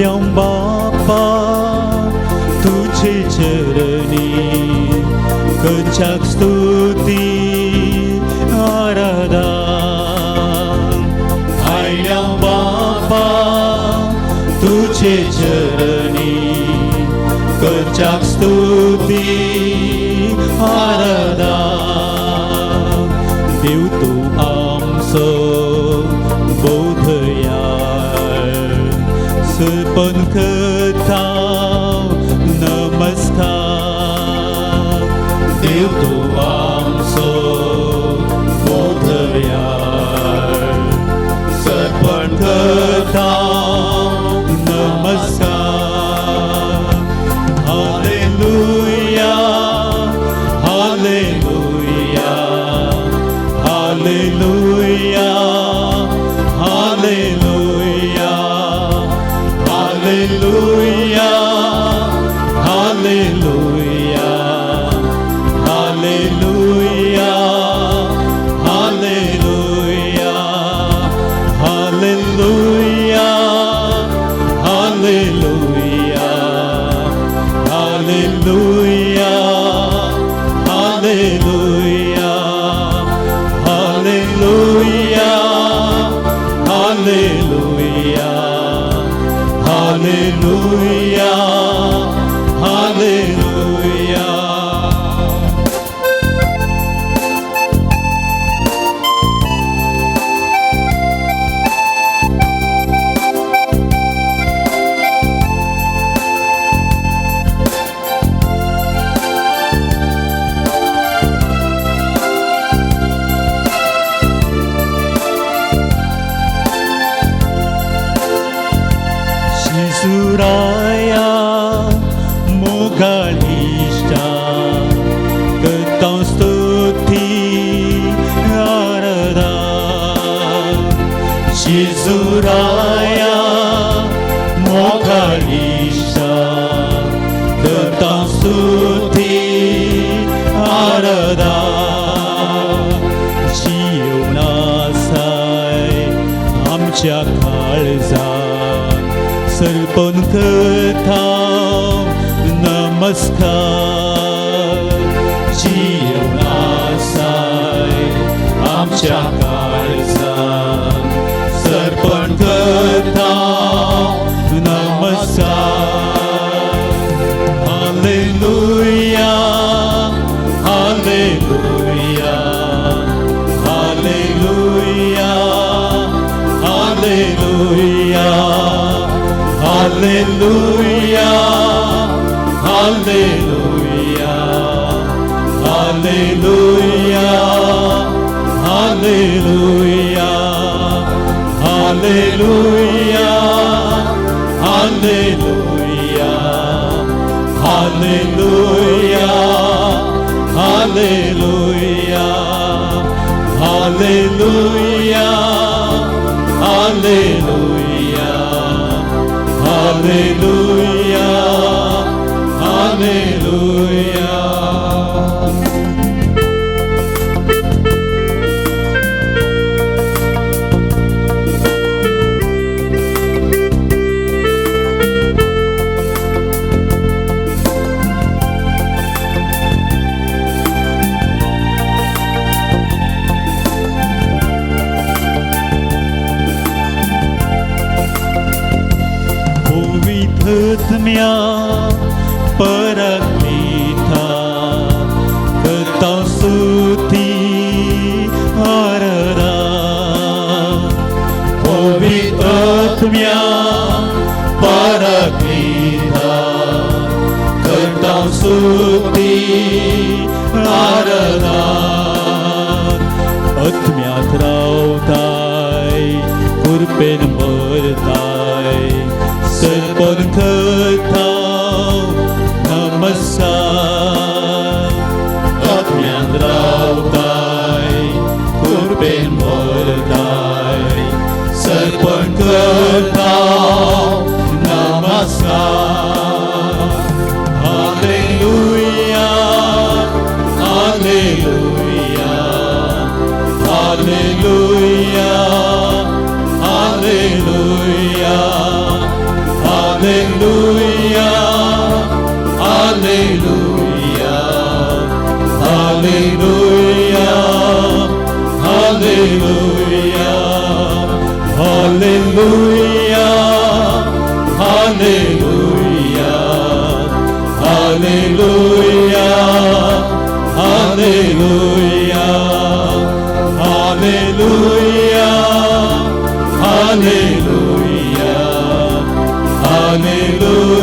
आयल्या बापा तुझे चरणी करच्याक स्तुती आराधना. आयल्या बापा तुझे चरणी करच्याक स्तुती आराधना. देव तूं आमचो बोधयाळ सर्पण करता नमस्कार. देव तूं आमचो बोधयाळ सर्पण करता नमस्कार. Hallelujah, hallelujah, hallelujah, hallelujah, hallelujah, hallelujah, hallelujah, hallelujah, hallelujah, hallelujah, hallelujah, hallelujah, hallelujah, hallelujah, hallelujah, hallelujah. शिसुराया मोगाळ इश्टा करता स्तुती आराधना. शिसुराया मोगाळ इश्टा करता स्तुती आराधना. जिवन आसाय आमच्या काळजात सर्पण करता नमस्कार. जीवन आसाय आमच्या काळजात सर्पण करता नमस्कार. Hallelujah, hallelujah, hallelujah, hallelujah, hallelujah, hallelujah, hallelujah, hallelujah, hallelujah, hallelujah, hallelujah, hallelujah, hallelujah, hallelujah, hallelujah, hallelujah. पवित्रत्म्या परक्लिता करता स्तुती आराधना. पवित्रत्म्या परक्लिता करता स्तुती आराधना. आत्म्यात रावताय कृपेन भरताय सर्पण करता नमस्कार. आत्म्यात रावताय कृपेन भरताय सर्पण करता नमस्कार. Hallelujah, hallelujah, hallelujah, hallelujah, hallelujah. Hallelujah, hallelujah, hallelujah, hallelujah, hallelujah, hallelujah, hallelujah, hallelujah, hallelujah, hallelujah, hallelujah.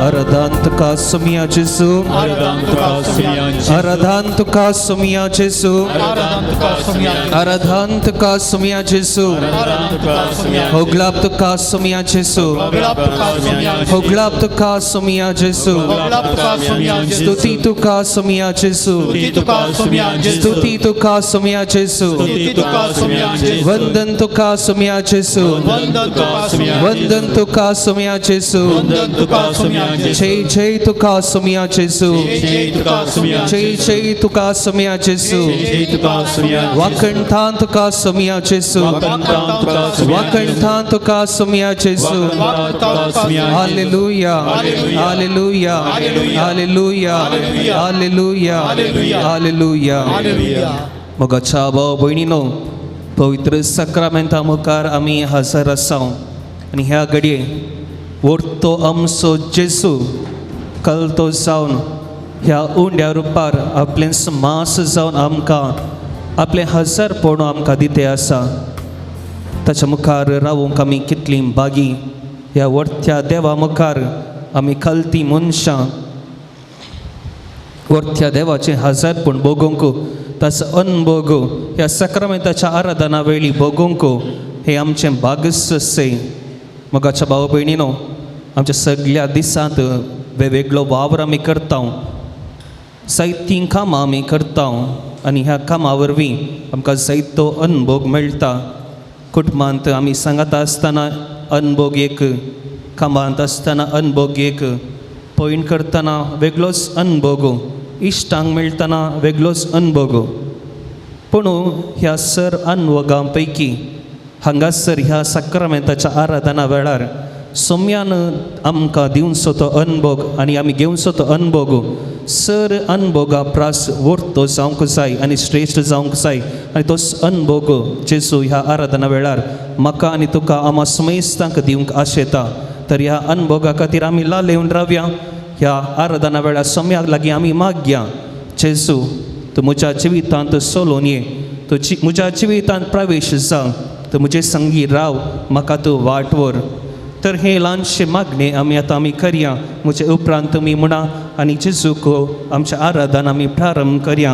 आराधन तुका सोमया जेजू, आराधन तुका सोमया जेजू, आराधन तुका सोमया जेजू, आराधन तुका सोमया, आराधन तुका सोमया जेजू, आराधन तुका सोमया, होगलाप तुका सोमया जेजू, होगलाप तुका सोमया, होगलाप तुका सोमया जेजू, होगलाप तुका सोमया जेजू, स्तुती तुका सोमया जेजू, स्तुती तुका सोमया जेजू, स्तुती तुका सोमया जेजू, स्तुती तुका सोमया जेजू, वंदन तुका सोमया जेजू, वंदन तुका सोमया, वंदन तुका सोमया जेजू, वंदन तुका सोमया जेजू, जय जय तुका सोमया जेजू, जय तुका सोमया, जय जय तुका सोमया जेजू, जय तुका सोमया, वाकणथान तुका सोमया जेजू, वाकणथान तुका सोमया जेजू. Hallelujah, hallelujah, hallelujah, hallelujah, hallelujah. मोगाच्या भाव भयणीनो, पवित्र सक्रामेंता मुखार आमी हजर आसा आनी ह्या घडये वर्तो आमचो जेजू कलतो जावन ह्या उंड्या रुपार आपलें मास जावन आमकां आपलें हजरपण आमकां दिते आसा. ताच्या मुखार रावूंक आमी कितलीं बागी. ह्या वर्त्या देवा मुखार आमी खलती मनशां वर्त्या देवाचें हजरपण भोगूंक, ताचो अनभोग ह्या सक्रामेंताच्या आराधना वेळी भोगूंक हें आमचें भागस अशें. मोगाच्या भाव भयणीनो, आमच्या सगळ्या दिसांत वेगवेगळो वावर आमी करता, जायतीं कामां आमी करता आनी ह्या कामां वरवीं आमकां जायतो अनभोग मेळटा. कुटुंबांत आमी सांगात आसतना अनभोग एक, कामांत आसतना अनभोग एक, पयण करतना वेगळोच अनभोग, इश्टांक मेळटना वेगळोच अनभोग. पूण ह्या सर अनभोगां पैकी हांगासर ह्या सक्रामेंताच्या आराधना वेळार सोम्यान आमकां दिवचो तो अनभोग आनी आमी घेवचो तो अनभोग सर अनभोगा प्रास वर्तो जावंक जाय आनी श्रेश्ठ जावंक जाय. आनी तोच अनभोग जेजू ह्या आराधना वेळार म्हाका आनी तुका आमा समेस्तांक दिवंक आशेता. तर ह्या अनभोगा खातीर आमी लालेवन रावया. ह्या आराधना वेळार सोम्याक लागीं आमी मागया, जेजू तूं म्हज्या जिवितांत सोलोवन ये, तूं म्हज्या जिवितांत प्रवेश जा, तूं म्हजे संगी राव, म्हाका तूं वाट व्हर. तर हे ल्हानशें मागणें आमी आतां आमी करया. म्हजे उपरांत तुमी म्हणा आनी जेजूक आमच्या आराधन आमी प्रारंभ करया.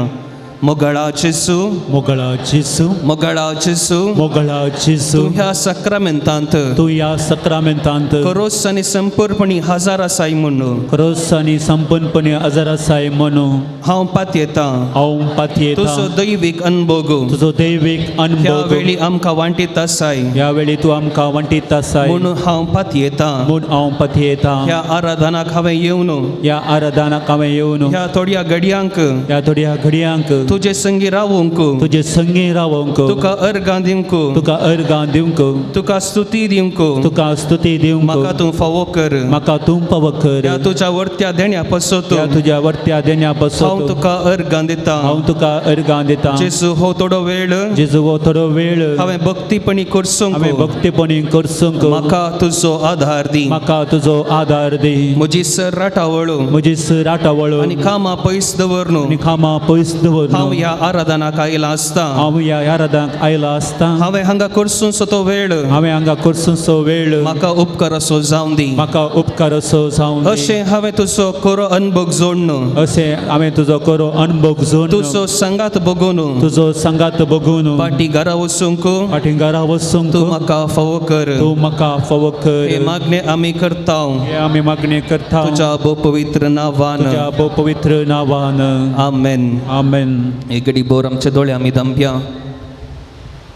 मोगळा जेजू, मोगळा जेजू, मोगळा जेजू, मोगळा जेजू, तूं ह्या सक्रामेंतांत, तूं ह्या सक्रामेंतांत खरोच आनी संपूर्णपणी हजर आसाय म्हणून, खरोच आनी संपूर्णपणी हजर आसाय म्हणून हांव पातयेतां. हांव पातयेतां. तुजो दैवीक अनभोग, तुजो दैवीक अनभोग ह्या वेळी आमकां वांटीत आसाय, ह्या वेळी तूं आमकां वांटीत आसाय म्हणून हांव पातयेतां, म्हूण हांव पातयेतां. ह्या आराधनाक हांवें येवन, ह्या आराधनाक हांवें येवन, ह्या थोड्या घडयांक, ह्या थोड्या घडयांक तुजे संगी रावूंक, तुजे संगी रावूंक, तुका अर्गां दिवंक, तुका अर्गां दिवंक, तुका स्तुती दिवंक, तुका स्तुती दिवंक, म्हाका तूं फावो कर, म्हाका तूं फावो कर. ह्या तुज्या वर्त्या देण्या पासत, ह्या तुज्या वर्त्या देण्या पासत हांव तुका अर्गां दितां, हांव तुका अर्गां दितां. जेजू हो थोडो वेळ, जेजू हो थोडो वेळ हांवें भक्तीपणी करसूंक, हांवें भक्तीपणी करसूंक, म्हाका तुजो आधार दी, म्हाका तुजो आधार दी. म्हजी सराटावळ, म्हजी सराटावळ आनी कामां पयस दवर, आनी कामां पयस दवर. हांव ह्या आराधनाक आयला आसता, हांव ह्या आराधनाक आयला आसता, हांवें हांगा करसूंचो तो वेळ, हांवें हांगा करसूंचो वेळ, म्हाका उपकार असो जावं दी, म्हाका उपकार असो जावं दी. अशें हांवें तुजो खरो अनभोग जोडन, अशें हांवें तुजो खरो अनभोग जोडन, तुजो सांगात बगून, तुजो सांगात बगून, फाटीं घरा वचूंक, फाटीं घरा वचूंक, तूं म्हाका फावो कर, तूं म्हाका फावो कर. हे मागणें आमी करता, हे आमी मागणें करता, तुज्या भोव पवित्र नांवान, तुज्या भोव पवित्र नांवान. आमेन, आमेन. एक घडी बोर आमचे दोळे आमी दमया.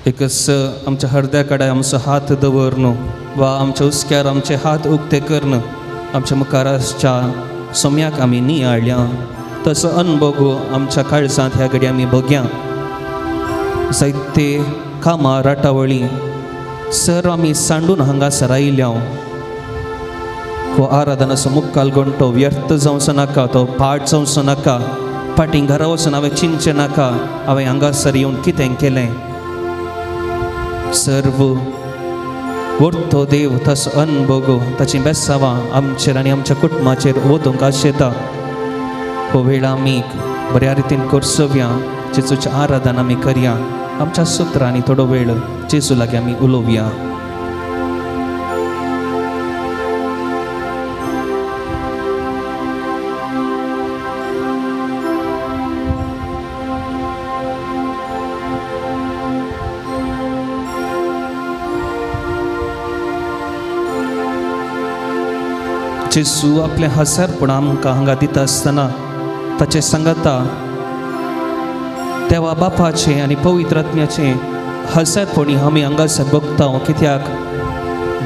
एकच आमच्या हरद्या कडेन आमचो हात दवर न्हू वा आमच्या हुस्क्यार आमचे हात उक्ते करन आमच्या मुखाराच्या सोम्याक आमी नियाळ्या. तसो अनभोग आमच्या काळजांत ह्या घडी आमी बघया. जायते कामां राटावळी, सर आमी सांडून हांगासर आयल्या. हो आराधनाचो मुक्काल गंटो व्यर्थ जावचो नाका, तो पाठ जावचो नाका. फाटीं घरा वचून हांवें चिंतचें नाका हांवें हांगासर येवन कितें केलें. सर्व वर्तो देव ताचो अनभोग ताचीं बेसावां आमचेर आनी आमच्या कुटुंबाचेर वदूंक आशेता. हो वेळ आमी बऱ्या रितीन करसोवया. जेजूचें आराधन आमी करया. आमच्या सुत्रांनी थोडो वेळ जेजू लागीं आमी उलोवया. जेजू आपलें हजारपण आमकां हांगा दिता आसतना ताचें सांगाता देवा बापाचें आनी पवित्र आत्म्याचें हजारपणी आमी हांगासर बघता. कित्याक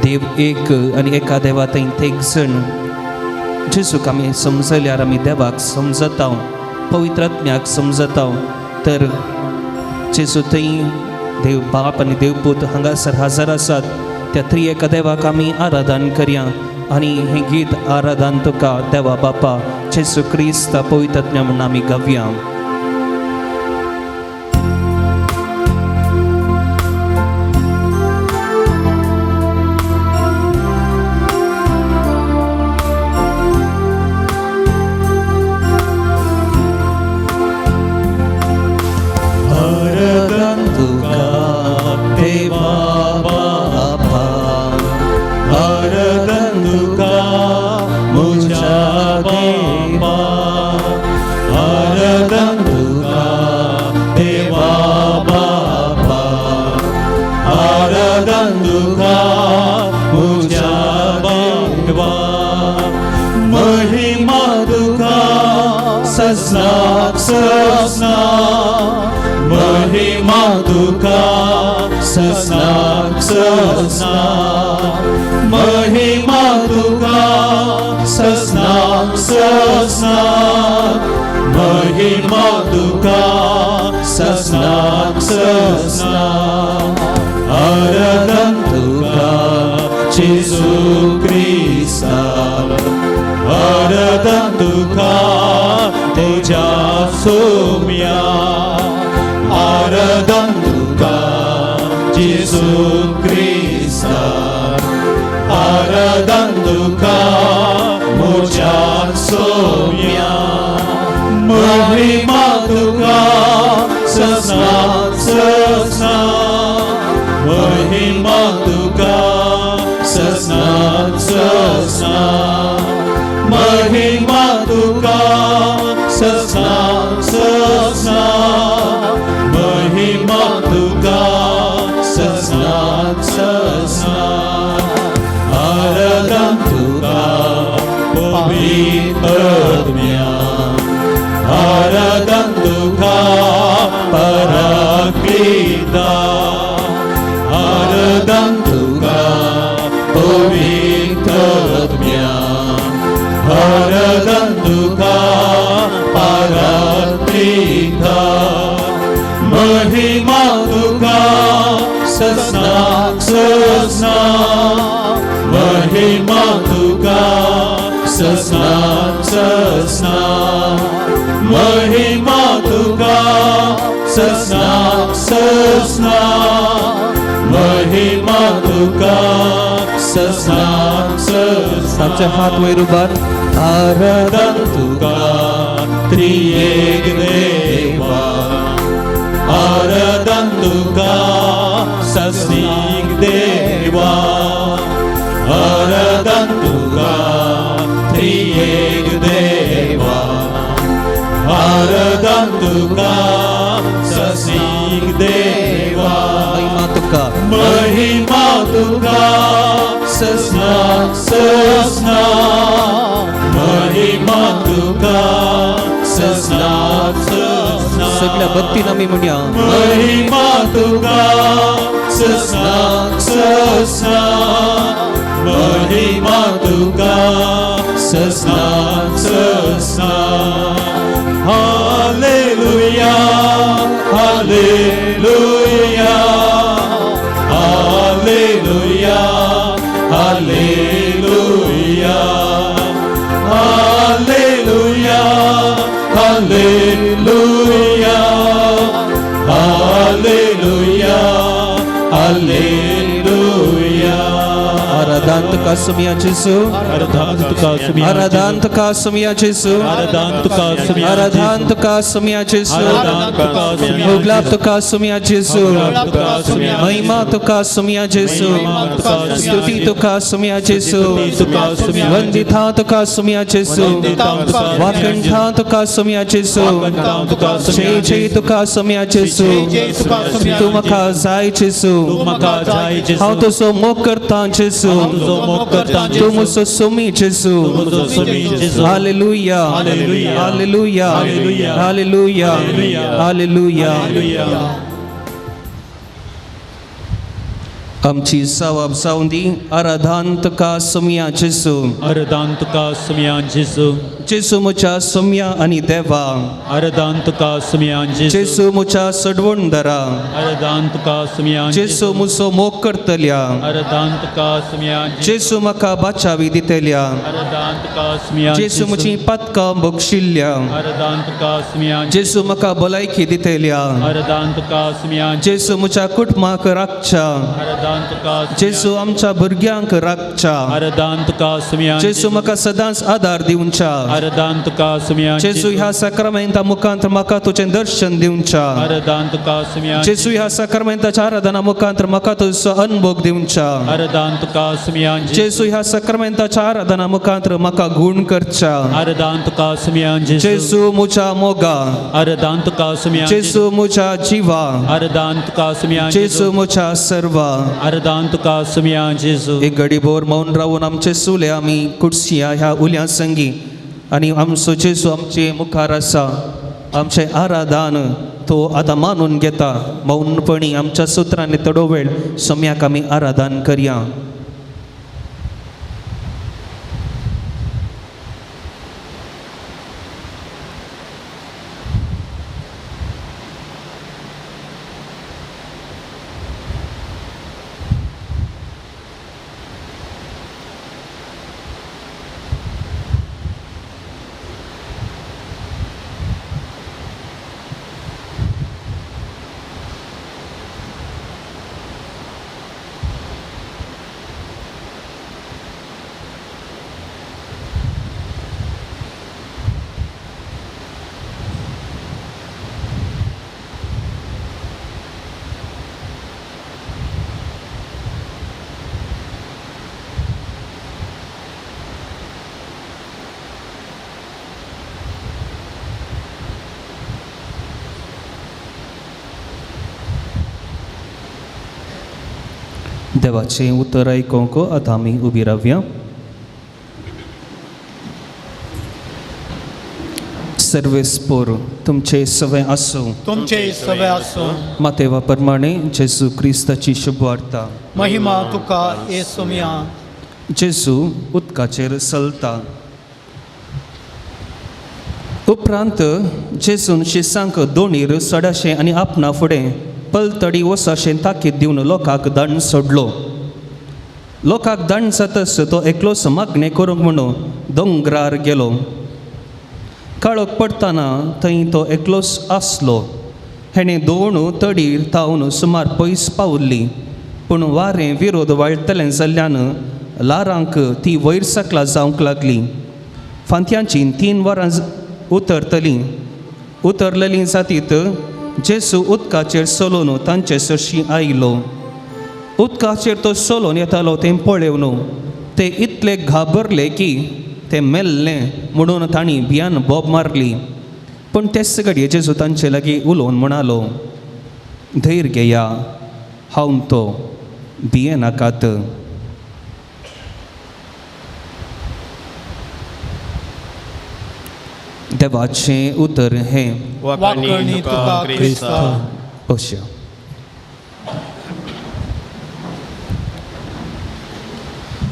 देव एक आनी एका देवा थंय तेग जण. जेजूक आमी समजल्यार आमी देवाक समजता, पवित्र आत्म्याक समजता. तर जेजू थंय देव बाप आनी देवपूत हांगासर हजर आसात. त्या त्रिएका देवाक आमी आराधन करया आनी हें गीत आराधन तुका देवा बापा जेजू क्रिस्त पवित्र आत्म्या म्हूण आमी गावया. आराधन तुका देवा बापा, आराधन तुका म्हज्या देवा, आराधन तुका देवा बापा, आराधन तुका म्हज्या देवा. महिमा तुका सजनाक सजना, महिमा तुका सजनाक सजना, महिमा तुका सजनाक सजना, महिमा तुका सजनाक सजना. आराधन तुका जेजू क्रिस्ता, आराधन तुका तुज्या सोम्या, आराधन तुका जेजू क्रिस्ता, आराधन तुका म्हज्या सोम्या. महिमा तुका सजनाक सजना, महिमा तुका सजनाक सजना, महिमा तुका सजनाक सजना, महिमा तुका सजनाक सजना. आराधन तुका पवित्र आत्म्या, आराधन तुका पराक्लिता, आराधन तुका पवित्र आत्म्या, आराधन तुका पराक्लिता. महिमा तुका सजनाक सजना, महिमा तुका सजनाक सजना, महिमा तुका सजनाक सजना, महिमा तुका सजनाक सजना. आमचे हात वयर उबार. आराधन तुका त्रिएक देवा, आराधन तुका सजनीक देवा, आराधन तुका त्रिएक देवा, आराधन तुका सजनीक देवा. महिमा तुका, महिमा तुका सजनाक सजना, महिमा तुका सजनाक सजना. सगळ्या भक्तीन आमी म्हणया. महिमा तुका सजनाक सजना, महिमा तुका सजनाक सजना. Hallelujah, hallelujah, hallelujah. Hallelujah, hallelujah, hallelujah. आराधान तुका सुमया जेजू, आराधान तुका सुमया, आराधान तुका सुमया जेजू, आराधान तुका सुमया, आराधान तुका सुमया जेजू, आराधान तुका सुमया, होगलाब तुका सुमया जेजू, तुका सुमया, महिमा तुका सुमया जेजू, स्तुती तुका सुमया जेजू, तुका सुमया, वंदिता तुका सुमया जेजू, वाकंठा तुका सुमया जेजू, जय जय तुका सुमया जेजू, तूं म्हाका जाय जेजू, तूं म्हाका जाय जेजू, हांव तुजो मोग करतां जेजू, तुजो मोग करतां तूं म्हजो सुमी जेजू, तुजो सुमी जेजू. Hallelujah, hallelujah, hallelujah, hallelujah, hallelujah, hallelujah, hallelujah. आमची सवाब जावं दी. आराधान तुका सुमया जेजू, आराधान तुका सुमया जेजू, जेजू म्हज्या सुमया आनी देवा, आराधान तुका सुमया जेजू, जेजू म्हज्या सडवणदारा, आराधान तुका सुमया, जेजू म्हजो मोग करतल्या, आराधान तुका सुमया, जेजू म्हाका बाचावी दितल्या, आराधान तुका सुमया, जेजू म्हजी पातकां बक्षिल्ल्या, आराधान तुका सुमया, जेजू म्हाका भलायकी दितल्या, आराधान तुका सुमया, जेजू म्हज्या कुटुंबाक राखच्या, आराधान तुका, जेजू आमच्या भुरग्यांक राखच्या, आराधान तुका सुमया, जेजू म्हाका सदांच आदार दिवच्या, आराधान तुका सुमया, जेजू ह्या साक्रामेंता मुखांत म्हाका तुजें दर्शन दिवच्या, आराधान तुका सुमया, जेजू ह्या साक्रामेंताच्या आराधना मुखांत म्हाका तुजो अनभोग दिवच्या, आराधान तुका सुमया, जेजू ह्या साक्रामेंताच्या आराधना मुखांत म्हाका गुण करच्या, आराधान तुका सुमया, जेजू म्हज्या मोगा, आराधान तुका सुमया, जेजू म्हज्या जिवा, आराधान तुका सुमया, जेजू म्हज्या सर्वा. आराधान तुका सुमया जेजू. एक घडीभर मौन रावून आमचे सुले आमी कुडसिया ह्या उल्या संगी आनी आमचो जेजू आमचे मुखार आसा, आमचें आराधान तो आतां मानून घेता. मौनपणी आमच्या सुत्रांनी थोडो वेळ सम्याक आमी आराधान करया. देवाचें उतर आयकूंक आतां आमी उबी रावया. सर्वेस्पोर तुमचे सवे आसूं, तुमचे सवे आसूं. मातेवा प्रमाणे जेजू क्रिस्ताची शुभवार्ता. महिमा तुका येसुमिया. जेजू उदकाचेर चलता. उपरांत जेजून शिसांक दोणीर चडाशें आनी आपणा फुडें पलतडी वसाशें ताकीद दिवन लोकांक दंड सोडलो. लोकांक दंड जातच तो एकलोच मागणें करूंक म्हणून दोंगरार गेलो. काळोख पडटना थंय तो एकलोच आसलो. हेणें दोन तडीर तावन सुमार पयस पावल्ली, पूण वारें विरोध वाळटलें जाल्ल्यान ल्हारांक ती वयर सकला जावंक लागली. फांत्यांची 3 वरां उतरतलीं उतरलेलीं जातीत जेजू उदकाचेर चलोवन तांचे सरशीं आयलो. उदकाचेर तो चलोवन येतालो तें पळेवन ते इतले घाबरले की ते मेल्ले म्हणून तांणी भियान बोब मारली. पूण तेच घडये जेजू तांचे लागीं उलोवन म्हणालो, धैर्य घेया, हांव तो, भियेनाकात. देवाचें उतर हें. वाकणी तुका क्रिस्ता. अशें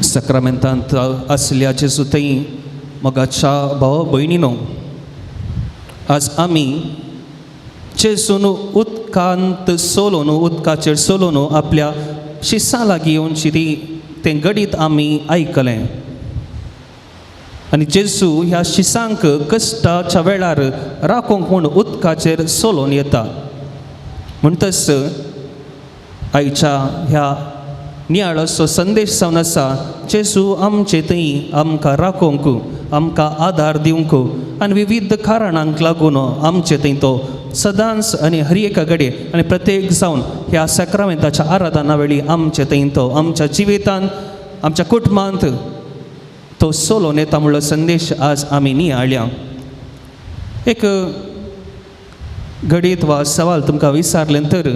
सक्रामेंतांत आसल्या जेजू थंय मोगाच्या भाव भयणीनो, आज आमी जेजून उदकांत चलोवन उदकाचेर चलोवन आपल्या शिसां लागीं येवन ती तें घडीत आमी आयकलें. आनी जेजू ह्या शिसांक कश्टाच्या वेळार राखूंक म्हूण उदकाचेर चलोवन येता. म्हणटच आयच्या ह्या नियाळाचो संदेश जावन आसा, जेजू आमचे थंय आमकां राखूंक, आमकां आदार दिवंक आनी विविध कारणांक लागून आमचे थंय तो सदांच आनी हर एका घडये आनी प्रत्येक जावन ह्या साक्रामेंताच्या आराधना वेळी आमचे थंय तो आमच्या जिवितांत, आमच्या कुटुंबांत तो चलोवन येता म्हणलो संदेश आज आमी नियाळ्या. एक घडीत वा सवाल तुमकां विचारलें तर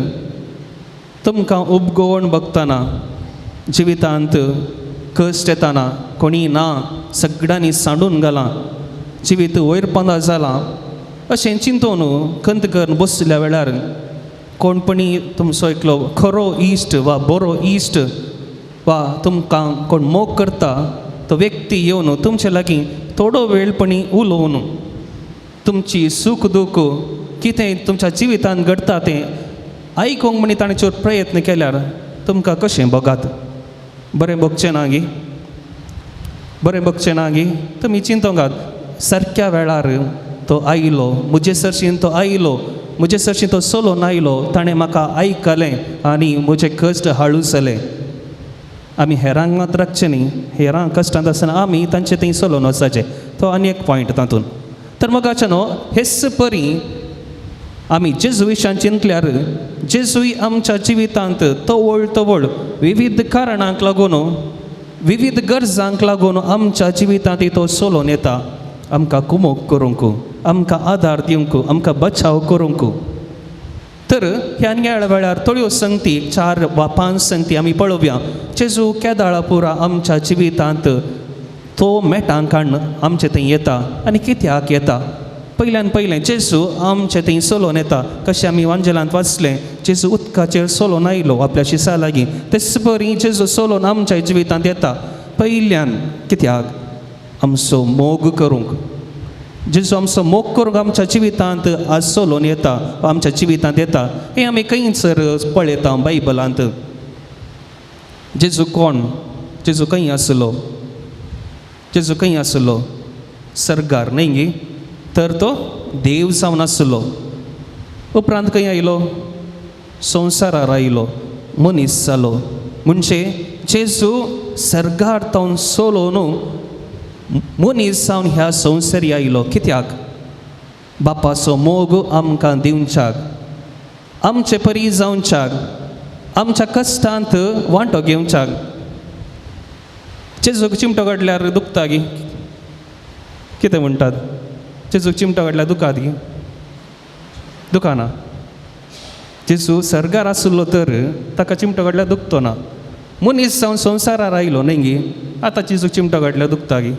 तुमकां उपगोवण बघतना जिवितांत कश्ट येताना कोणी ना सगळ्यांनी सांडून घालां, जिवीत वयर पंदा जालां अशें चिंतून खंत करून बसल्या वेळार कोणपणी तुमचो एकलो खरो इश्ट वा बरो इश्ट वा तुमकां कोण मोग करता तो व्यक्ती येवन तुमचे लागीं थोडो वेळपणी उलोवन तुमची सूख दूख कितें तुमच्या जिवितांत घडटा तें आयकूंक म्हणी ताणें चड प्रयत्न केल्यार तुमकां कशें भोगात? बरें भोगचें ना गी? बरें भोगचें ना गी? तुमी चिंतोंगात सारक्या वेळार तो आयलो, म्हजे सरशीन तो आयलो, म्हजे सरशीन तो चलोवन आयलो, ताणें म्हाका आयकलें आनी म्हजें कश्ट हाळू जालें. आमी हेरांक मात राखचें न्ही, हेरांक कश्टांत आसतना आमी तांचे थंय चलोवन वचपाचें. तो आनी एक पॉयंट तातूंत. तर मोगाचे न्हू, हेच परी आमी जेजू विशयान चिंतल्यार जेजूय आमच्या जिवितांत तवळ तवळ विविध कारणांक लागून, विविध गरजांक लागून आमच्या जिवितांत तो चलोवन येता, आमकां कुमोक करूंक, आमकां आदार दिवंक, आमकां बचाव करूंक. तर ह्या नियाळ वेळार थोड्यो संगती, 4 वा 5 संगती आमी पळोवया. जेजू केदाळा पुरा आमच्या जिवितांत तो मेटांक काडून आमचे थंय येता आनी कित्याक येता? पयल्यान पयलें जेजू आमचे थंय चलोवन येता. कशें आमी वांजेलांत वाचलें, जेजू उदकाचेर चलोवन आयलो आपल्या शिसा लागीं, तेच परी जेजू चलोवन आमच्या जिवितांत येता. पयल्यान कित्याक? आमचो मोग करूंक. जेजू आमचो मोग करूंक आमच्या जिवितांत आज चलोवन येता, आमच्या जिवितांत येता. हें आमी खंयसर पळयता बायबलांत. जेजू कोण? जेजू खंय आसलो? जेजू खंय आसलो? सर्गार न्हय गी? तर तो देव जावन आसलो. उपरांत खंय आयलो? संवसारार आयलो, मनीस जालो. म्हणजे जेजू सर्गार तावन चलोवन मनीस जावन ह्या संवसारी आयलो. कित्याक? बापाचो मोग आमकां दिवच्याक, आमचे परी जावच्याक, आमच्या कश्टांत वांटो घेवच्याक. जेजूक चिमटो काडल्यार दुखता गी? कितें म्हणटात? जेजूक चिमटो काडल्यार दुखात गी? दुखाना. जेजू सर्गार आसलो तर ताका चिमटो काडल्यार दुखतो ना. मनीस जावन संवसारार आयलो न्हय गी? आतां जेजूक चिमटो काडल्यार दुखता गी?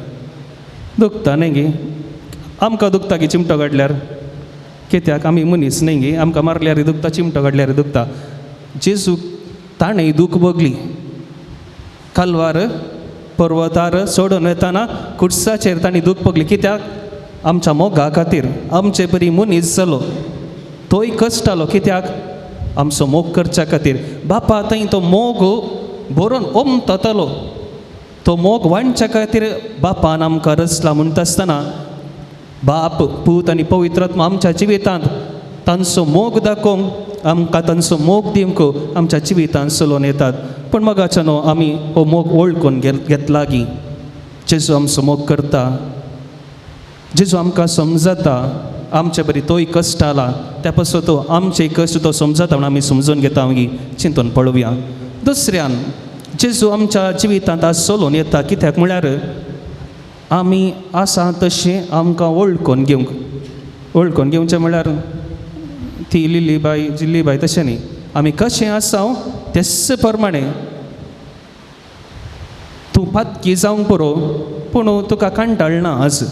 दुखता न्हय गी? आमकां दुखता गी चिमटो काडल्यार? कित्याक? आमी मनीस न्हय गी? आमकां मारल्यार दुखता, चिमटो काडल्यार दुखता. जेजूक ताणें दूख भोगली. कालवार पर्वतार सोडून वेताना कुडसाचेर ताणें दूख भोगली. कित्याक? आमच्या मोगा खातीर. आमचे बरी मनीस जालो, तोय कश्टालो. कित्याक? आमचो मोग करच्या खातीर. बापा थंय तो मोग भरून ओमतलो, तो मोग वांटच्या खातीर बापान आमकां रचला. म्हणटा आसतना बाप, पूत आनी पवित्र आत्मा आमच्या जिवितांत तांचो मोग दाखोवंक, आमकां तांचो मोग दिवंक आमच्या जिवितांत चलोवन येतात. पूण मोगाच्या न्हू, आमी हो मोग वळखून घेतला गी? जेजू आमचो मोग करता, जेजू आमकां समजता, आमचे बरी तोय कश्ट आला त्या पासून तो आमचे कश्ट तो समजता म्हूण आमी समजून घेता गी? चिंतून पळोवया. दुसऱ्यान जेजू आमच्या जिवितांत आज चलोवन येता. कित्याक म्हळ्यार आमी आसा तशें आमकां वळखून घेवंक. वळखून घेवचें म्हळ्यार ती लिली बाय जिल्ली बाय तशें न्ही, आमी कशें आसा तेच प्रमाणे. तूं पातकी जावंक पुरो, पूण तुका कंटाळना आज.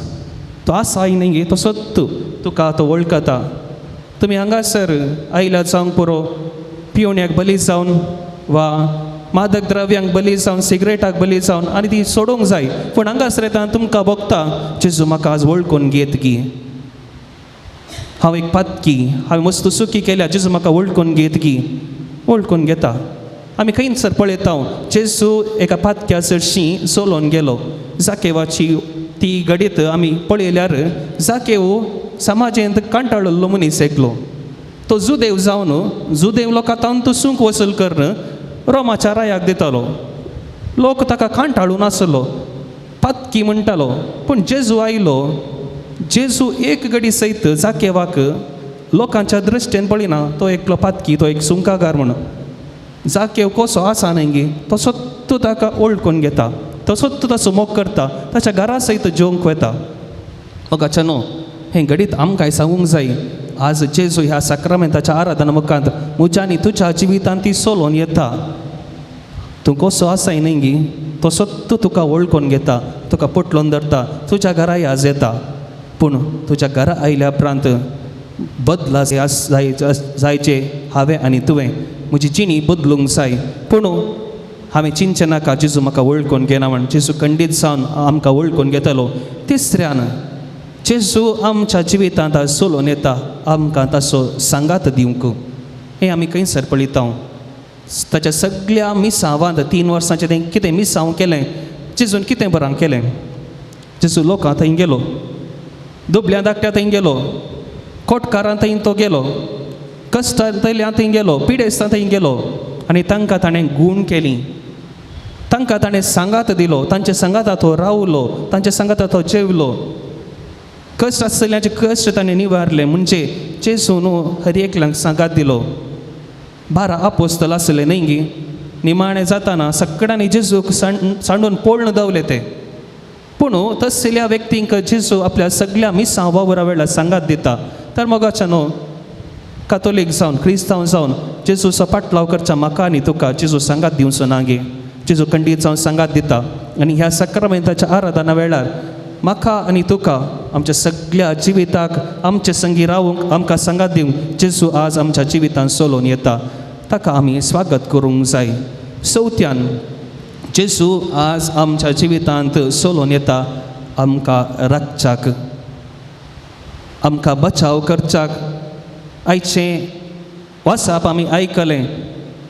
तो आसाय न्ही गे, तसोच तूं, तुका तो वळखता. तुमी हांगासर आयल्या जावंक पुरो, पिवण्याक बली जावन वा मादक द्रव्यांक बली जावन, सिगरेटाक बली जावन आनी ती सोडूंक जाय. पूण हांगासर येता तुमकां भोगता, जेजू म्हाका आज वळखून घेत गी, हांव एक पातकी, हांवें मस्त चुकी केल्या, जेजू म्हाका वळखून घेत गी, वळखून घेता. आमी खंयसर पळयता जेजू एका पातक्या सरशी चलोवन गेलो. जाकेवाची ती घडीत आमी पळयल्यार जाकेव समाजेंत कंटाळिल्लो मनीस एकलो. तो जुदेव जावन जुदेव लोकां तावन तो सूंक वसूल करून रोमाच्या रायाक दितालो. लोक ताका कांटाळून आसलो, पातकी म्हणटालो. पूण जेजू आयलो, जेजू एक घडी सयत जाकेवाक लोकांच्या दृश्टेन पळयना, तो एकलो पातकी, तो एक सुंकागार म्हणून. जाकेव कसो आसा न्ही गे तसोच तूं ताका वळखून घेता, तसोच तूं ताचो मोग करता, ताच्या घरा सयत जेवंक वता. मोगाच्या न्हू, हें घडीत आमकांय सांगूंक जाय, आज जेजू ह्या साक्रामेंताच्या आराधना मुखांत म्हज्या आनी तुज्या जिवितांत ती सोलोवन येता. तूं कसो आसाय न्ही गे तसोच तूं तुका वळखून घेता, तुका पोटलोन धरता, तुज्या घराय आज येता. पूण तुज्या घरा आयल्या उपरांत बदला जायचे हांवें आनी तुवें म्हजी जिणी बदलूंक जाय. पूण हांवें चिंतचें नाका जेजू म्हाका वळखून घेना म्हण, जेजू खंडीत जावन आमकां वळखून घेतलो. तिसऱ्यान जेजू आमच्या जिवितांत आज चलोवन येता आमकां ताचो सांगात दिवंक. हें आमी खंयसर पळयता, ताच्या सगळ्या मिसांवांत 3 वर्सांचें तें कितें मिसांव केलें, जेजून कितें बरां केलें. जेजू लोकां थंय गेलो, दुबल्या धाकट्या थंय गेलो, कोटकारां थंय तो गेलो, कश्टांतल्या थंय गेलो, पिडेस्तां थंय गेलो आनी तांकां ताणें गूण केली, तांकां ताणें सांगात दिलो, तांचे सांगाता तो रावलो, तांचे सांगाता तो जेवलो, कश्ट आसतल्यांचे कश्ट ताणें निवारले. म्हणजे जेजून हर एकल्यांक सांगात दिलो. 12 आपोस्तल आसले न्ही गे, निमाणें जाताना सगळ्यांनी जेजूक सांडून पोळण दवले ते. पूण तसल्या व्यक्तींक जेजू आपल्या सगळ्या मिसां वावरा वेळार सांगात दिता. तर मोगाच्या न्हू, कातोलीक जावन क्रिस्तांव जावन जेजूचो पाटलाव करच्या म्हाका आनी तुका जेजू सांगात दिवचो ना गे. जेजू खंडीत जावन सांगात दिता. आनी ह्या साक्रामेंताच्या आराधना वेळार म्हाका आनी तुका आमच्या सगळ्या जिविताक आमचे संगी रावूंक आमकां सांगात दिवंक जेजू आज आमच्या जिवितांत सोलोवन येता. ताका आमी स्वागत करूंक जाय. चवथ्यान जेजू आज आमच्या जिवितांत सोलोवन येता आमकां राखच्याक, आमकां बचाव करच्याक. आयचें वासाप आमी आयकलें,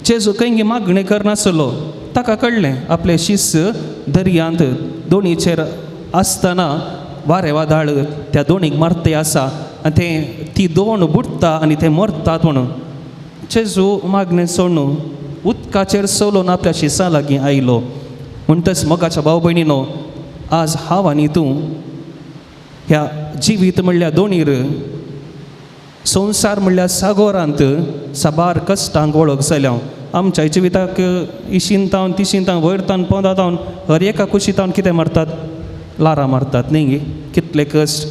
जेजू खंय मागणें करनासलो, ताका कळ्ळें आपलें शिस दर्यांत दोणीचेर आसतना वारें वादळ त्या दोणीक मारते आसा आनी तें ती दोण बुडटा आनी ते मरतात म्हणून. जेजू मागणें सोडून उदकाचेर चलोवन आपल्या शिसां लागीं आयलो. म्हणटच मोगाच्या भाव भयणीनो, आज हांव आनी तूं ह्या जिवीत म्हणल्यार दोणीर, संवसार म्हणल्यार सागोरांत साबार कश्टांक वळख जाल्या. आमच्या जिविताक इशीन तावन तिशीन तावन वयर तावन पोंदा तावन हर एका कुशी तावन कितें मारतात, लारां मारतात न्ही गे. कितले कश्ट,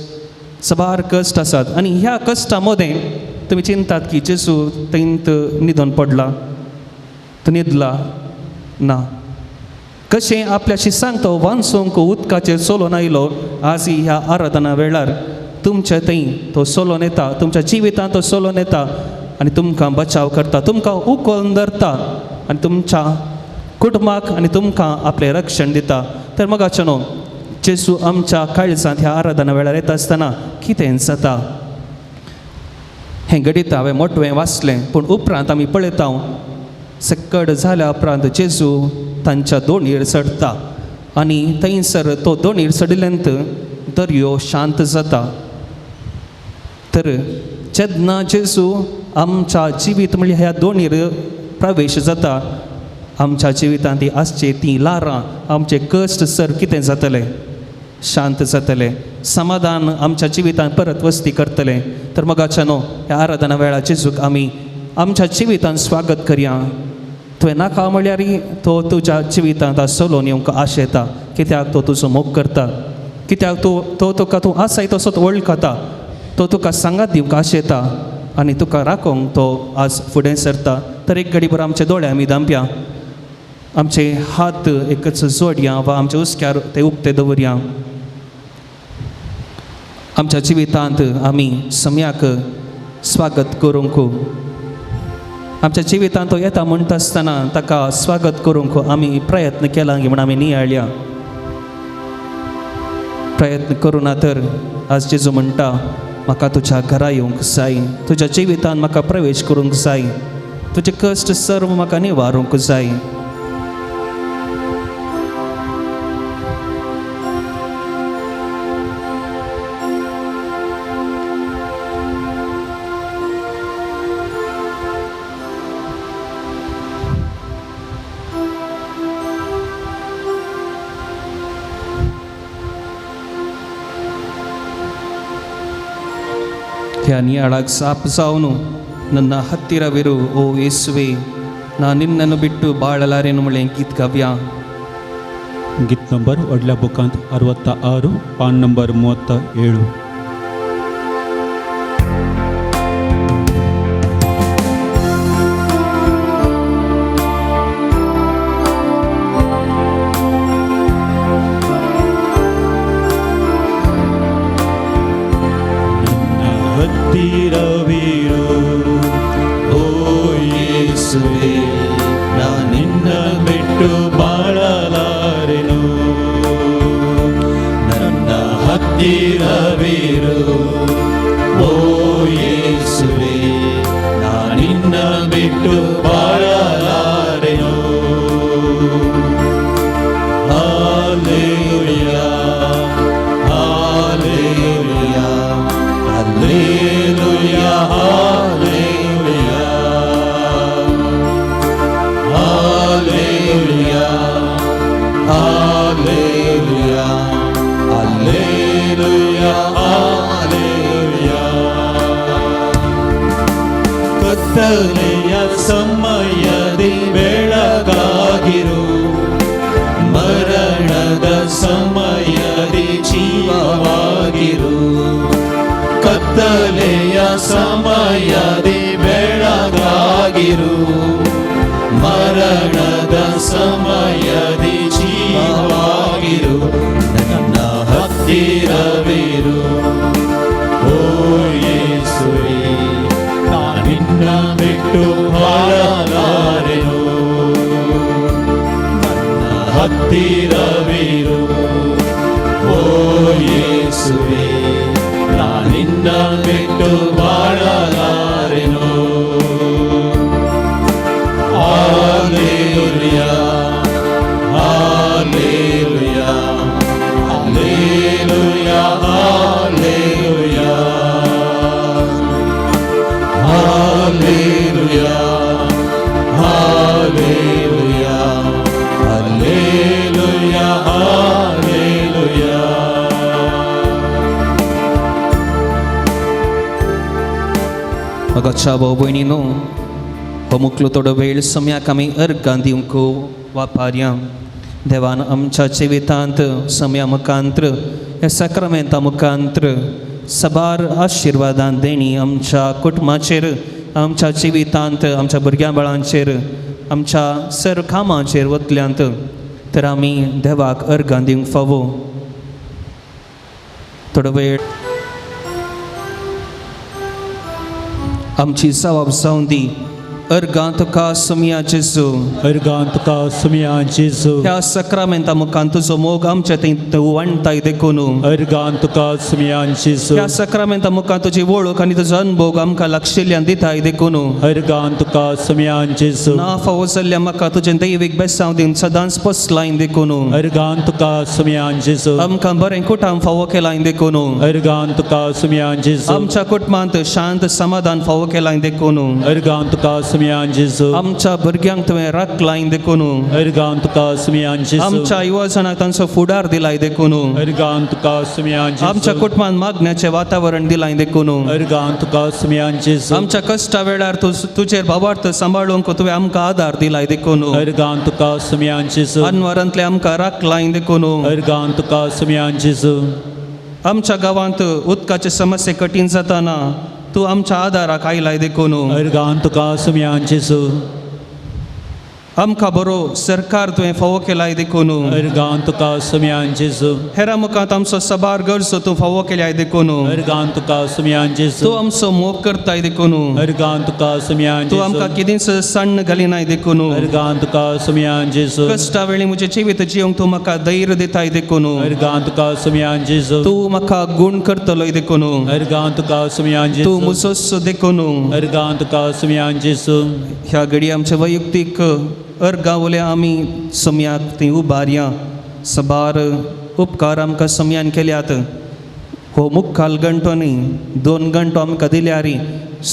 साबार कश्ट आसात. आनी ह्या कश्टां मदें तुमी चिंतात की जेजू थंयत न्हिदोन पडला, तो न्हिदला ना. कशें आपल्या शिसांक तो वांचूंक उदकाचेर चलोवन आयलो, आज ह्या आराधना वेळार तुमच्या थंय तो चलोवन येता, तुमच्या जिवितांत तो चलोवन येता आनी तुमकां बचाव करता, तुमकां उखलून धरता आनी तुमच्या कुटुंबाक आनी तुमकां आपलें रक्षण दिता. तर मोगाचो न्हू, जेजू आमच्या काळजांत ह्या आराधना वेळार येता आसतना कितें जाता हें घडीत हांवें मोटवें वाचलें. पूण उपरांत आमी पळयता सकट जाल्या उपरांत जेजू तांच्या दोणीर चडटा आनी थंयसर तो दोणीर चडिल्ल्यान दर्यो शांत जाता. तर जेन्ना जेजू आमच्या जिवीत म्हणल्यार ह्या दोणीर प्रवेश जाता, आमच्या जिवितांत ती आसची तीं लारां, आमचे कश्ट सर कितें जातलें, शांत जातलें, समाधान आमच्या जिवितांत परत वस्ती करतलें. तर मोगाच्या न्हू, ह्या आराधना वेळार जेजूक आमी आमच्या जिवितांत स्वागत करया. तुवें नाका म्हणल्यार तो तुज्या जिवितांत चलोवन येवंक आशेता, कित्याक तो तुजो मोग करता, कित्याक तो तुका तूं आसाय तसोच वळखता, तो तुका सांगात दिवंक आशेता आनी तुका राखोवंक तो आज फुडें सरता. तर एक घडीभर आमचे दोळे आमी धांपया, आमचे हात एकच जोडया वा आमचे हुस्क्यार ते उक्ते दवरया. आमच्या जिवितांत आमी सम्याक स्वागत करूंक, आमच्या जिवितांत तो येता म्हणटा आसतना ताका स्वागत करूंक आमी प्रयत्न केला म्हूण आमी नियाळया. प्रयत्न करूं ना तर आज जेजू म्हणटा, म्हाका तुज्या घरा येवंक जाय, तुज्या जिवितांत म्हाका प्रवेश करूंक जाय, तुजे कश्ट सर्व म्हाका निवारूंक जाय. ह्या ನಿಯಾಳಾಗ ಸಾಪ್ ಜಾವನು ನನ್ನ ಹತ್ತಿರವಿರು ಓ ಯೇಸುವೆ, ನಾ ನಿನ್ನನ್ನು ಬಿಟ್ಟು ಬಾಳಲಾರೆನು ಮುಳೆ ಗೀತ್ ಕಾವ್ಯ. ಗೀತ್ ನಂಬರ್ ಒಡ್ಲ ಬುಕಾಂತ್ 66, ಪಾನ್ ನಂಬರ್ 37. ನನ್ನ ಹತ್ತಿರವಿರು ಓ ಯೇಸುವೆ, ನಾ ನಿನ್ನ ಬಿಟ್ಟು ಬಾಳಲಾರೆನು. ನನ್ನ ಹತ್ತಿರವಿರು ಓ ಯೇಸುವೆ, ನಾ ನಿನ್ನ ಬಿಟ್ಟು ಬಾಳಲಾರೆನು. Hallelujah, hallelujah, hallelujah, hallelujah, hallelujah, hallelujah, hallelujah, hallelujah. ಕತ್ತಲೆಯ ಸಮಯದಿ ಬೆಳಕಾಗಿರು, ಮರಣದ ಸಮಯದಿ ಜೀವವಾಗಿರು. ಕತ್ತಲೆಯ ಸಮಯದಿ ಬೆಳಕಾಗಿರು, ಮರಣದ ಸಮಯದಿ ಜೀವವಾಗಿರು. ನನ್ನ ಹತ್ತಿರವಿರು ಓ ಯೇಸುವೆ, ನಾ ನಿನ್ನ ಬಿಟ್ಟು ಬಾಳಲಾರೆನು. ನನ್ನ ಹತ್ತಿರವಿರು ಓ ಯೇಸುವೆ, ನಾ ನಿನ್ನ ಬಿಟ್ಟು ಬಾಳಲಾರೆನು. Hallelujah, hallelujah, hallelujah, hallelujah, hallelujah, hallelujah, hallelujah, hallelujah. मोगाच्या भाव भयणीनो, हो मुकलो थोडो वेळ सम्याक आमी अर्गां दिवंक वापारया. देवान आमच्या जिवितांत सम्या मुखांत्र ह्या साक्रामेंता मुखांत्र सबार आशिर्वादान देणी आमच्या कुटुंबाचेर, आमच्या जिवितांत, आमच्या भुरग्यां बाळांचेर, आमच्या सर्व कामाचेर वतल्यांत. तर आमी देवाक अर्गां दिवंक फावो. थोडो वेळ आमची जबाब जावं दी. अर्गां तुका सुमया जेजू, अर्गां तुका सुमया जेजू, ह्या सक्रामेंता मुखान तुजो मोग आमच्या थंय तूं वांटताय देखून. अर्गां तुका सुमया जेजू, ह्या सक्रामेंता मुखान तुजी वळख आनी तुजो अनुभोग आमकां लागशिल्ल्यान दिताय देखून. अर्गां तुका सुमया जेजू, ना फावो जाल्ल्या म्हाका तुजें दैवीक बेसांव दिवन सदांच पोसलाय देखून. अर्गां तुका सुमया जेजू, आमकां बरें कुटाम फावो केलाय देखून. अर्गां तुका सुमया जेजू, आमच्या कुटुंबांत शांत समाधान फावो केलाय देखून. अर्गां तुका सुमया जेजू, आमच्या भुरग्यांक तुवें राखलाय देखून. अर्गां तुका सुमया जेजू, आमच्या युवजणाक तांचो फुडार दिलाय देखून. अर्गां तुका सुमया जेजू, आमच्या कुटुंबांत मागण्याचें वातावरण दिलाय देखून. अर्गां तुका सुमया जेजू, आमच्या कश्टा वेळार तूं तुजेर भावार्थ सांबाळूंक तुवें आमकां आदार दिलाय देखून. अर्गां तुका सुमया जेजू, अनवरांतले आमकां राखलाय देखून. अर्गां तुका सुमया जेजू, आमच्या गांवांत उदकाचे समस्ये कठीण जाताना तूं आमच्या आदाराक आयलाय देखून. अर्गां तुका सुमया जेजू, आमकां बरो सरकार तुवें फावो केलाय देखून. अर्गां तुका सुमया जेजू, हेरा मुखांत आमचो सबार गरजो तूं फावो केल्याय देखून. अर्गां तुका सुमया जेजू, तूं आमचो मोग करताय देखून. अर्गां तुका सुमया तूं जेजू, आमकां कितेंच सण्ण घालिनाय देखून. अर्गां तुका सुमया जेजू, कश्टा वेळी म्हजें जिवीत जिवंक तूं म्हाका धैर्य दिताय देखून. अर्गां तुका सुमया जेजू, तूं म्हाका गुण करतलोय देखून. अर्गां तुका सुमया तूं जेजू, म्हजोच देखून. अर्गां तुका सुमया जेजू. ह्या घडी आमचे वैयक्तीक अर्गां वयल्या आमी सम्याक थंय उबारया. सबार उपकार आमकां सम्यान केल्यात. हो मुखाल घंटो न्ही, 2 घंटो आमकां दिल्यार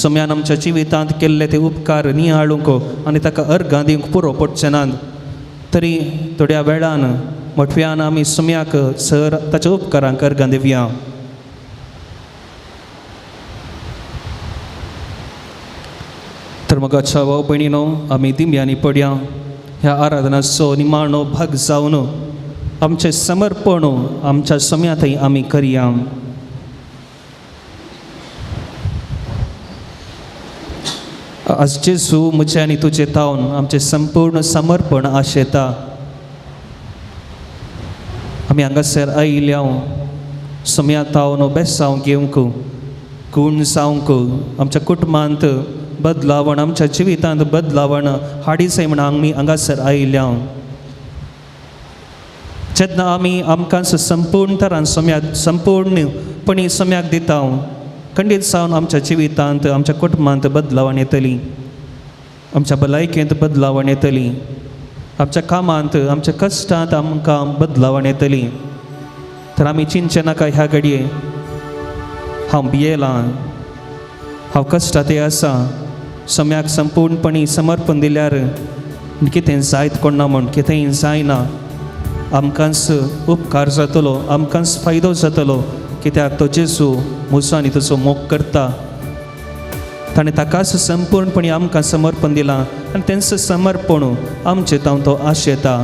सम्यान आमच्या जिवितांत केल्ले ते उपकार नियाळूंक आनी ताका अर्गां दिवंक पुरो पडचे नात. तरी थोड्या वेळान मोठव्यान आमी सम्याक सर ताच्या उपकारांक अर्गां दिवया. तर मोगाच्या भाव भयणीनो, आमी दिमयांनी पडया. ह्या आराधनाचो निमाणो भाग जावन आमचें समर्पण आमच्या सम्या थंय आमी करया. आज जेजू म्हजें आनी तुजें तावन आमचें संपूर्ण समर्पण आशेता. आमी हांगासर आयिल्ल्या सम्या तावन बेसांव घेवंक, गूण जावंक, आमच्या कुटुंबांत बदलावण, आमच्या जिवितांत बदलावण हाडीचें म्हण आमी हांगासर आयिल्ल्या. जेन्ना आमी आमकां संपूर्ण तरान सम्याक संपूर्णपणी सम्याक दिता, खंडीत जावन आमच्या जिवितांत आमच्या कुटुंबांत बदलावण येतली, आमच्या भलायकेंत बदलावण येतली, आमच्या कामांत आमच्या कश्टांत आमकां बदलावण येतली. तर आमी चिंतचें नाका ह्या घडये हांव भियेलां, हांव कश्टांत आसा, सम्याक संपूर्णपणी समर्पण दिल्यार कितें जायत कोण ना म्हूण, कितेंय जायना. आमकांच उपकार जातलो, आमकांच फायदो जातलो, कित्याक तो जेजू म्हजो आनी तुजो मोग करता. ताणें ताकाच संपूर्णपणी आमकां समर्पण दिलां आनी तेंचो समर्पण आमचें तावन तो आशेता.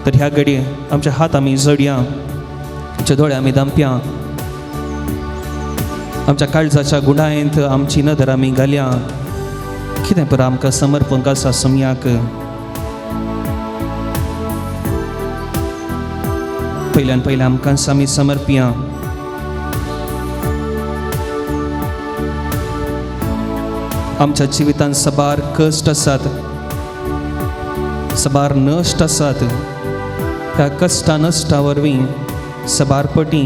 तर ह्या घडये आमचे हात आमी जोडया, आमचे दोळे आमी दामप्या, आमच्या काळजाच्या गुणायेंत आमची नदर आमी घालया. कितें पुरो आमकां समर्पण आसा सम्याक. पयल्यान पयलें आमकां आमी समर्पया. आमच्या जिवितांत साबार कश्ट आसात, साबार नश्ट आसात. ह्या कश्टा नश्टा वरवीं साबार पटी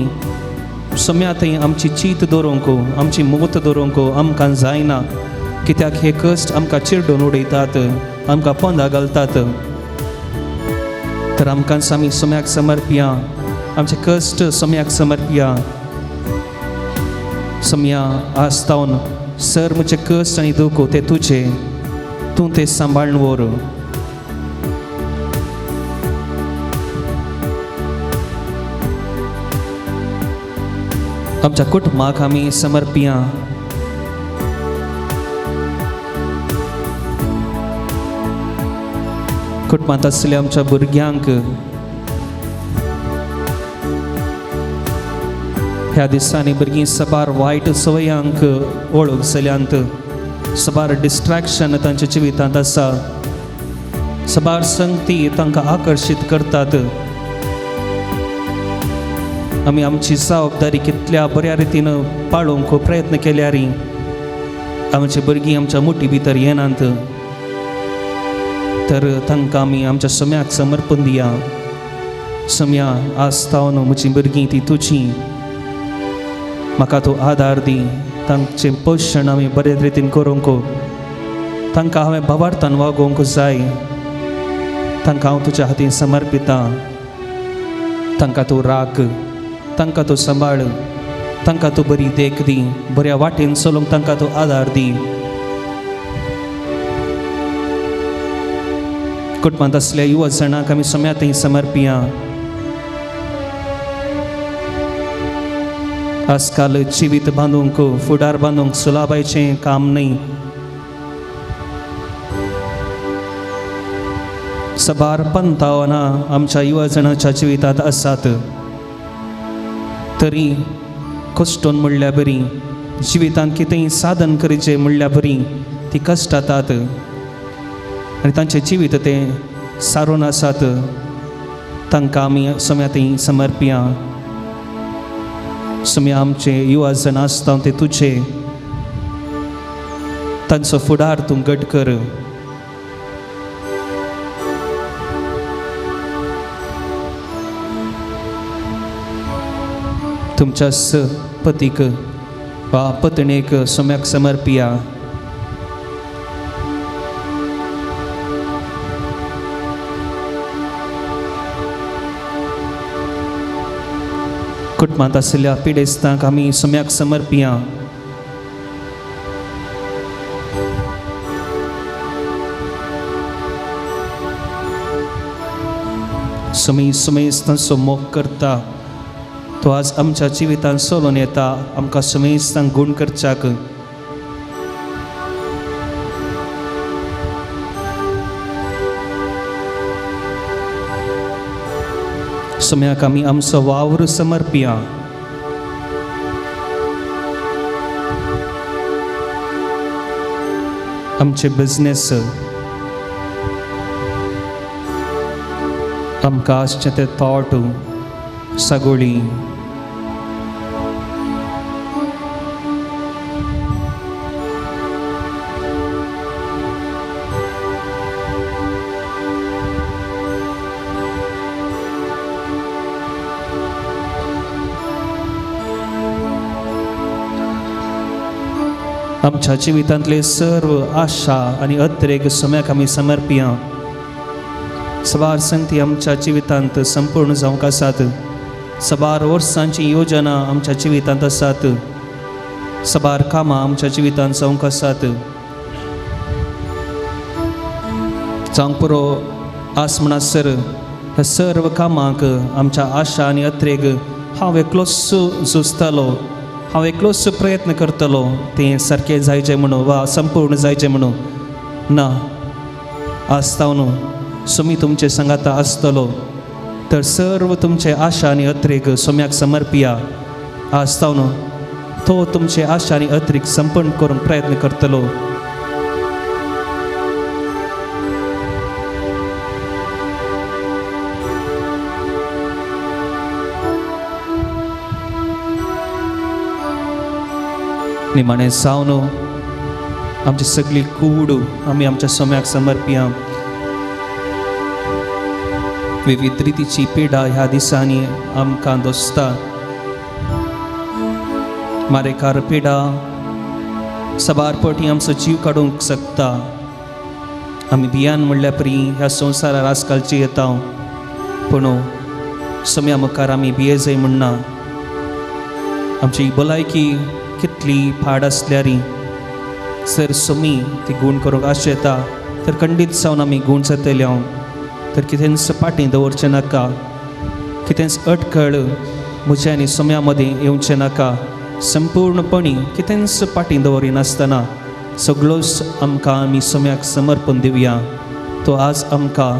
सम्या थंय आमची चीत दवरूंक, आमची मोत दवरूंक आमकां जायना, कित्याक हे कश्ट आमकां चिरडून उडयतात, आमकां पोंदा घालतात. तर आमकां आमी सम्याक समर्पया, आमचे कश्ट सम्याक समर्पया. सम्या आस्तावन सर म्हजे कश्ट आनी दुख ते तुजे, तूं ते सांबाळून व्हर. आमच्या कुटुंबाक आमी समर्पया. कुटुंबांत आसल्या आमच्या भुरग्यांक ह्या दिसांनी भुरगीं साबार वायट सवयांक वळख जाल्यांत, साबार डिस्ट्रॅक्शन तांच्या जिवितांत आसा, साबार संगती तांकां आकर्शीत करतात. आमी आमची जबाबदारी कितल्या बऱ्या रितीन पाळोवंक प्रयत्न केल्यार आमची भुरगीं आमच्या मुठी भितर येनात. तर तांकां आमी आमच्या सम्याक समर्पण दिया. सम्या आस्तावन म्हजी भुरगीं ती तुजी, म्हाका तूं आदार दी. तांचें पोशण आमी बरे रितीन करूंक, तांकां हांवें भावार्थान वागोवंक जाय. तांकां हांव तुज्या हातीन समर्पितां. तांकां तूं राख, तांकां तूं सांबाळ, तांकां तूं बरी देख दी, बऱ्या वाटेन चलूंक तांकां तूं आदार दी. कुटुंबांत आसल्या युवा जाणांक आमी सम्या थंय समर्पिया. आजकाल जिवीत बांदूंक, फुडार बांदूंक सुलाबायचें काम न्हय. साबार पंतावनां आमच्या युवा जाणांच्या जिवितांत आसात, तरी कश्टोन म्हणल्यार बरी, जिवितांत कितेंय साधन करचें म्हणल्यार बरी ती कश्टातात आनी तांचें जिवीत तें सारून आसात. तांकां आमी सम्या थंय समर्पया. सम्या आमचे युवा जण आसता ते तुजे, तांचो फुडार तूं घट कर. तुमच्या पतीक वा पत्नीक सम्याक समर्पिया. कुटुंबांत आशिल्ल्या पिडेस्तांक आमी सम्याक समर्पिया. सुमी सुमेस तांचो मोग करता, तो आज आमच्या जिवितांत चलून येता, आमकां सुमेस्तांक गूण करच्याक. सोम्याक आमी आमचो वावर समर्पिया. आमचे बिजनेस, आमकां आसचे ते थॉट सगळी, आमच्या जिवितांतले सर्व आशा आनी अत्रेक सोम्याक आमी समर्पिया. सबार संगती आमच्या जिवितांत संपूर्ण जावंक आसात. सबार वर्सांची योजना आमच्या जिवितांत आसात. सबार कामां आमच्या जिवितांत जावंक आसात. जावंक पुरो आस म्हणसर ह्या सर्व कामांक आमच्या आशा आनी अत्रेक हांव एकलोच झुजतलो, हांव एकलोच प्रयत्न करतलो तें सारकें जायचें म्हणून वा संपूर्ण जायचें म्हणून ना. आसता न्हू सोमी तुमचे सांगाता आसतलो. तर सर्व तुमचे आशा आनी अत्रेक सोम्याक समर्पिया. आसता न्हू तो तुमचे आशा आनी अत्रेक संपूर्ण करूंक प्रयत्न करतलो. निमाणें जावन आमची सगळी कूड आमी आमच्या सोम्याक समर्पिया. विविध रितीची पिडा ह्या दिसांनी आमकां दोसता. मारेकार पिडा सबार पटी आमचो जीव काडूंक शकता. आमी भियान म्हणल्यार परी ह्या संवसारार आजकालची येता, पूण सोम्या मुखार आमी भिये म्हणना. आमची भलायकी कितली फाड आसल्यारी सर सोमी ती गूण करूंक आशेता तर खंडीत जावन आमी गूण जातले. हांव तर कितेंच फाटीं दवरचें नाका, कितेंच अटकळ म्हज्या आनी सोम्या मदीं येवचें नाका. संपूर्णपणी कितेंच फाटीं दवरिनासतना सगळोच आमकां आमी सोम्याक समर्पण दिवया. तो आज आमकां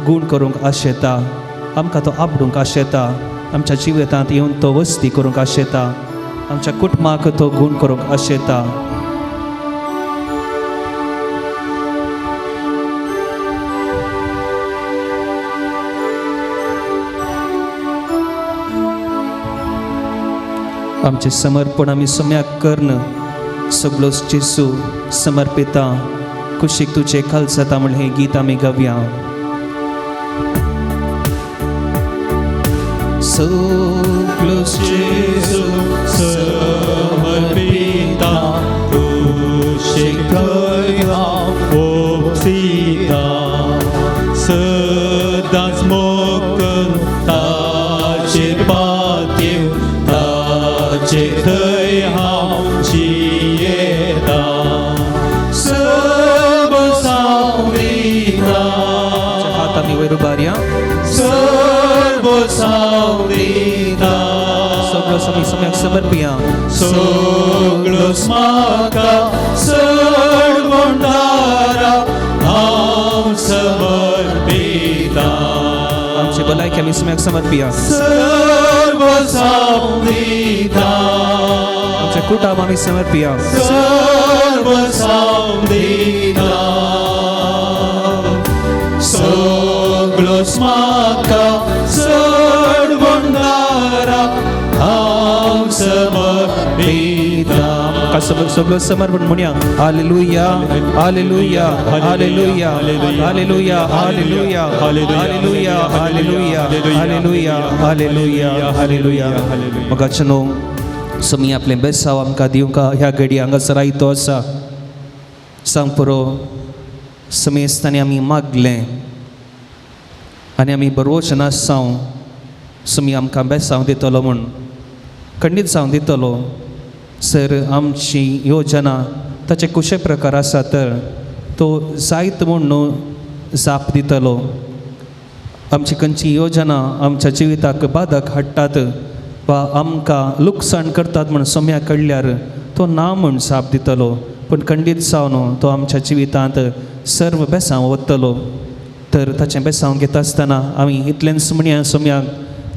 गूण करूंक आशेता, आमकां तो आपडूंक आशेता, आमच्या जिवितांत येवन तो वस्ती करूंक आशेता, आमच्या कुटुंबाक तो गूण करूंक आशेता. आमचें समर्पण आमी सोम्याक कर्ण सगळोच जेजू समर्पिता कुशीक तुजे खाल जाता म्हण हें गीत आमी गावया. सगळोच जेजू समर्पिता कुशीक थंय हांव ओपसिता, सदांच मोकन ताचेर पातयेव ताचे थंय हांव जियेता. सर्व सावरिता हात आमी वयर उबारया. सर्व सावरिता सगळोच आमी सोम्याक समर्पिया. सगळोच म्हाका सर्वोंडारा हांव समर्पिता. आमची भलायकी आमी सोम्याक समर्पिया. सर्व सावरिता आमच्या कुटुंब आमी समर्पिया. सर्व सावरिता सगळोच म्हाका सर्वोंडारा हांव समर्पिता. सगळं समर्पण म्हणया. Hallelujah, hallelujah, hallelujah, hallelujah, hallelujah, hallelujah, hallelujah, hallelujah, hallelujah, hallelujah. मगाचनो समी आपलें बेसांव आमकां दिवंक ह्या घडी हांगासर आयतो आसा. सांग पुरो समेस्तांनी आमी मागलें आनी आमी बरोवचें नासांव समी आमकां बेसांव दितलो म्हूण खंडीत जावन दितलो. सर आमची योजना ताचे कुशे प्रकार आसा तर तो जायत म्हूण न्हू जाप दितलो. आमची खंयची योजना आमच्या जिविताक बादक हाडटात वा आमकां लुकसाण करतात म्हूण सोम्या कडल्यार तो ना म्हूण जाप दितलो, पूण खंडीत जावन तो आमच्या जिवितांत सर्व बेसांव वतलो. तर ताचें बेसांव घेता आसतना आमी इतलेंच म्हणया सोम्याक,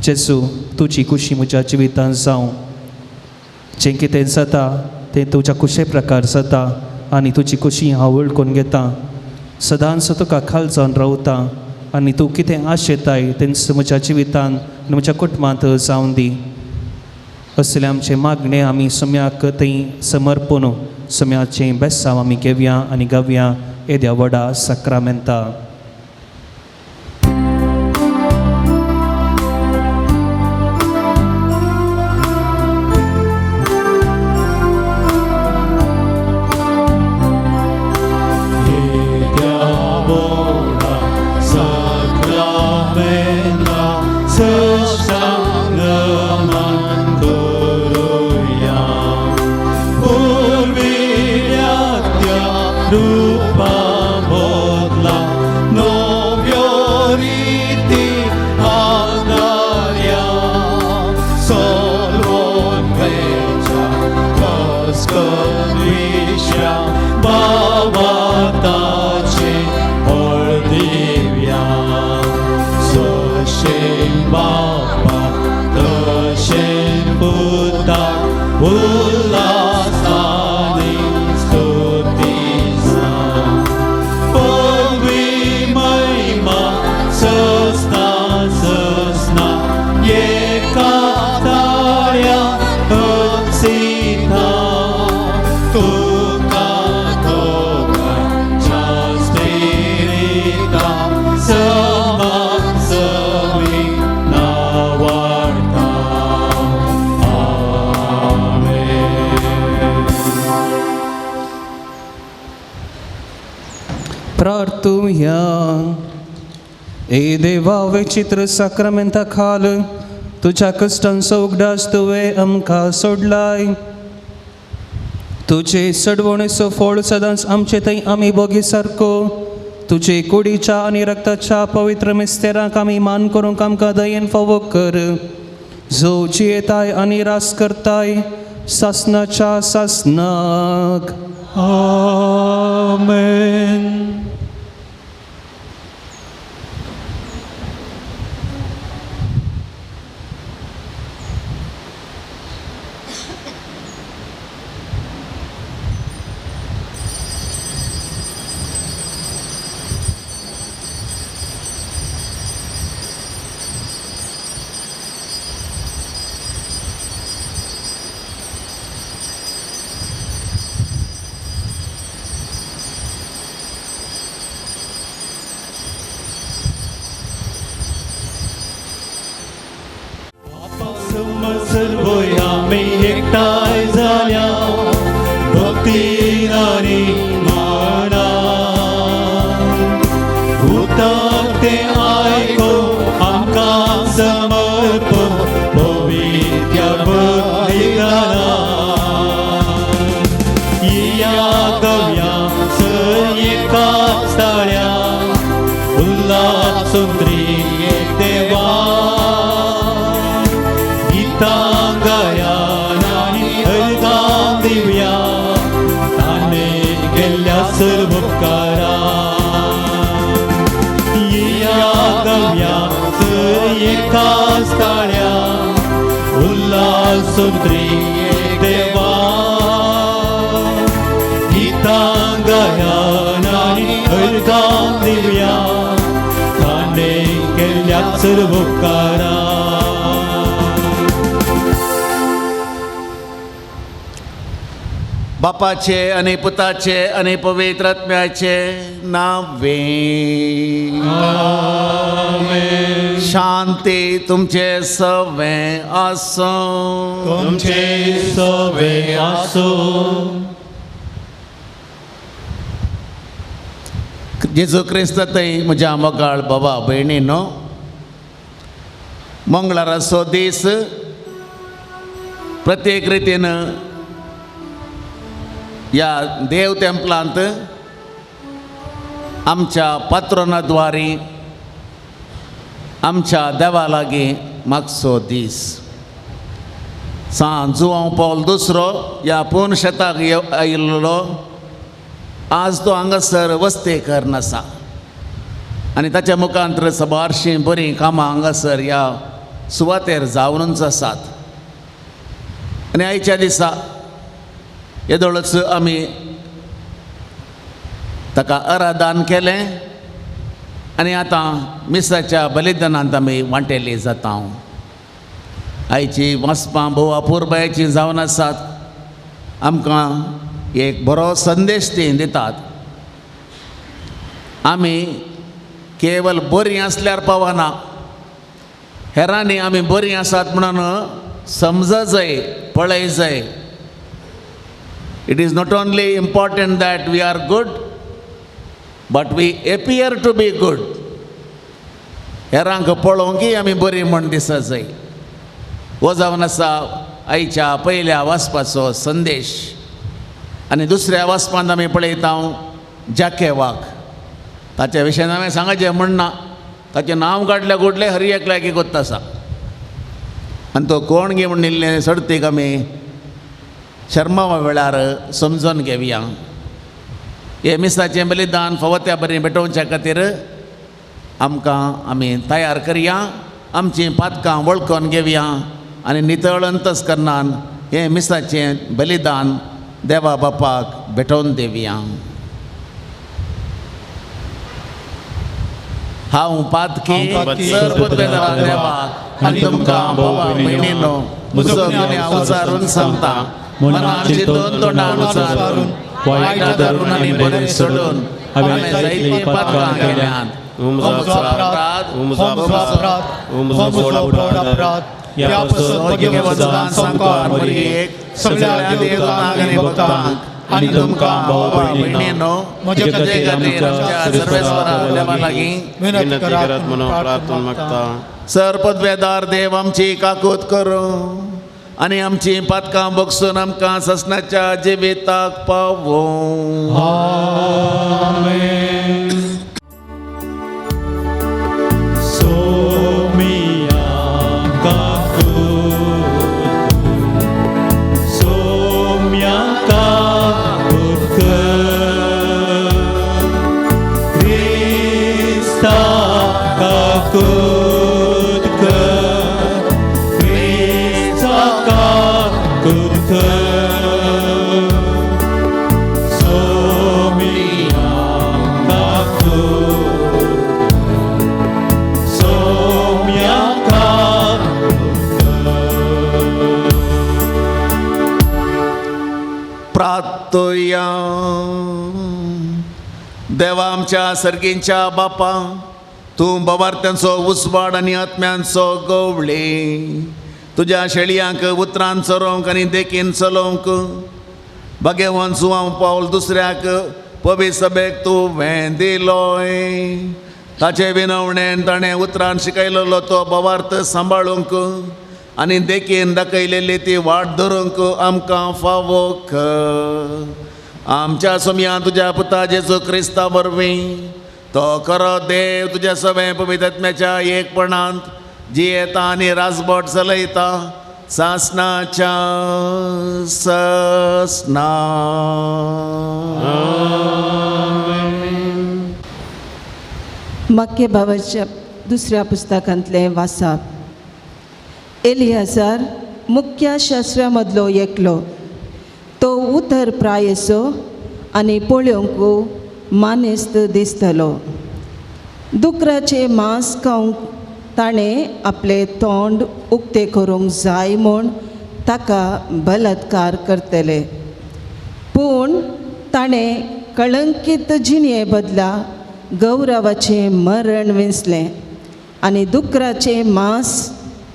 जेजू तुजी खुशी म्हज्या जिवितांत जावं. जें कितें जाता तें तुज्या खुशे प्रकार जाता आनी तुजी खुशी हांव वळखून घेता. सदांच तुका खाल जावन रावता आनी तूं कितें आशेताय तेंच म्हज्या जिवितांत आनी म्हज्या कुटुंबांत जावन दी. असलें आमचें मागणें आमी सम्याक थंय समर्पण सम्याचें बेसांव आमी घेवया आनी गावया येद्या व्हडा साक्रामेंता. ए देवा विचित्र साक्रामेंता खाल तुज्या कश्टांचो उगडास तुवें आमकां सोडलाय. तुजे सडवणेचो फळ सदांच आमचे थंय आमी बोगी सारको तुजे कुडीच्या आनी रक्ताच्या पवित्र मिस्तेरांक आमी मान करूंक आमकां दयेन फावो कर. जो जियेताय आनी रास करताय सासनाच्या सासनाक. आमेन. बापाचे आनी पुताचे आनी पवित्र आत्म्याचे नावे. आमेन. शांती तुमचे सवे आसूं. तुमचे सवे आसूं. जेजू क्रिस्त थंय म्हज्या मोगाळ बाबा भयणीनो, मंगळाराचो दीस प्रत्येक रितीन ह्या देव तेंपलांत आमच्या पात्रोनाद्वारी आमच्या देवा लागीं मागचो दीस. सांत जुआंव पावल दुसरो ह्या पूर्ण शेताक आयिल्लो आज तो हांगासर वस्तेकर आसा आनी ताच्या मुखांत सबारशीं बरीं कामां हांगासर ह्या सुवातेर जावनूच आसात. आनी आयच्या दिसा येदोळच आमी ताका आराधन केलें आनी आतां मिसाच्या बलिदानांत आमी वांटेली जाता. आयची वाचपां भोव अपुरबायेची जावन आसात. आमकां एक बरो संदेश ती दितात. आमी केवल बरीं आसल्यार पावना, हेरांनी आमी बरीं आसात म्हणून समज जाय, पळय जाय. It is not only important that we are good, but we appear to be good. हेरांक पळोवंक आमी बरीं म्हण दिसत जाय. हो जावन आसा आयच्या पयल्या वाचपाचो संदेश. आनी दुसऱ्या वाचपांत आमी पळयता जाकेवाक. ताच्या विशयान हांवें सांगाचें म्हणना, ताचें नांव काडल्या कुडलें हर एकल्याक गोत्त आसा. आनी तो कोण गे म्हण इल्लें सडतीक आमी शर्मावा वेळार समजून घेवया. हे मिसाचें बलिदान फावो त्या बरें भेटोवच्या खातीर आमकां आमी तयार करया, आमचीं पातकां वळखून घेवया आनी नितळ अंतस्करणान हें मिसाचें बलिदान देवा बापाक भेटोवन दिवया. हांव पातकी सरपदवेदारा देवाक आनी तुमकां भावा भयणीनो म्हजो गुन्यांव उचारून सांगता, मनान चिंतून तोंडान उचारून वायट धरून आनी बरें सोडून हांवें जायतीं पातकां केल्यांत. म्हजो अपराध, म्हजो अपराध, म्हजो अपराध. ह्या पासून संवसार मरयेक सगळ्या देवतांक आनी भक्तांक आनी तुमकां भावा भयणीनो म्हजे खातीर आमच्या सर्वेस्वरा देवा लागीं विनंती करात म्हणून प्रार्थना मागता. सरपदवेदार देव आमची काकूत करूं आनी आमची पातकां बगसून आमकां ससनाच्या जिविताक पावों. आमेन. सोमिया काकूत, सोम्या काकूत, क्रिस्ता काकूत, क्रिस्ता काकूत, सोमिया काकूत, सोम्या काकूत. प्रार्थया. देवा आमच्या सर्गींच्या बापा, तूं बवार्त्यांचो उजवाड आनी आत्म्यांचो गवळे, तुज्या शेळयांक उतरान चरोवंक आनी देखीन चलोवंक भाग्यवान सुवांव पावल दुसऱ्याक पवी सभेक तुवें दिलोय. ताचे विनवणेन ताणें उतरान शिकयलेलो तो बवार्थ सांबाळूंक आनी देखीन दाखयलेली ती वाट धरूंक आमकां फावो कर. आमच्या सोमया तुज्या पुता जेजू क्रिस्ता वरवीं तो खरो देव तुज्या सवें पवित्र एकपणांत जियेता आनी राजबोट चलयता सासनाच्या ससना. मक्के बाबाच्या दुसऱ्या पुस्तकांतलें वासाप. एलियाजार मुख्य शास्त्रा मदलो एकलो, तो उतर प्रायसो आनी पळोवंक मानेस्त दिसतलो. दुकराचें मांस खावंक ताणें आपलें तोंड उक्तें करूंक जाय म्हूण ताका बलात्कार करतले, पूण ताणें कळंकीत जिणये बदला गौरवाचें मरण विंचलें आनी दुकराचें मांस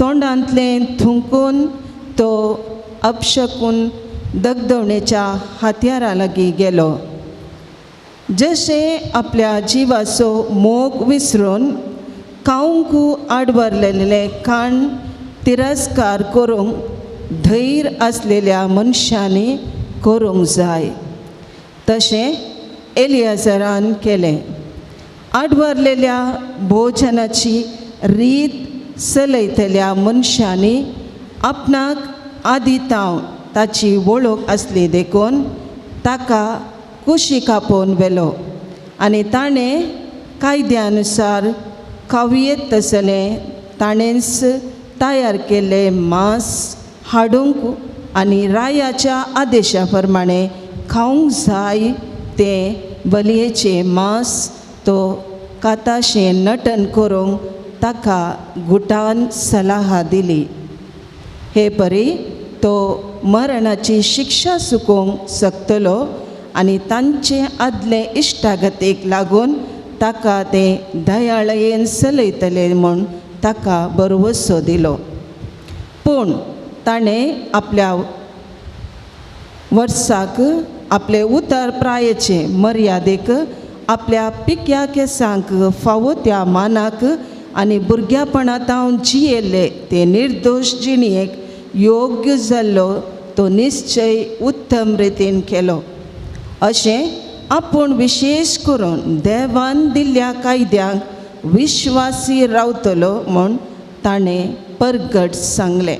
तोंडांतलें थुंकून तो अपशकून दगदवणेच्या हातयारा लागीं गेलो. जशें आपल्या जिवाचो मोग विसरून खावंक आडवरलेलें खाण तिरस्कार करूंक धैर्य आसलेल्या मनशांनी करूंक जाय, तशें एलियाजरान केलें. आडवरलेल्या भोजनाची रीत चलयतल्या मनशांनी आपणाक आदी ताव ताची वळख आसली देखून ताका कुशी कापोवन व्हेलो आनी ताणें कायद्या अनुसार खावयेत तसलें ताणेंच तयार केल्लें मांस हाडूंक आनी रायाच्या आदेशा प्रमाणे खावंक जाय तें बलयेचें मांस तो काताशें नटन करूंक ताका गुटान सलाह दिली. हे परी तो मरणाची शिक्षा चुकोवंक शकतलो आनी तांचे आदले इश्टागतीक लागून ताका ते दयाळयेन चलयतले म्हूण ताका भरवसो दिलो. पूण ताणें आपल्या वर्साक आपले उतर प्रायेचे मर्यादेक आपल्या पिक्या केसांक फावो त्या मानाक आनी भुरग्यापणांत जियेल्ले ते निर्दोश जिणेक योग्य जाल्लो तो निश्चय उत्तम रितीन केलो. अशें आपूण विशेश करून देवान दिल्ल्या कायद्यांक विश्वासी रावतलो म्हूण ताणें परगट सांगलें.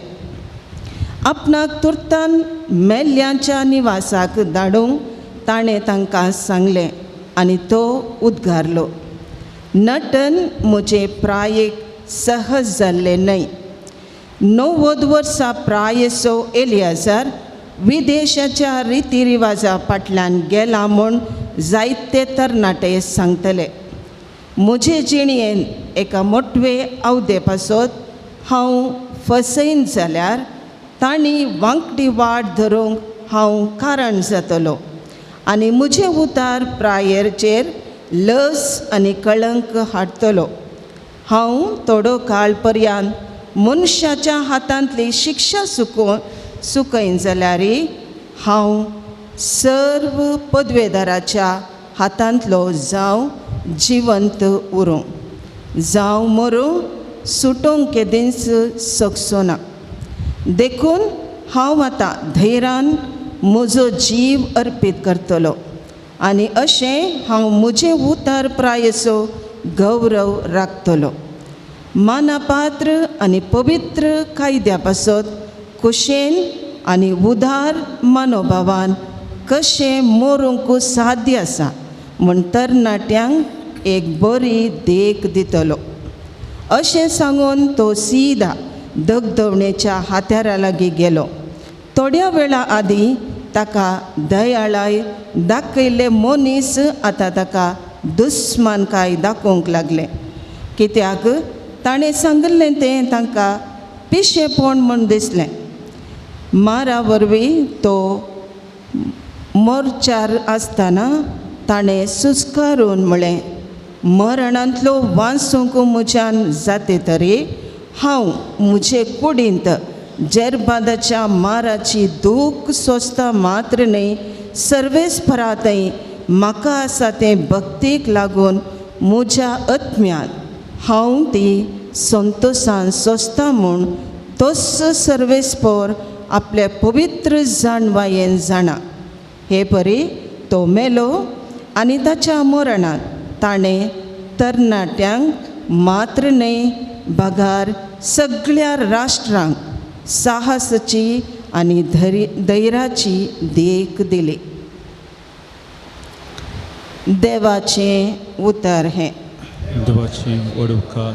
आपणाक तुर्तान मेल्ल्यांच्या निवासाक धाडूंक ताणें तांकां सांगलें आनी तो उद्गारलो, नटन म्हजे प्रायेक सहज जाल्लें न्हय. 90 वर्सां प्रायेचो एलियाजार विदेशाच्या रिती रिवाजा फाटल्यान गेला म्हूण जायते तरणाटे सांगतले. म्हजे जिणेन एका मोटवे आवदे पासत हांव फसयन जाल्यार तांणी वांकडी वाट धरूंक हांव कारण जातलो आनी म्हजें उतार प्रायेचेर लस आनी कळंक हाडटलो. हांव थोडो काळ पर्यंत मनशाच्या हातांतली शिक्षा सुकयन जाल्यार हांव सर्व पदवेदाराच्या हातांतलो जावं जिवंत उरूं, जावं मरूं सुटोवंक केदींच शकचो ना. देखून हांव आतां धैर्यान म्हजो जीव अर्पीत करतलो आनी अशें हांव म्हजें उतर प्रायेचो गौरव राखतलो. मानापात्र आनी पवित्र कायद्या पासत कुशेन आनी उदार मनोभावान कशें मरूंक साध्य आसा म्हूण तरणाट्यांक एक बरी देख दितलो. अशें सांगून तो सीदा दगदवणेच्या हात्यारा लागीं गेलो. थोड्या वेळा आदीं ताका दयाळाय दाखयल्ले मनीस आतां ताका दुस्मानकाय दाखोवंक लागले, कित्याक ताणें सांगिल्लें तें तांकां पिशेपण म्हूण दिसलें. मारा वरवीं तो मोर्चार आसतना ताणें सुस्कारून म्हळें, मरणांतलो वाचूंक म्हज्यान जाते तरी हांव म्हजे कुडींत जेरबादाच्या माराची दूख सोंसता मात्र न्हय, सर्वेस्परांतय म्हाका आसा तें भक्तीक लागून म्हज्या आत्म्यांत हांव ती संतोशान सोंसता म्हूण तोच सर्वेस्पर आपले पवित्र जाणवायेन जाणा. हे परी तो मेलो आनी ताच्या मरणांत ताणें तरणाट्यांक मात्र न्हय बगार सगळ्या राष्ट्रांक साहसाची आनी धैर्याची देख दिली. देवाचें उतर हें. देवाचें व्हड उपकार.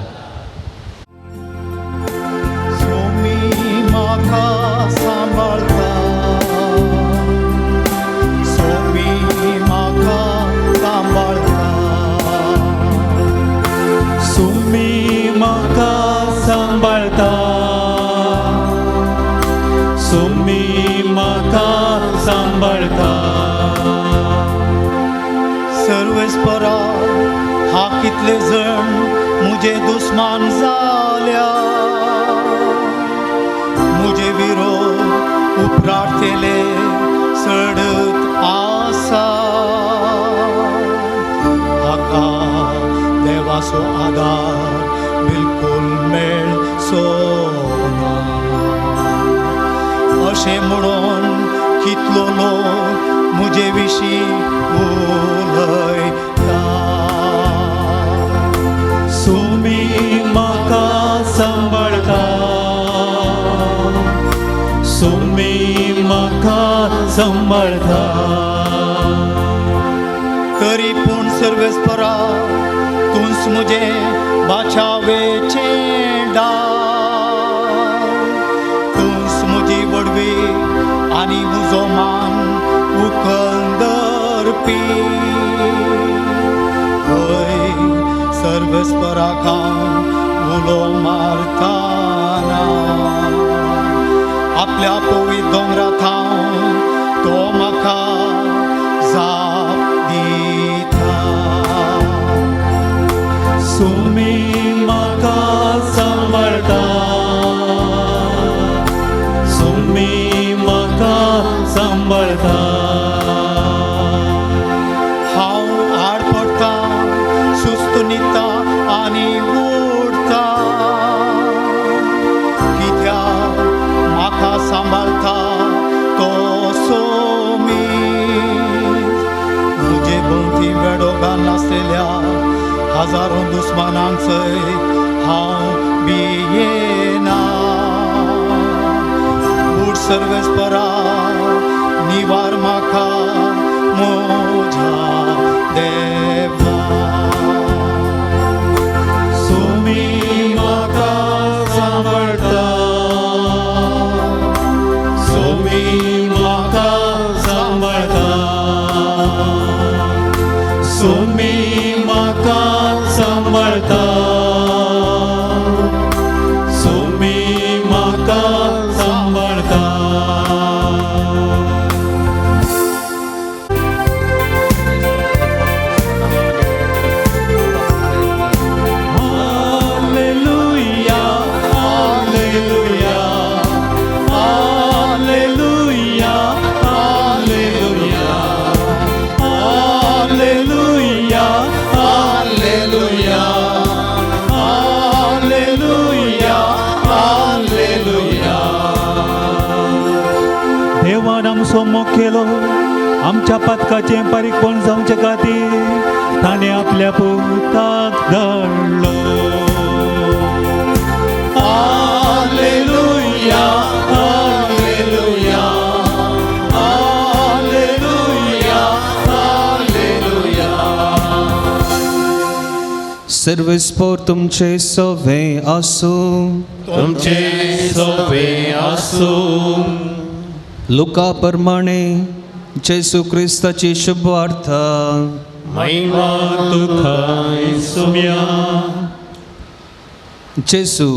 सोमी म्हाका सांबाळता, सोमी म्हाका सांबाळता, सुमी म्हाका सांबाळता, सुमी म्हाका सांबाळता. सर्वेस्परा हा कितले जण मुझे दुस्मान जाल्या, मुझे विरोध उपराटतेले सडत आसा. हाका देवाचो आदार बिलकुल मेळचो ना, अशें म्हणून कितलो लोक मुझे विशीं उलयता. सुमी म्हाका सांबाळता, सुमी म्हाका सांबाळता. तरी पूण सर्वेस्परा तूंच मुझे बाचावेचें डाव, पृथ्वी आनी म्हजो मान उखल दवरपी. हय सर्वेस्पराक हांव उलो मारताना, आपल्या पवित्र दोंगरा थावन तो म्हाका जाप दिता. सुमी म्हाका सांबाळटा, सुमी म्हाका सांबाळटा. हांव आड पडटा, सुस्त न्हिदता आनी उठता, कित्याक म्हाका सांबाळटा तो सोमी. म्हजे भोंवती वेडो घालनासलेल्या हजारो दुस्मानांक सयत हांव भियेना. उठ सर्वेस्परा, निवार म्हाका म्हज्या देवा. सुमी म्हाका सांबाळटा, सुमी म्हाका सांबाळटा, सुमी म्हाका सांबाळटा, सुमी म्हाका सांबाळटा. Hallelujah, hallelujah, hallelujah, hallelujah, hallelujah, hallelujah, hallelujah, hallelujah. देवान आमचो मोग केलो, आमच्या पातकाचें पारीकपण जावचे खातीर ताणें आपल्या पुताक धाडलो. Hallelujah, hallelujah, hallelujah, hallelujah. सर्वेस्पोर तुमचे सवे आसूं. तुमचे सोपे आसूं. लुका प्रमाणे जेजू क्रिस्ताची शुभवार्ता. महिमा तुका सुम्या. जेजू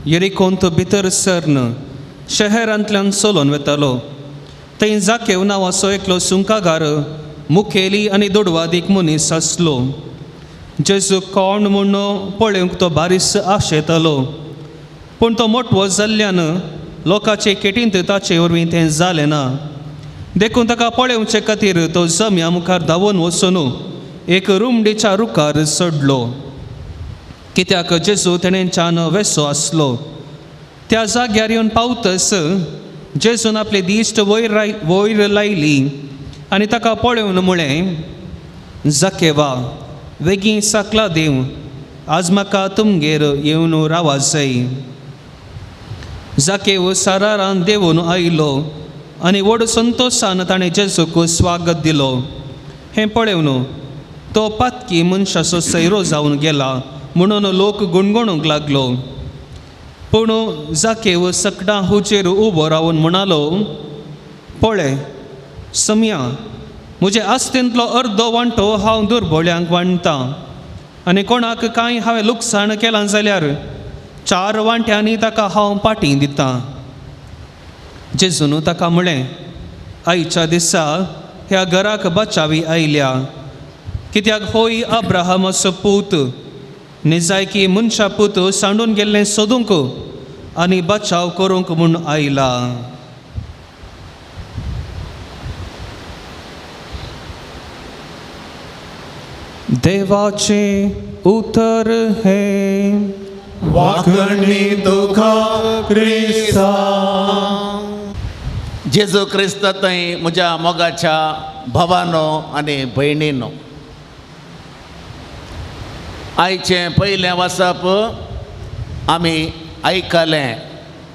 येरिकोंत भितर सरन शहरांतल्यान चलोवन वेतालो. थंय जाकेव नांवाचो एकलो सुंकागार मुखेली आनी दुडवादीक मनीस आसलो. जेजू कोण म्हूण पळोवंक तो बारीस आशेतालो, पूण तो मोटवो जाल्ल्यान लोकांचे केटींत ताचे वरवीं तें जालें ना. देखून ताका पळोवचे खातीर तो जम्या मुखार धांवून वचून एक रुमडीच्या रुखार चडलो, कित्याक जेजू तेणेच्यान वेसो आसलो. त्या जाग्यार येवन पावतच जेजून आपली दिश्ट वयर वयर लायली आनी ताका पळोवन म्हळें, जाकेवा, वेगीं साकला देव, आज म्हाका तुमगेर येवन रावा जाय. जाकेव सारारान देंवून आयलो आनी व्हड संतोशान ताणें जेजूक स्वागत दिलो. हें पळोवन तो पातकी मनशाचो सैरो जावन गेला म्हणून लोक गुणगुणूंक लागलो. पूण जाकेव सकडां हुजेर उबो रावन म्हणालो, पळय सम्या, म्हजे आस्तेंतलो अर्दो वांटो हांव दुर्बोळ्यांक वांट्टां आनी कोणाक कांय हांवें लुकसाण केलां जाल्यार 4 वांट्यांनी ताका हांव पाटी दितां. जेजून ताका म्हळें, आयच्या दिसा ह्या घराक बचावी आयल्या, कित्याक होय अब्राहमाचो पूत. निजायकी मनशा पूत सांडून गेल्लें सोदूंक आनी बचाव करूंक म्हूण आयला. देवाचें उतर हें. वाखणी तुका क्रिस्ता. जेजू क्रिस्त थंय म्हज्या मोगाच्या भावानो आनी भयणीनो, आयचें पयलें वाचप आमी आयकलें,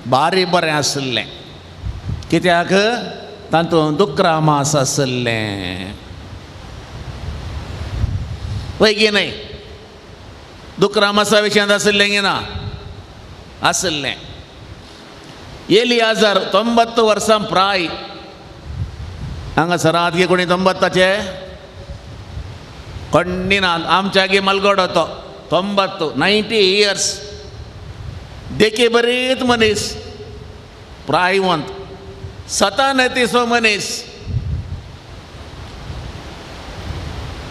बारी बरें आशिल्लें, कित्याक तातूंत दुकरा मास आशिल्लें. वय की न्हय? दुकरा मासा विशयांत आशिल्लें की ना आशिल्लें? एलियाजर 90 वर्सां प्राय. हांगासर आदगे कोणी 90 कोण्णी ना. आमच्यागे मलगोड तो 90 90 इयर्स. देखी बरीच मनीस, प्रायवंत, सतानतीचो मनीस,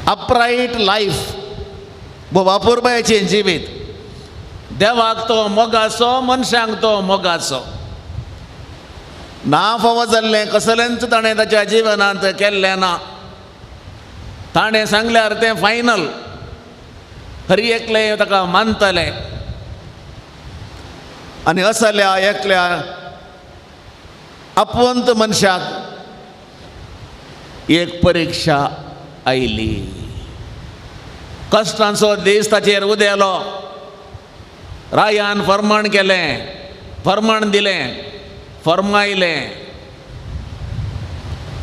अपरायट लायफ, वापुरबायचें जिवीत. देवाक तो मोगाचो, मनशांक तो मोगाचो. ना फावो जाल्लें कसलेंच ताणें ताच्या जिवनांत केल्लें ना. ताणें सांगल्यार तें फायनल, हर एकले ताका मानतले. आनी असल्या एकल्या अपवंत मनशाक एक परिक्षा आयली. कश्टांचो दीस ताचेर उदेलो. रायान फर्माण केलें, फर्माण दिलें, फर्मायलें,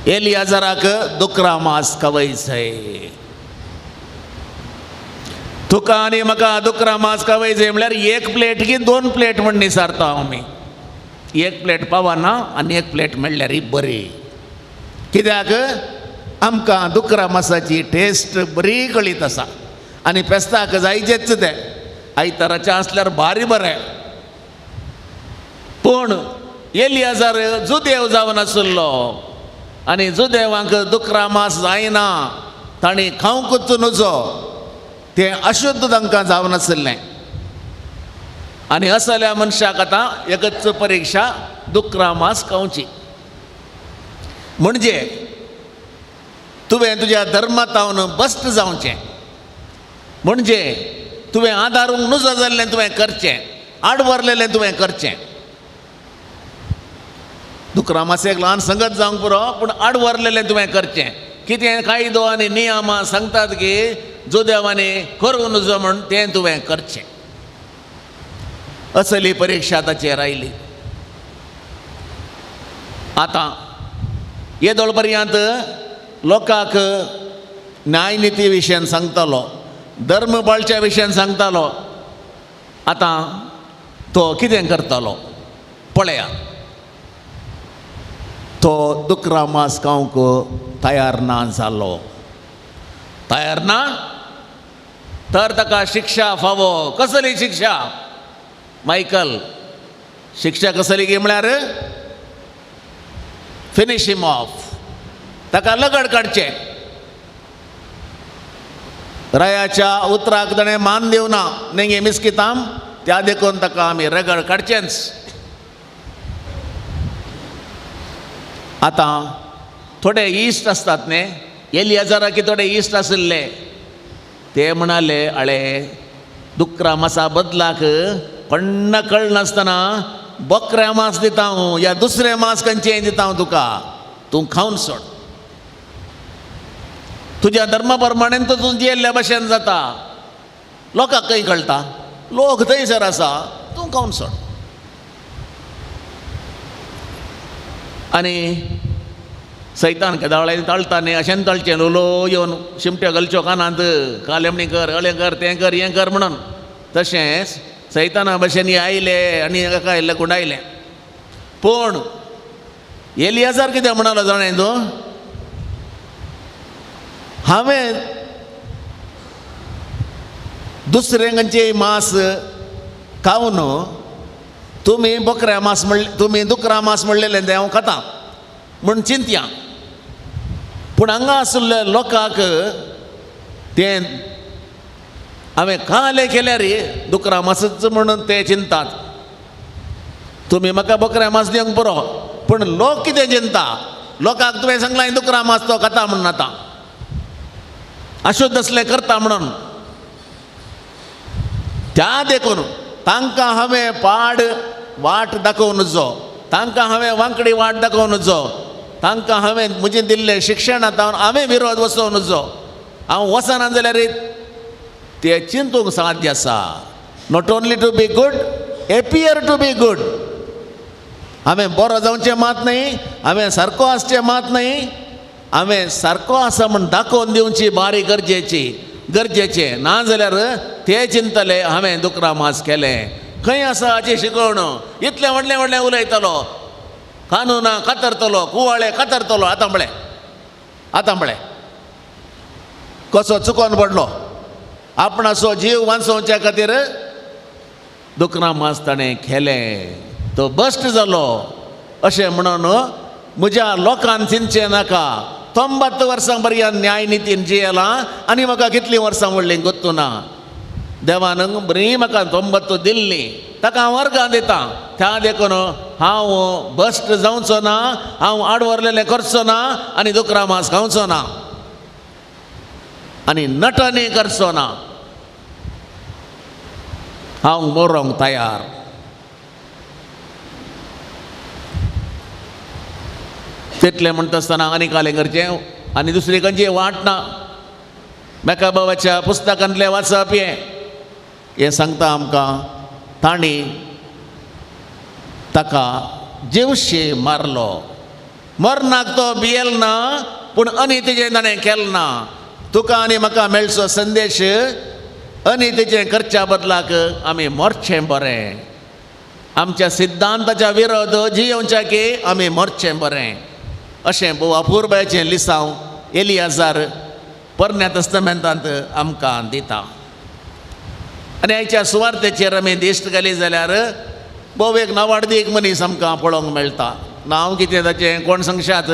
एलियाजराक दुकरा मांस खावयचें. तुका आनी म्हाका दुकरा मांस खावयचें म्हणल्यार एक प्लेट की 2 प्लेट म्हण निसारता आमी. एक प्लेट पावना आनी एक प्लेट मेळ्ळ्यार बरी. कित्याक आमकां दुकरा मासाची टेस्ट बरी कळीत आसा आनी पेस्ताक जायचेच तें. आयताराचें आसल्यार भारी बरें. पूण एलियाजर जुदेव जावन आशिल्लो आनी जुदेवांक दुकरा मांस जायना, तांणी खावंकूच नुजो, तें अशुद्ध तांकां जावन आशिल्लें. आनी असल्या मनशाक आतां एकच परिक्षा, दुकरा मांस खावची. म्हणजे तुवें तुज्या धर्मांत बस्ट जावचें, म्हणजे तुवें आदारूंक नुजो जाल्लें तुवें करचें, आडवरलेलें तुवें करचें. दुकरा मास एक ल्हान संगत जावंक पुरो, पूण आडवरलेलें तुवें करचें. कितें कायदो आनी नियमां सांगतात की जुदेवांनी करूं नुजो म्हूण, तें तुवें करचें. असली परिक्षा ताचेर आयली. आतां येदोळ पर्यंत लोकांक न्यायनिती विशयान सांगतालो, धर्म पाळच्या विशयान सांगतालो. आतां तो कितें करतालो पळया. तो दुकरा मांस खावंक तयार ना जालो. तयार ना तर ताका शिक्षा फावो. कसली शिक्षा मायकल? शिक्षा कसली की म्हळ्यार फिनीश हिम ऑफ, ताका लगड काडचें. रायाच्या उतराक ताणें मान दिवना, नेंगे मिस्किताम, त्या देखून ताका आमी रगड काडचेंच. आतां थोडे इश्ट आसतात न्ही, एलियाजराक थोडे इश्ट आशिल्ले, ते म्हणाले अळे दुकरा मासा बदलाक कोण्ण कळनासतना बकऱ्या मांस दिता हांव, या दुसरें मांस खंयचें दिता हांव तुका, तूं खावन सोड. तुज्या धर्मा प्रमाणें तूं जियेल्ल्या भशेन जाता. लोकांक खंय कळटा, लोक थंयसर आसा, तूं खावन सोड. आनी सैतान केदाळे तळटा न्ही, अशें तळचें उलो येवन शिमट्यो घालच्यो कानांत, कालेमणी कर, अळें कर, तें कर, हें कर म्हणून. तशेंच सैताना भशेन आयले आनी एका आयिल्लें गुंडायलें. पूण एलियाजर कितें म्हणालो जाणा तूं? हांवें दुसरें खंयचें मांस खावन तुमी बकऱ्या मांस म्हणलें, तुमी दुकरा मांस म्हणलेलें तें हांव खाता म्हूण चिंतया. पूण हांगा आशिल्ल्या लोकांक तें हांवें खालें केल्यार दुकरा मासच म्हणून ते चिंतात. तुमी म्हाका बकऱ्या मांस दिवंक पुरो, पूण लोक कितें चिंता? लोकांक तुवें सांगलां दुकरा मांस तो खाता म्हणून, आतां अशुद्ध असलें करता म्हणून. त्या देखून तांकां हांवें पाड वाट दाखोवन नुजो, तांकां हांवें वांकडी वाट दाखोवन नुजो, तांकां हांवें म्हजें दिल्लें शिक्षण आतां हांवें विरोध वचोवन नुजो. हांव वचना जाल्यार ते चिंतूंक साध्य आसा. Not only to be good, appear to be good. हांवें बरो जावचें मात न्हय, हांवें सारको आसचें मात न्हय, हांवें सारको आसा म्हूण दाखोवन दिवची बारी गरजेची, गरजेचें. ना जाल्यार ते चिंतले हांवें दुकरा मांस केलें, खंय आसा हाची शिकवण? इतलें व्हडलें व्हडलें उलयतलो, कानुनां कातरतलो, कुवाळे कातरतलो. आतां पळय, आतां पळय कसो चुकोन पडलो. आपणाचो जीव वांचोवच्या खातीर दुकरां मांस ताणें खेलें, तो बस्ट जालो. अशें म्हणून म्हज्या लोकान चिंतचें नाका. 90 वर्सां पर्यंत न्याय नितीन जियेलां आनी म्हाका कितलीं वर्सां व्हडलीं गोत्तू ना. देवान बरी म्हाका 90 दिल्ली, ताका हांव वर्गां दितां. त्या देखून हांव बस्ट जावचो ना, हांव आडवरलेलें करचो ना आनी दुकरां मांस खावचो ना आनी नटनी करचो ना. हांव मरोंक तयार. तितलें म्हणटा आसतना आनी कालें करचें आनी दुसरी खंयची वाट ना. मेका बाबाच्या पुस्तकांतलें वाचप हें हें सांगता आमकां, तांणी ताका जीवशी मारलो. मरणाक तो भियेल ना, पूण अनितीचें ताणें केलें ना. तुका आनी म्हाका मेळचो संदेश, अनितीचें करच्या बदलाक आमी मरचें बरें. आमच्या सिद्धांताच्या विरोध जियोवच्या की आमी मरचें बरें. अशें भोव अपुरबायेचें लिसांव एलियाजार पोरण्या तस्तमेंतांत आमकां दिता. आनी आयच्या सुवार्तेचेर आमी दिश्ट घाली जाल्यार भोव एक नावाडदीक मनीस आमकां पळोवंक मेळटा. नांव कितें ताचें कोण सांगशात?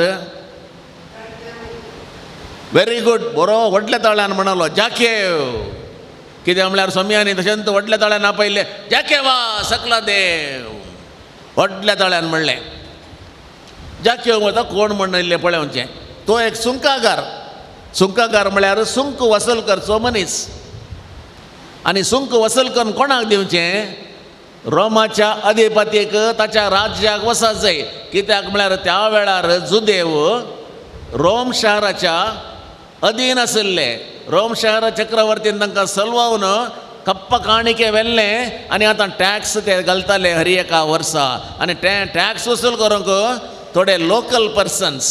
व्हेरी गूड, बरो व्हडल्या ताळ्यान म्हणालो जाकेव. कितें म्हणल्यार सोम्यांनी तशेंच व्हडल्या ताळ्यान आपयलें, जाकेवा सकला देव, व्हडल्या ताळ्यान म्हणलें. जाकेव म्हणटा कोण म्हणिल्लें पळोवचें. तो एक सुंकागार. सुंकागार म्हळ्यार सुंक वसल करचो मनीस. आनी सुंक वसल करून कोणाक दिवचें? रोमाच्या अधिपतीक, ताच्या राज्याक वचत जाय. कित्याक म्हळ्यार त्या वेळार जुदेव रोम शाराच्या अधीन आशिल्ले. रोम शहर चक्रवर्तीन तांकां सलवावन कप्प काणिके व्हेल्लें आनी आतां टॅक्स ते घालताले हर एका वर्सा. आनी ते टॅक्स वसूल करूंक थोडे लोकल पर्सन्स,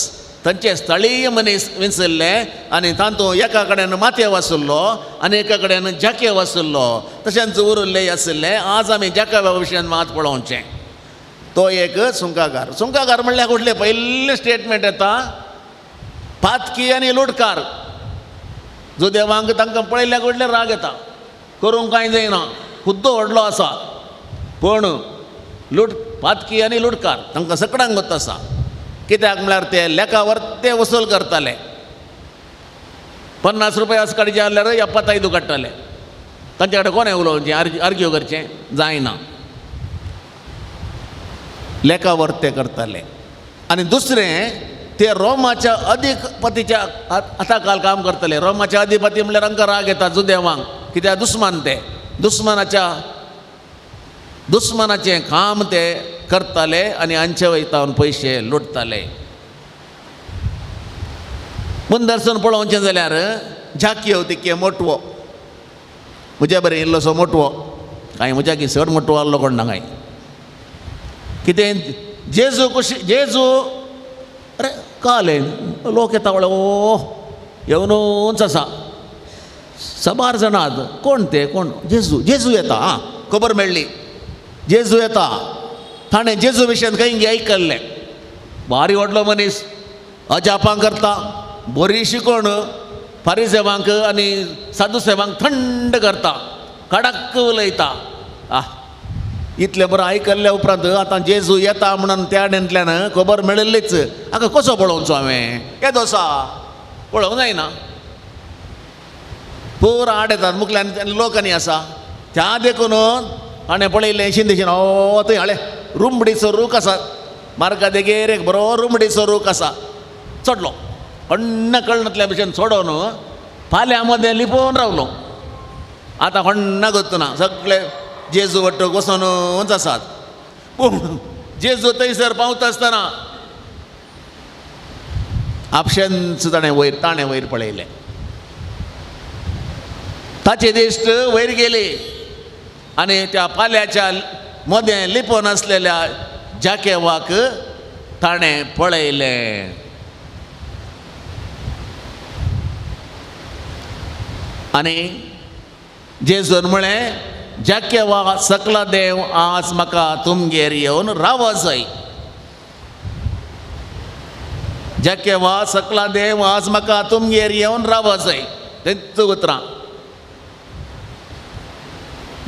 तांचे स्थळीय मनीस विंचल्ले आनी तातूंत एका कडेन माथेव आशिल्लो आनी एका कडेन जाकेव आशिल्लो. तशेंच उरिल्ले आशिल्ले. आज आमी जाकेवा विशयान मात पळोवचें. तो एक सुंकागार. सुंकागार म्हणल्यार कुठले पयलें स्टेटमेंट येता, पातकी आनी लुटकार. जुदेवांक तांकां पळयल्ल्या कुठले राग येता, करूंक कांय जायना, खुद्दो व्हडलो आसा, पूण लूट पातकी आनी लुटकार तांकां सकडांक गोत आसा. कित्याक म्हळ्यार ते लेखावर ते वसूल करताले. 50 रुपया असो काडचे जाल्यार 75 काडटाले. तांचे कडेन कोणें उलोवचें, आर्ग्यू करचें जायना. लेखावर ते करताले. आनी दुसरें ते रोमाच्या अधिपतीच्या हाताखाल काम करतले. रोमाच्या अधिपती म्हणल्यार तांकां राग येता जुदेवांक, कित्याक दुस्मान ते, दुस्मनाचें काम ते करताले आनी हांचे वयतावन पयशे लुटताले. मुंदरसून पळोवचें जाल्यार जाकीव तिके मोटवो, म्हज्या बरें इल्लोसो मोटवो, कांय म्हज्या की चड मोटवो आहलो कोण ना. कांय कितें जेजू कशी जेजू अरे काले लोक येता वळे ओ येवनूच आसा, साबार जाणां कोण ते कोण? जेजू, जेजू येता. आं, खबर मेळ्ळी जेजू येता. ताणें जेजू विशयान खंय आयकल्लें. भारी व्हडलो मनीस, अजापां करता, बरी शिकोण फारिसेवांक आनी साधुसेवांक थंड करता, कडक उलयता. आह, इतलें बरें आयकल्ल्या उपरांत आतां जेजू येता म्हणून त्या डेंतल्यान खबर मेळिल्लीच. आतां कसो पळोवचो हांवें? येदो आसा, पळोवंक जायना. पुरो आड येतात मुखल्यान लोक आनी आसा. त्या देखून हाणें पळयलें शिंदेशीन, ओ थंय हाळे रुमडीचो रूख आसा, मार्गा देगेर एक बरो रुमडीचो रूख आसा. चडलो कोण्ण कळनातल्या भशेन चडोवन पाल्या मदें लिपोवन रावलो. आतां कोण्ण गोत्तना सगळे जेजू वट्ट वचोनूच आसात. पूण जेजू थंयसर पावता आसतना आपशेंच ताणें वयर पळयलें. ताची दिश्ट वयर गेली आनी त्या पाल्याच्या मदें लिपोवन आसलेल्या जाकेवाक ताणें पळयलें. आनी जेजून म्हळें, जाकेवा सकला देव आज म्हाका तुमगेर येवन राव जाय. जाकेवा सकला देव आज म्हाका तुमगेर येवन राव जाय. तेंच उतरां.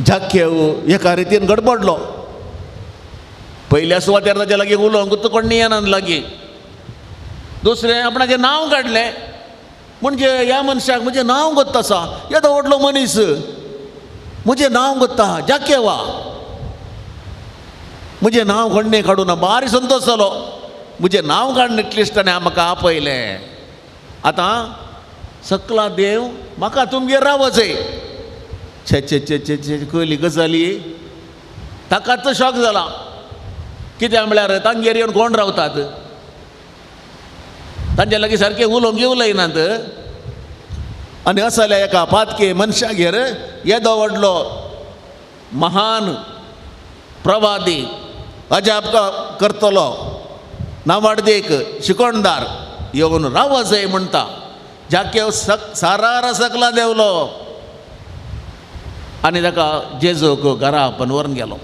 जाकेव एका रितीन गडबडलो. पयल्या सुवातेर ताच्या लागीं उलोवंक कोण येना लागीं. दुसरें आपणाचें नांव काडलें, म्हणजे ह्या मनशाक म्हजें नांव गोत्त आसा, येदो व्हडलो मनीस म्हजें नांव गोत्ता जाकेवा, म्हजें नांव कोण्णें काडूं ना. बारी संतोश जालो, म्हजें नांव काडून एटलिस्ट ताणें म्हाका आपयलें. आतां सकला देव म्हाका तुमगेर रावचय. छे छे छे छे छे, कयली गजाली. ताकाच शॉक जाला. कित्याक म्हळ्यार तांगेर येवन कोण रावतात, तांच्या लागीं सारकें उलोवंक उलयनात. आनी असल्या एका पातके मनशागेर येदो व्हडलो महान प्रवादी, अजाप करतलो, नावाडदीक शिकोणदार येवन रावजय म्हणटा. जाकेव सारार सकला देंवलो आनी ताका जेजूक घरा आपण व्हरून गेलो.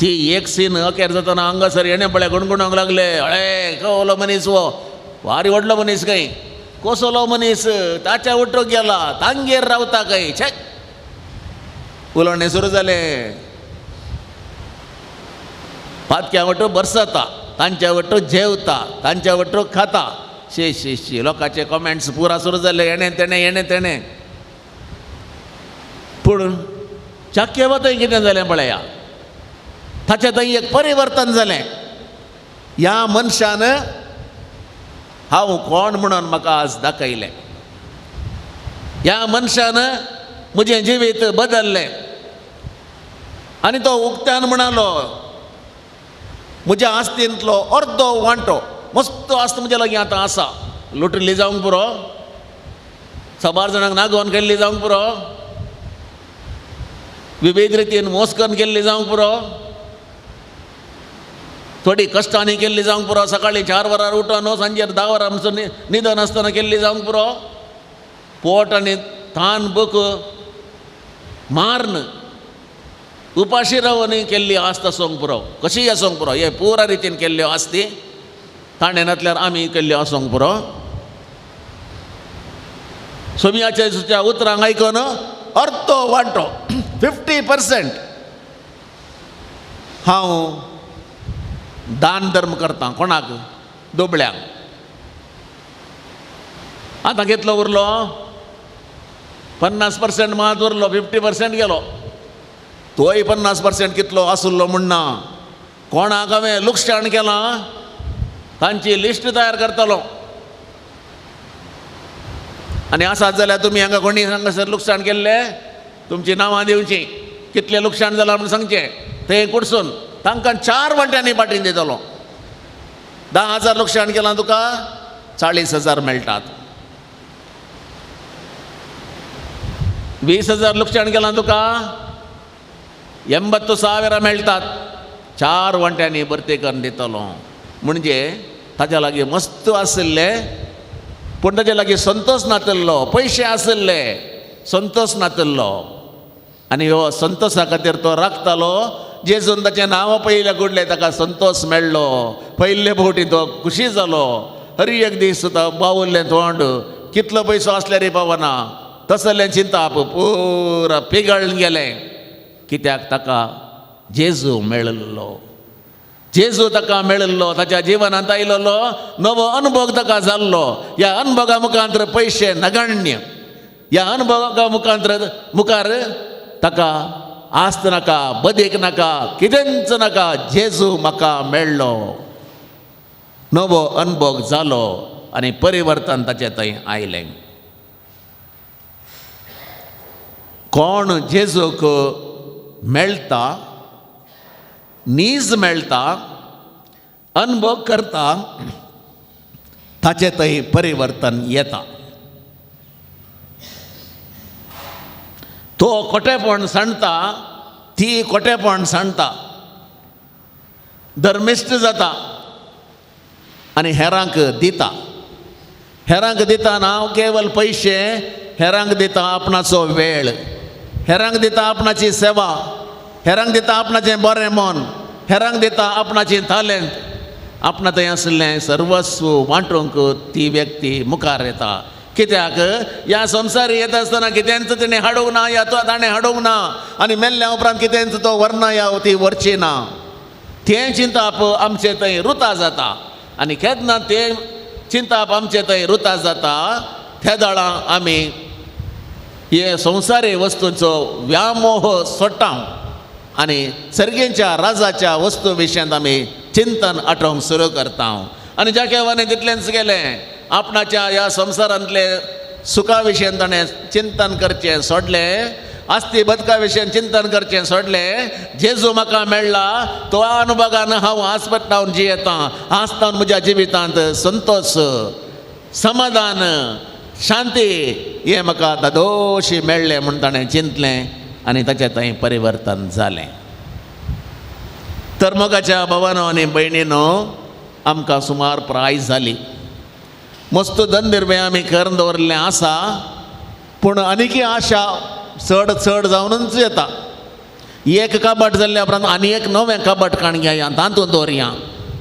ती एक सीन अखेर जातना हांगासर येणे पळय गुणगुणोंक लागले, अळे कवलो मनीस हो, वारी व्हडलो मनीस खंय, कसलो मनीस, ताच्या उठूंक गेला, तांगेर रावता खंय. छे, उलोवणें सुरू जालें. पातक्या वटू बरसता, तांच्या वटू जेवता, तांच्या वटू खाता. शी शी शी, लोकांचे कॉमेंट्स पुरा सुरू जाले, येणें तेणें येणें तेणें. पूण जाकेवा थंय कितें जालें पळया, ताचें थंय एक परिवर्तन जालें. ह्या मनशान हांव कोण म्हणून म्हाका आज दाखयलें. ह्या मनशान म्हजें जिवीत बदल्लें. आनी तो उक्त्यान म्हणालो, म्हज्या आस्तींतलो अर्दो वांटो, मस्त आस्त म्हज्या लागीं आतां आसा, लुटिल्ली जावंक पुरो, साबार जाणांक नागोवन केल्ली जावंक पुरो, विविध रितीन मोस करून केल्ली जावंक पुरो, थोडी कश्टांनी केल्ली जावंक पुरो, सकाळीं 4 वरां उठोन सांजेर 10 वरां म्हणसर न्हिदन आसतना केल्ली जावंक पुरो, पोट आनी तान भूक मार्न उपाशी रावन केल्ली आस्त आसूंक पुरो, कशीय आसूंक पुरो, हे पुरा रितीन केल्ल्यो आसती ताणें नातल्यार आमी केल्ल्यो आसूंक पुरो. सोमियाच्या उतरांक आयकून अर्दो वांटो 50% हांव दान धर्म करता. कोणाक? दुबळ्यांक. आतां कितलो उरलो? 50% मात उरलो, 50% गेलो. तोय 50% कितलो आसुल्लो म्हण ना. कोणाक हांवें लुकसाण केलां तांची लिस्ट तयार करतलो. आनी आसात जाल्यार तुमी हांगा कोणी हांगासर लुकसाण केल्लें तुमचीं नांवां दिवचीं, कितलें लुकसाण जालां म्हूण सांगचें, थंय कुडसून तांकां 4 वांट्यांनी पाटीन दितलो. 10,000 लुकसाण केलां तुका 40,000 मेळटात. 20,000 लुकसाण केलां तुका 80,000 मेळटात. 4 वांट्यांनी भरती करून दितलो. म्हणजे ताच्या लागीं मस्त आशिल्ले पूण ताच्या लागीं संतोश नातिल्लो, पयशे आशिल्ले संतोश नातिल्लो. आनी हो संतोशा खातीर तो राखतालो. जेजून ताचें नांव पयलें घडलें, ताका संतोश मेळ्ळो. पयले फावटी तो खुशी जालो. हर एक दीस तो बावुल्लें तोंड, कितलो पयसो आसल्यार पावना तसलें चिंताप पुरा पिगळून गेलें. कित्याक? ताका जेजू मेळिल्लो. जेजू ताका मेळिल्लो, ताच्या जिवनांत आयिल्लो नवो अनुभव ताका जाल्लो. ह्या अनुभवा मुखांतर पयशे नगण्य, ह्या अनुभवा मुखार ताका आस्त नाका, बदीक नाका, कितेंच नाका. जेजू म्हाका मेळ्ळो, नवो अनुभव जालो आनी परिवर्तन ताचें थंय आयलें. कोण जेजूक मेळटा, नीज मेळटा, अनुभव करता, ताचें थंय परिवर्तन येता. तो खोटेपण सांडटा, ती खोटेपण सांडटा, धर्मिश्ट जाता आनी हेरांक दिता. हेरांक दिता ना केवल पयशे, हेरांक दिता आपणाचो वेळ. हेरांक दिता आपणाची सेवा, हेरांक दिता आपणाचें बरें मन, हेरांक दिता आपणाचें तालेंत. आपणा थंय आशिल्लें सर्वस्व वांटूंक ती व्यक्ती मुखार येता. कित्याक ह्या संवसारी येता आसतना कितेंच तेणें हाडूंक ना या तो ताणें हाडूंक ना, आनी मेल्ल्या उपरांत कितेंच तो व्हरना या ती व्हरची ना. तें चिंताप आमचें थंय रुता जाता, आनी केन्ना तें चिंताप आमचें थंय रुता जाता त्या दळां आमी हे संवसारी वस्तूंचो व्यामोह सोडटा आनी सर्गेच्या राजाच्या वस्तू विशयांत आमी चिंतन आठोवंक सुरू करता. आनी ज्या केवाने तितलेंच गेलें, आपणाच्या ह्या संवसारांतले सुखा विशयान ताणें चिंतन करचें सोडलें, आस्ती बदका विशयान चिंतन करचें सोडलें. जेजू म्हाका मेळ्ळा तो अनुभगान हांव आस्पत जियेतां, आसतान म्हज्या जिवितांत संतोश, समाधान, शांती हें म्हाका दादोशी मेळ्ळें म्हूण ताणें चिंतलें आनी ताचें थंय परिवर्तन जालें. तर मोगाच्या भावानो आनी भयणीनो, आमकां सुमार प्राय जाली, मस्त धंदिरबें आमी करून दवरिल्लें आसा, पूण आनीकी आशा चड चड जावनूच येता. एक कबाट जाल्ल्या उपरांत आनी एक नवें कबाट काण घेया, तातूंत दवरया,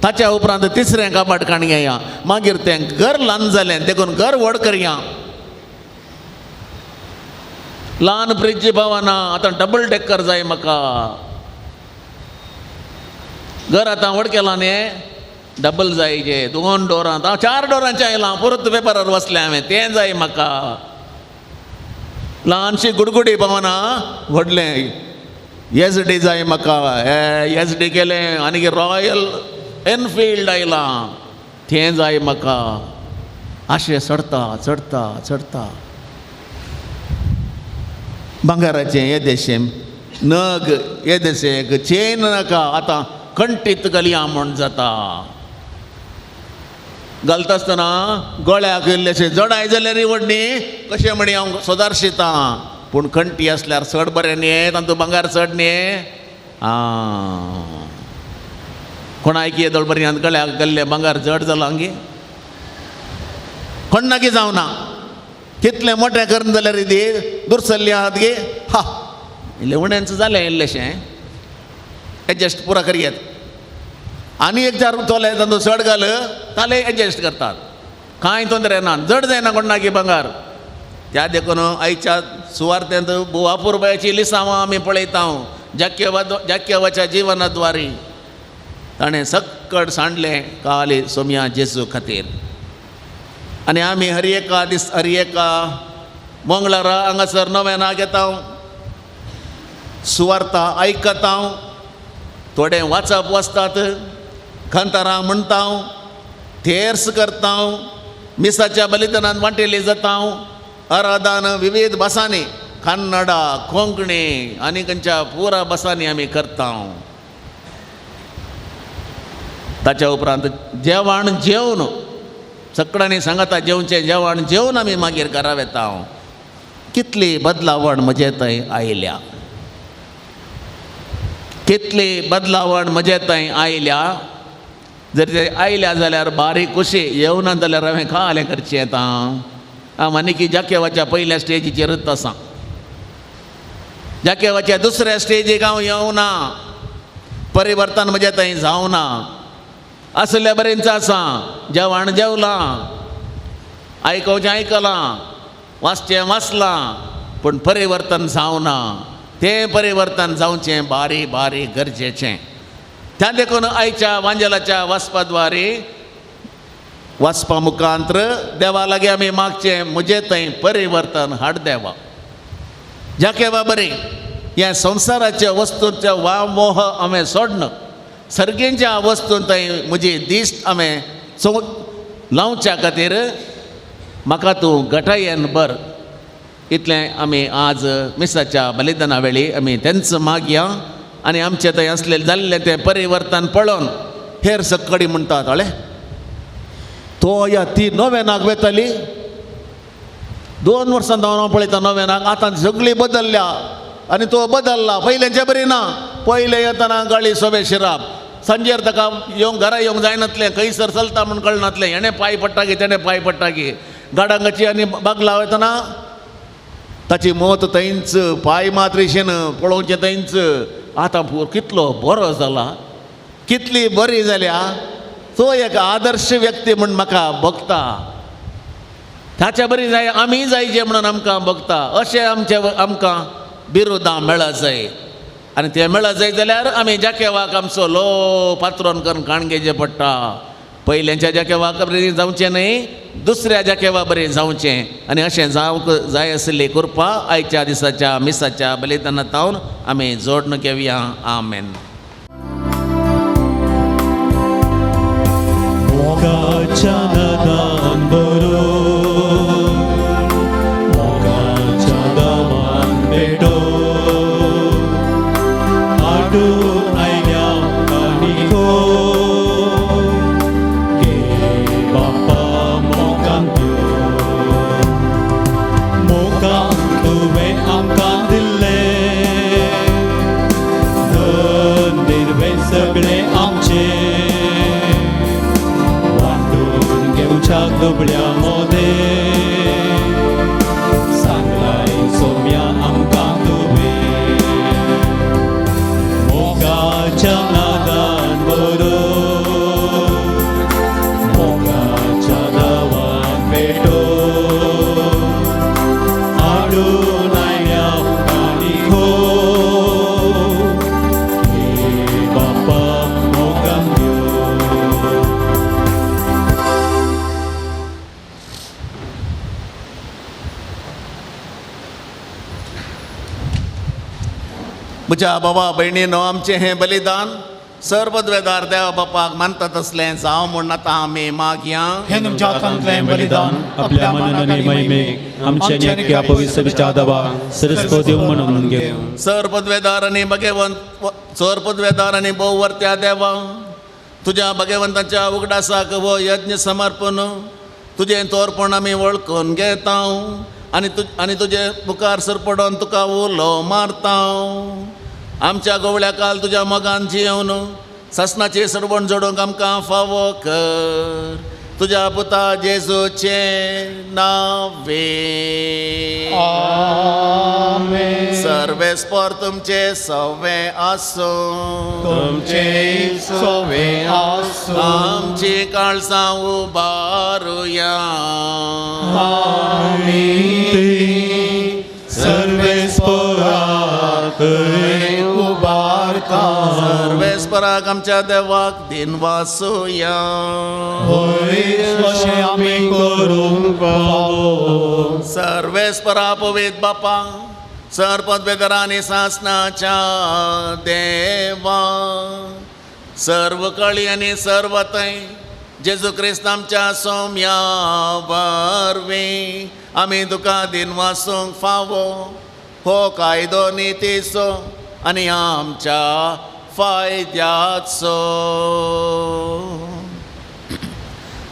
ताच्या उपरांत तिसरें कबाट काण घेया, मागीर तें घर ल्हान जालें देखून घर व्हड करया. ल्हान फ्रिज पावना, आतां डबल डेकर जाय म्हाका. घर आतां व्हड केलां न्ही, डबल जाय जे दोन डोरां, हांव 4 डोरांचें आयलां, परत पेपरार बसलें हांवें, तें जाय म्हाका. ल्हानशी गुडगुडी पावना, व्हडलें एस डी जाय म्हाका. एस डी केलें आनी रॉयल एनफिल्ड आयलां, तें जाय म्हाका. अशें चडता चडता चडता भांगराचें येदेशें नग, येदेशें एक चेन नाका, आतां कंठीत घालया म्हूण जाता. घालता आसतना गळ्याक इल्लेशें जडाय जाल्यार व्हडली कशें म्हणी हांव सोदारशितां, पूण कंठी आसल्यार चड बरें न्ही, तातूंत भांगर चड न्ही. आं, कोणाक येदोळ पर्यंत गळ्याक घाल्लें भांगर जड जालां गे, कोण्णाकी जावना. कितलें मोटें करून जाल्यार दी दुरसल्ली आहात गे, हा इल्लें उणेंच जालें इल्लेशें एडजस्ट पुरा करयेत. आनी एक 4 तोले तातूंत चड घाल ताले एडजस्ट करतात, कांय तोंदरे ना, जड जायना कोणाकी भांगर. त्या देखून आयच्या सुवार्थेंत अपुरबायेची लिसांवां आमी पळयता. जाक्यवाच्या जिवनाद्वारी ताणें सक्कड सांडलें काली सोमया जेजू खातीर. आनी आमी हर एका दीस हर एका मंगळारा हांगासर नव्यान घेता, सुवार्ता आयकता, थोडें वाचप वाचतात, कांतारां म्हणटा, थेर्स करता, मिसाच्या बलिदानान वांटेली जाता, आराधन विविध भासांनी, कन्नडा, कोंकणी आनी खंयच्या पुरा भासांनी आमी करता. ताच्या उपरांत जेवण जेवन सगळ्यांनी सांगता जेवचें जेवण जेवन आमी मागीर घरा वेता. कितली बदलावण म्हजे थंय आयल्या, कितली बदलावण म्हजे थंय आयल्या. जर ते आयल्या जाल्यार बारीक खुशी, येवना जाल्यार हांवें खालें करचें आतां. हांव आनीकी जाकेवाच्या पयल्या स्टेजीचेरच आसा, जाकेवाच्या दुसऱ्या स्टेजीक हांव येवना, परिवर्तन म्हजें थंय जावना. आसल्या बरेंच आसा, जेवण जेवलां, आयकोवचें आयकलां, वाचचें वाचलां, पूण परिवर्तन जावना. तें परिवर्तन जावचें बारी बारी गरजेचें. त्या देखून आयच्या वांजेलाच्या वाचपा द्वारे वाचपा मुखांत्र देवा लागीं आमी मागचें म्हजें थंय परिवर्तन हाड देवा. जाकेवा बरें ह्या संवसाराच्या वस्तूंच्या वा मोह हांवें सोडन सर्गेंच्या वस्तून थंय म्हजी दिश्ट हांवें लावच्या खातीर म्हाका तूं घटायेन बर. इतलें आमी आज मिसाच्या बलिदाना वेळी आमी तेंच मागया आनी आमचें थंय आसलें जाल्लें तें परिवर्तन पळोवन हेर सक्कडी म्हणटात हळे तो या ती नोवेनाक वेताली. 2 वर्सां हांव पळयता नोवेनाक आतां सगळी बदल्ल्या आनी तो बदल्ला, पयल्याचे बरी ना. पयलें येतना गाळी सोबे शिराप, सांजेर ताका येवंक घरा येवंक जायनातलें, खंयसर चलता म्हूण कळनातलें, हेणें पांय पडटा की तेणें पांय पडटा की गाडांगाची आनी बागला वयतना ताची मत थंयच पांय मात्रेशेन पळोवचें थंयच आतां कितलो बरो जाला, कितली बरी जाल्या, तो एक आदर्श व्यक्ती म्हूण म्हाका भोगता, ताच्या बरी जाय आमी जायचे म्हणून आमकां भोगता. अशें आमचे आमकां बिरुदां मेळत जाय आनी तें मेळत जाय जाल्यार आमी जाकेवाक आमचो लो पात्रोन करून काण घेवचें पडटा. पयल्यांच्या जाकेवाक बरें जावचें न्हय, दुसऱ्या जाकेवा बरें जावचें. आनी अशें जावंक जाय आशिल्ली कृपा आयच्या दिसाच्या मिसाच्या बलिदाना तावन आमी जोडण घेवया. आमेन. मोगाच्या नदान बरो, मोगाच्या दमान भेटो, हाडून आयल्या काणिको, घे बापा मोगान त्यो, मोगान तुवें आमकां दिल्लें, धन निर्वे सगळें आमचें, घेवच्या दुबळ्या मोदे, सांगलाय सोम्या आमकां तुवें, मोगाच्या नादान बरो, मोगाच्या दावान भेटो, हाडून आयल्या काणिको, घे बापा मोगान त्यो. म्हज्या बाबा भयणीनो, आमचें हें बलिदान सर्वद्वेदार देवा बापाक मानता तसलें जावं म्हूण आतां आमी मागया. हें तुमच्या हातांतलें बलिदान आपल्या मनान आनी महिमेक आमच्या नेक्या पवित्र दवा सरस्वती म्हणून घेवं. सर्वद्वेदार आनी भगवंत, सर्वद्वेदार आनी भोववर्त्या देवा, तुज्या भगवंताच्या उगडासाक हो यज्ञ समर्पण तुजें तोरपण आमी वळखून घेता आनी तुजे मुखार सरपडोन तुका उलो मारता. आमच्या गोवळ्या काल तुज्या मोगान जियेवन सासणाची सरवण जोडूंक आमकां फावो कर, तुज्या पुता जेजूचें नांवे. आमेन. सर्वेस्पर तुमचे सवे आसूं, तुमचे सवे आसूं, आमची काळसां उबारुया. आमी सर्वेस्पराक उबारता, सर्वेस्पराक आमच्या देवाक दिनवासुया. होय अशें आमी करूंक फावो. सर्वेस्परा पवित्र बापा, सर्पद्वेदरा आनी सासणाच्या देवा, सर्व कळी आनी सर्व थंय जेजू क्रिस्त आमच्या सोम्या वरवीं आमी तुका दिनवासूंक फावो. हो कायदो नितीचो आनी आमच्या फायद्याचो.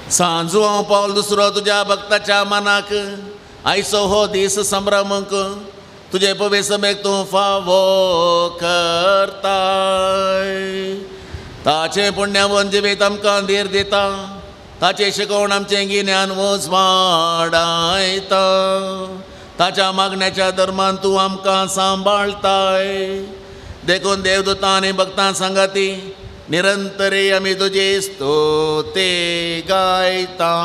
सांजू हांव पावल दुसरो तुज्या भक्ताच्या मनाक आयचो हो दीस संभ्रमूंक तुजे पवित्र सभेक तूं फावो करताय. ताचें पुण्यावन जिवीत आमकां धीर दिता, ताचें शिकोवण आमचें गिन्यान उजवाडायता, ताच्या मागण्याच्या धर्मान तूं आमकां सांबाळताय. देखून देवदूतां आनी भक्तां सांगाती निरंतरी आमी तुजी स्तुती गायता.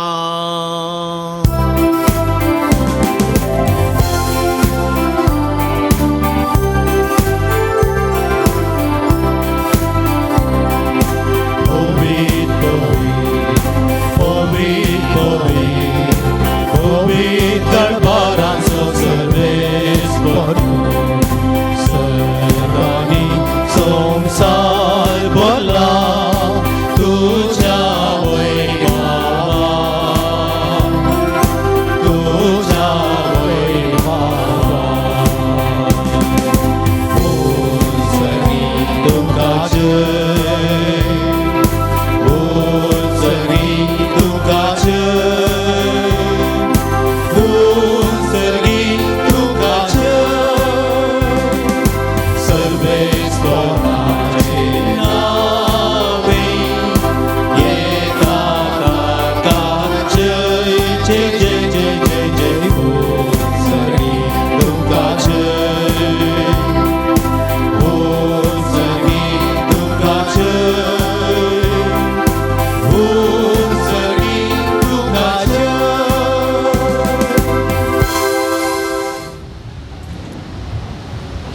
संसार भरला तुझ्या वैभवान.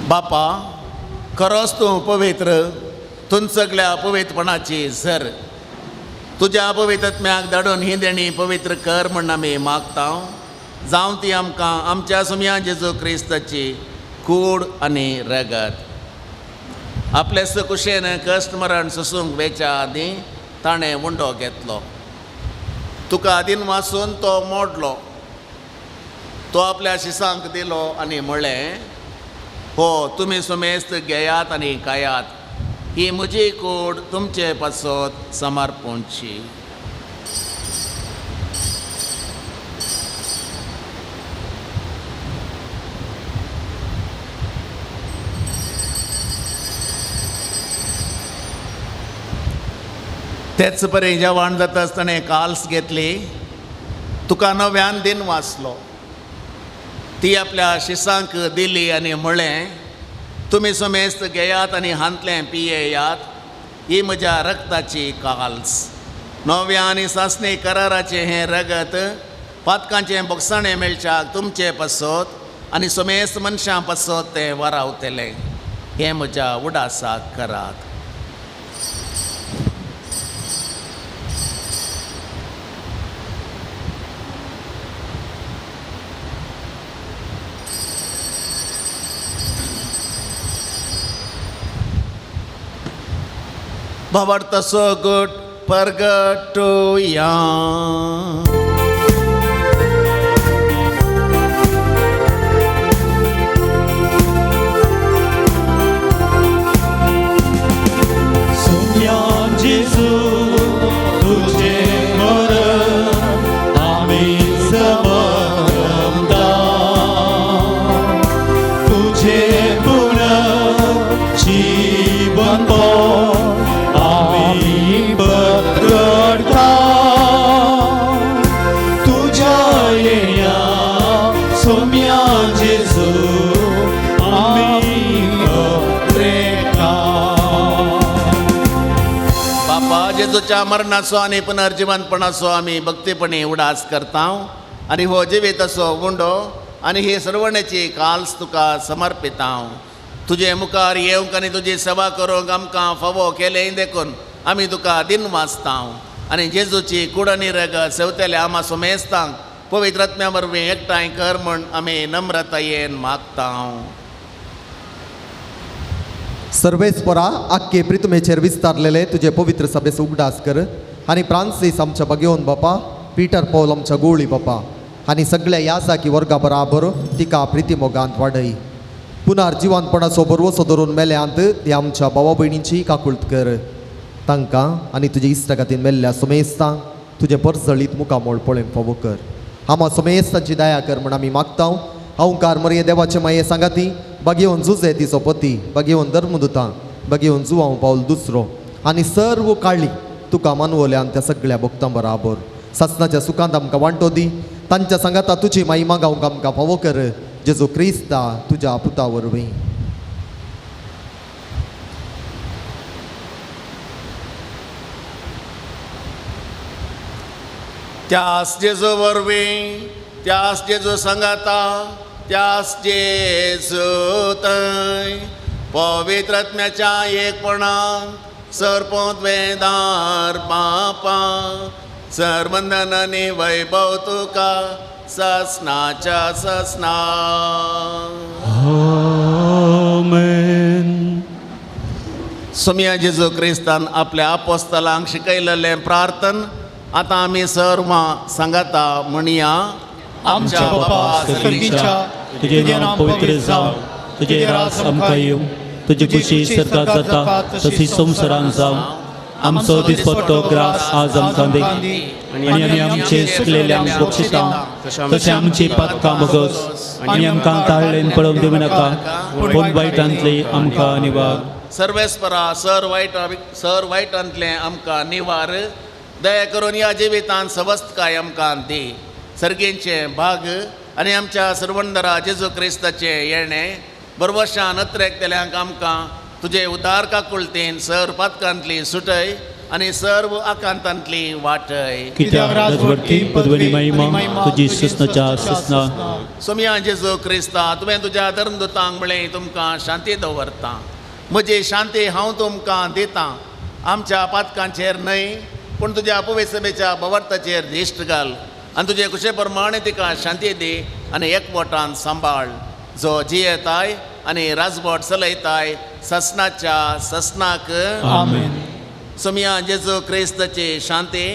बापा खरोच तूं पवित्र, तूं सगल्या पवित्रपणाची सर. तुज्या पवित्रत्म्याक धाडून ही देणी पवित्र कर म्हण आमी मागता. जावं ती आमकां आमच्या सुमया जेजू क्रिस्ताची कूड आनी रगत. आपले कुशेन कश्ट मरण सोसूंक वेच्या आदीं ताणें उंडो घेतलो. तुका आदीन वासून तो मोडलो. तो आपल्या शिसांक दिलो आनी म्हळें, हो तुमी सुमेस्त घेयात आनी खायात, ही म्हजी कूड तुमचे पासत समर्पणची. तेच परी जेवण जाता आसतना काल्स घेतली. तुका नव्यान दिन वाचलो. ती आपल्या शिसांक दिली आनी म्हळें, तुमी सुमेस्त घेयात आनी हांतलें पियेयात, ही म्हज्या रक्ताची काल्स. नव्या आनी सासणी कराराचें हें रगत पातकांचें बोगसाणें मेळच्याक तुमचे पासत आनी सुमेस्त मनशां पासत तें वरावतलें. हें म्हज्या उडासाक करात. भावार्थ सगट परगटुया. सोम्या जेजू तुझें मरण आमी समजता, तुझें पुनर्जीवन आमी परगटता. तुज्या येण्या सोम्या जेजू आमी अत्रेता. बापा जेजूच्या मरणाचो आनी पुनर्जिवंतपणाचो आमी भक्तीपणी उडास करता आनी हो जिवीत असो उंडो आनी ही सर्वणेची काल्स तुका समर्पिता. तुजे मुखार येवंक आनी तुजी सेवा करूंक आमकां फावो केलें देखून आमी तुका दिन वाचता. आनी जेजूची कूड आनी रगत सेवतल्या आमा सुमेस्तांक पवित्र आत्म्या वरवीं एकठांय कर म्हूण आमी नम्रतायेन मागता. सर्वेस्परा आख्खे प्रितमेचेर विस्तारलेले तुजे पवित्र सभेचो उगडास कर आनी फ्रांसीस आमच्या भगेवन बापा, पीटर पॉल आमच्या गोळी बापा आनी सगळ्या याजाकी वर्गा बराबर तिका प्रिती मोगांत वाडय. पुनर्जिवंतपणाचो भरवसो धरून मेल्यांत ती आमच्या भावा भयणींची काकुळट कर. तांकां आनी तुजे इश्टागतीन मेल्ल्या सुमेस्तांक तुजें परजळीत मुखामोळ पळोवंक फावो कर. आमा सुमेस्तांची दया कर म्हण आमी मागता. अहंकार मरये देवाचे माये सांगाती बागेवन जुजे तिचो पती, बागेवन धर्मदुतां, बागेवन जुवांव पावल दुसरो आनी सर्व काळी तुका मानवल्यान त्या सगळ्या भक्तां बराबर सासनाच्या सुखांत आमकां वांटो दी. तांच्या सांगाता तुजी माई मागावंक आमकां फावो कर. जेजू क्रिस्ता तुज्या पुता वरवीं. त्यास जेजू वरवीं, त्यास जेजू सांगाता, त्यास जेजू थंय पवित्र आत्म्याच्या एकपणान सरपोंत वेदार बापा सरबंधन आनी वैभव तुका ससनाच्या ससना. आमेन. सोम्या जेजू क्रिस्तान आपल्या आपोस्तलांक शिकयलेलें प्रार्थन आतां आमी सर्वां सांगाता म्हणया. आमच्या बापा सर्गीच्या, तुजें नांव पवित्र जावं, तुजें राज आमकां येवं, तुजी खुशी सर्गात जाता तशी संवसारांत जावं. आमचो दिसपट्टो ग्रास आज आमकां दी आनी आमी आमचे सुकलेल्यांक बक्षिता तशें आमची पातकां भोगस आनी आमकां ताळ्ळेन पळोवंक दिवं नाका, पूण वायटांतली आमकां निवार. सर्वेस्परा सर वायटांतलें आमकां निवार. दया करून ह्या जिवितांत सवस्तकाय आमकां दी. सर्गींचें भाग आनी आमच्या सर्वंदरा जेजू क्रिस्ताचें येणें बरवशान अत्रेकतल्यांक आमकां तुजे उदार काकुळतीन सर पातकांतली सुटय आनी सर्व आकांतांतली वाटय. कित्याक राजवटी पदवी महिमा तुजी ससनाच्या ससना. सोमया जेजू क्रिस्ता, तुवें तुज्या धर्मदूतांक म्हळें तुमकां शांती दवरता, म्हजी शांती हांव तुमकां दितां, आमच्या पातकांचेर न्हय पूण तुज्या पवित्र भवार्थाचेर दिश्ट घाल आनी तुजे कुशे प्रमाणे तिका शांती दी आनी एकवटान सांबाळ, जो जियेताय आनी राजवट चलयताय ससनाच्या ससनाक. आमेन. सोमया जेजू क्रिस्ताची शांती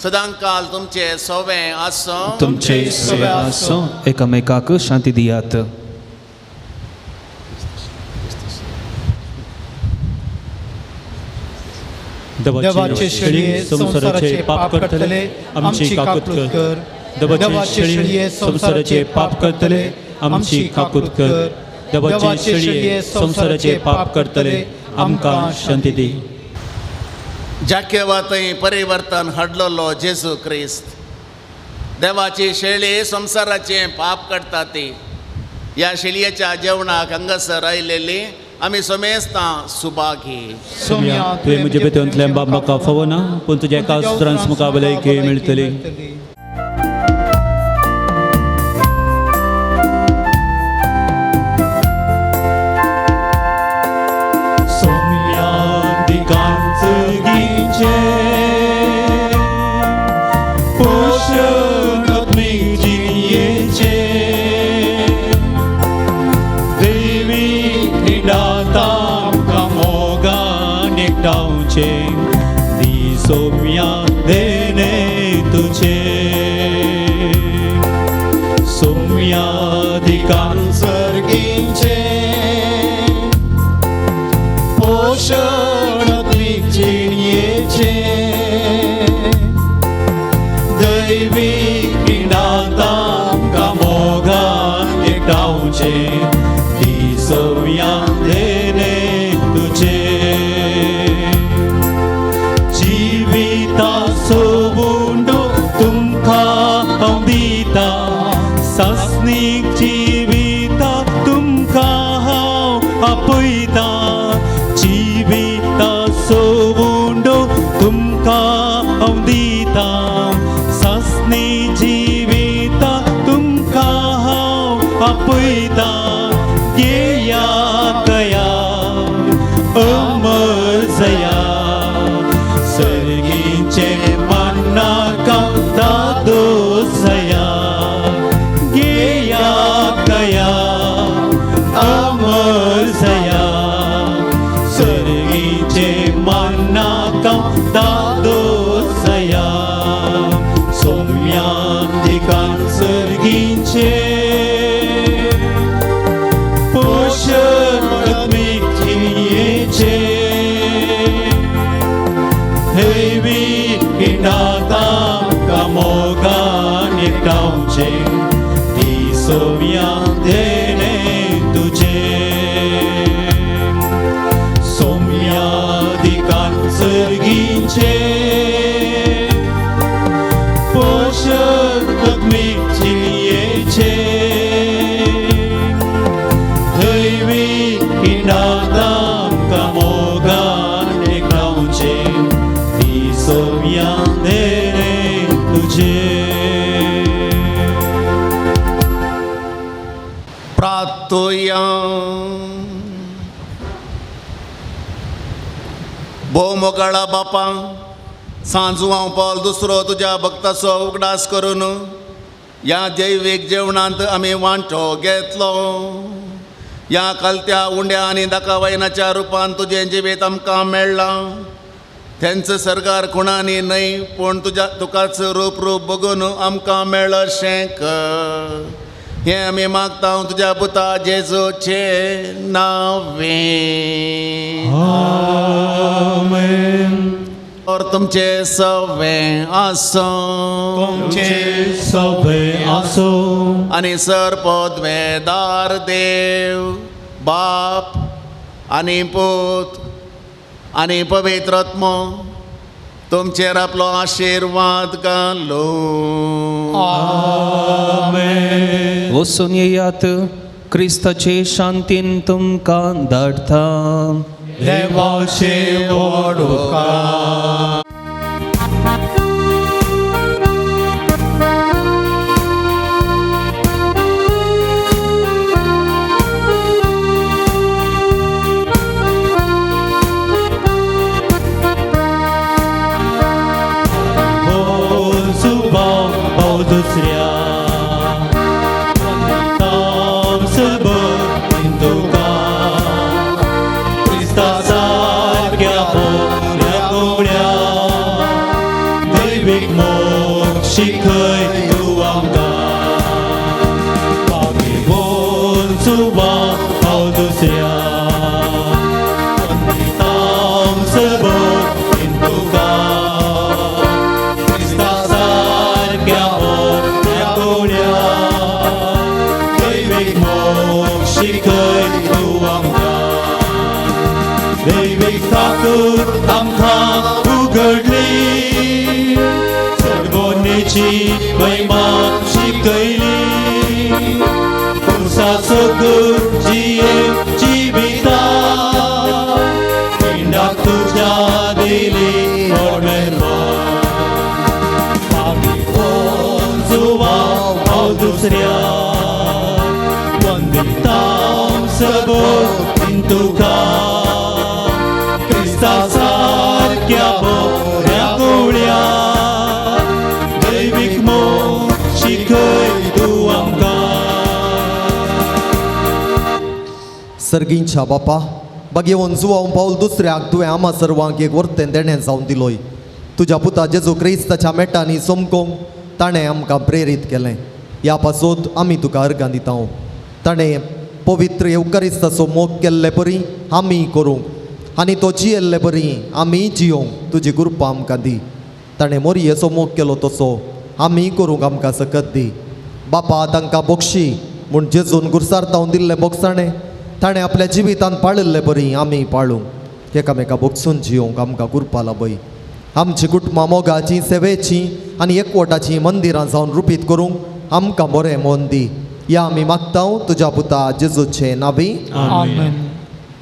सदांकाल तुमचे सोवे आसूं. तुमचे सोवे आसूं. एकामेकाक शांती दियात. देवाचे शेळये संवसाराचे पाप करतले आमची काकूत कर. देवाचे शेळये संवसाराचे पाप करतले आमची काकूत कर. देवाचे शेळये संवसाराचे पाप करतले आमकां शांती दी. जाकेवा थंय परिवर्तन हाडलेलो जेजू क्रिस्त देवाची शेळी संवसाराचें पाप करता ती ह्या शेळयेच्या जेवणाक हांगासर आयलेली आमी समेस्तां सुभागी. सोम्या तुवें म्हज्या भितरतल्यान बाब म्हाका फावना पूण तुज्या एका उतरान म्हाका भलायकी मेळटली. सोम्या दिकांच गीचे पोशण आत्मीक जिणयेचें देवी क्रिडाता आमकां मोगान एकठांवचें दी सोम्या देणें तुजें. सोम्या दिकान सर्गीचें पोशण आत्मीक जिणयेचें दैवी क्रिडाता आमकां मोगान एकठांवचें दी सोम्या देणें तुजें. जिविता सोबून तुमकां हांव दिता सासणीक जिविता तुमकां हांव आपयता. जिविता सोबून तुमकां हांव दिता सासणी जिविता तुमकां हांव आपयता. येया कया अमर जया सर्गीचें मान्नाका दादोसया. येया कया अमर जया सर्गीचें मान्नाका दादोसया. सोम्या दिकान सर्गीचें पोशण आत्मीक जिणयेचें देवी क्रिडाता आमकां मोगान एकठांवचें दी सोम्या देणें तुजें. सोम्या दिकान सर्गीचें पोशण आत्मीक जिणयेचें दैवी क्रिडाता आमकां मोगान एकठांवचें दी सोम्या देणें तुजें. प्रार्थुया. भोव मोगाळा बापा, सांजू हांव पावल दुसरो तुज्या भक्ताचो उगडास करून ह्या जैवीक जेवणांत आमी वांटो घेतलो. ह्या कालत्या उंड्या आनी दाकावायनाच्या रुपान तुजें जिवीत आमकां मेळ्ळां. तेंच सरकार खुणांनी न्हय पूण तुज्या तुकाच रूप रूप बघून आमकां मेळशें कर, हें आमी मागता तुज्या पुता जेजूचें नांवें. आमेन. और तुमचे सवे आसूं. तुमचे सवे आसूं. आनी सर पदवेदार देव बाप आनी पूत आनी पवित्र आत्मो तुमचेर आपलो आशिर्वाद घालूं. आमेन. वचून येयात, क्रिस्ताचे शांतीन तुमकां धाडटा. देवाचे व्हड उपकार. दुसऱ्या क्रिस्ता सारक्या बऱ्या गवळ्या दैवीक मोग शिकय तूं आमकां. पापी बोल सुभाव दुसऱ्या आमकां उगडली सर्वोनेची महिमा शिकयली पुरसा सगूर जिये जिविता पिंडाक तुज्या दिली पापी कोण जुवाव हांव दुसऱ्या वंदिता सगो तुका सारक्या बऱ्या गवळ्या दैवीक मोग शिकय तूं आमकां. सर्गींच्या बापा बागेवन जुवाव पावल दुसऱ्याक तुवें आमा सर्वांक एक वर्तें देणें जावन दिलोय. तुज्या पुता जेजू क्रिस्ताच्या मेटांनी चमकोंक ताणें आमकां प्रेरीत केलें. ह्या पासत आमी तुका अर्गां दिता. ताणें पवित्र येवकारिस्ताचो मोग केल्ले परी आमी करूंक आनी तो जियेल्ले बरी आमी जियोंक तुजी कृपा आमकां दी. ताणें मोरयेचो मोग केलो तसो आमी करूंक आमकां सकत दी. बापा तांकां बोक्षी म्हूण जेजून गुरसार तावन दिल्लें बोगसाणें ताणें आपल्या जिवितांत पाळिल्ले बरी आमी पाळूंक एकामेका बोगसून जियोंक आमकां कृपा लाबय. आमची कुटुंबां मोगाचीं सेवेचीं आनी एकवटाचीं मंदिरां जावन रुपीत करूंक आमकां बरें मन दी. या आमी मागता तुज्या पुता जेजूचे नावी. आमेन.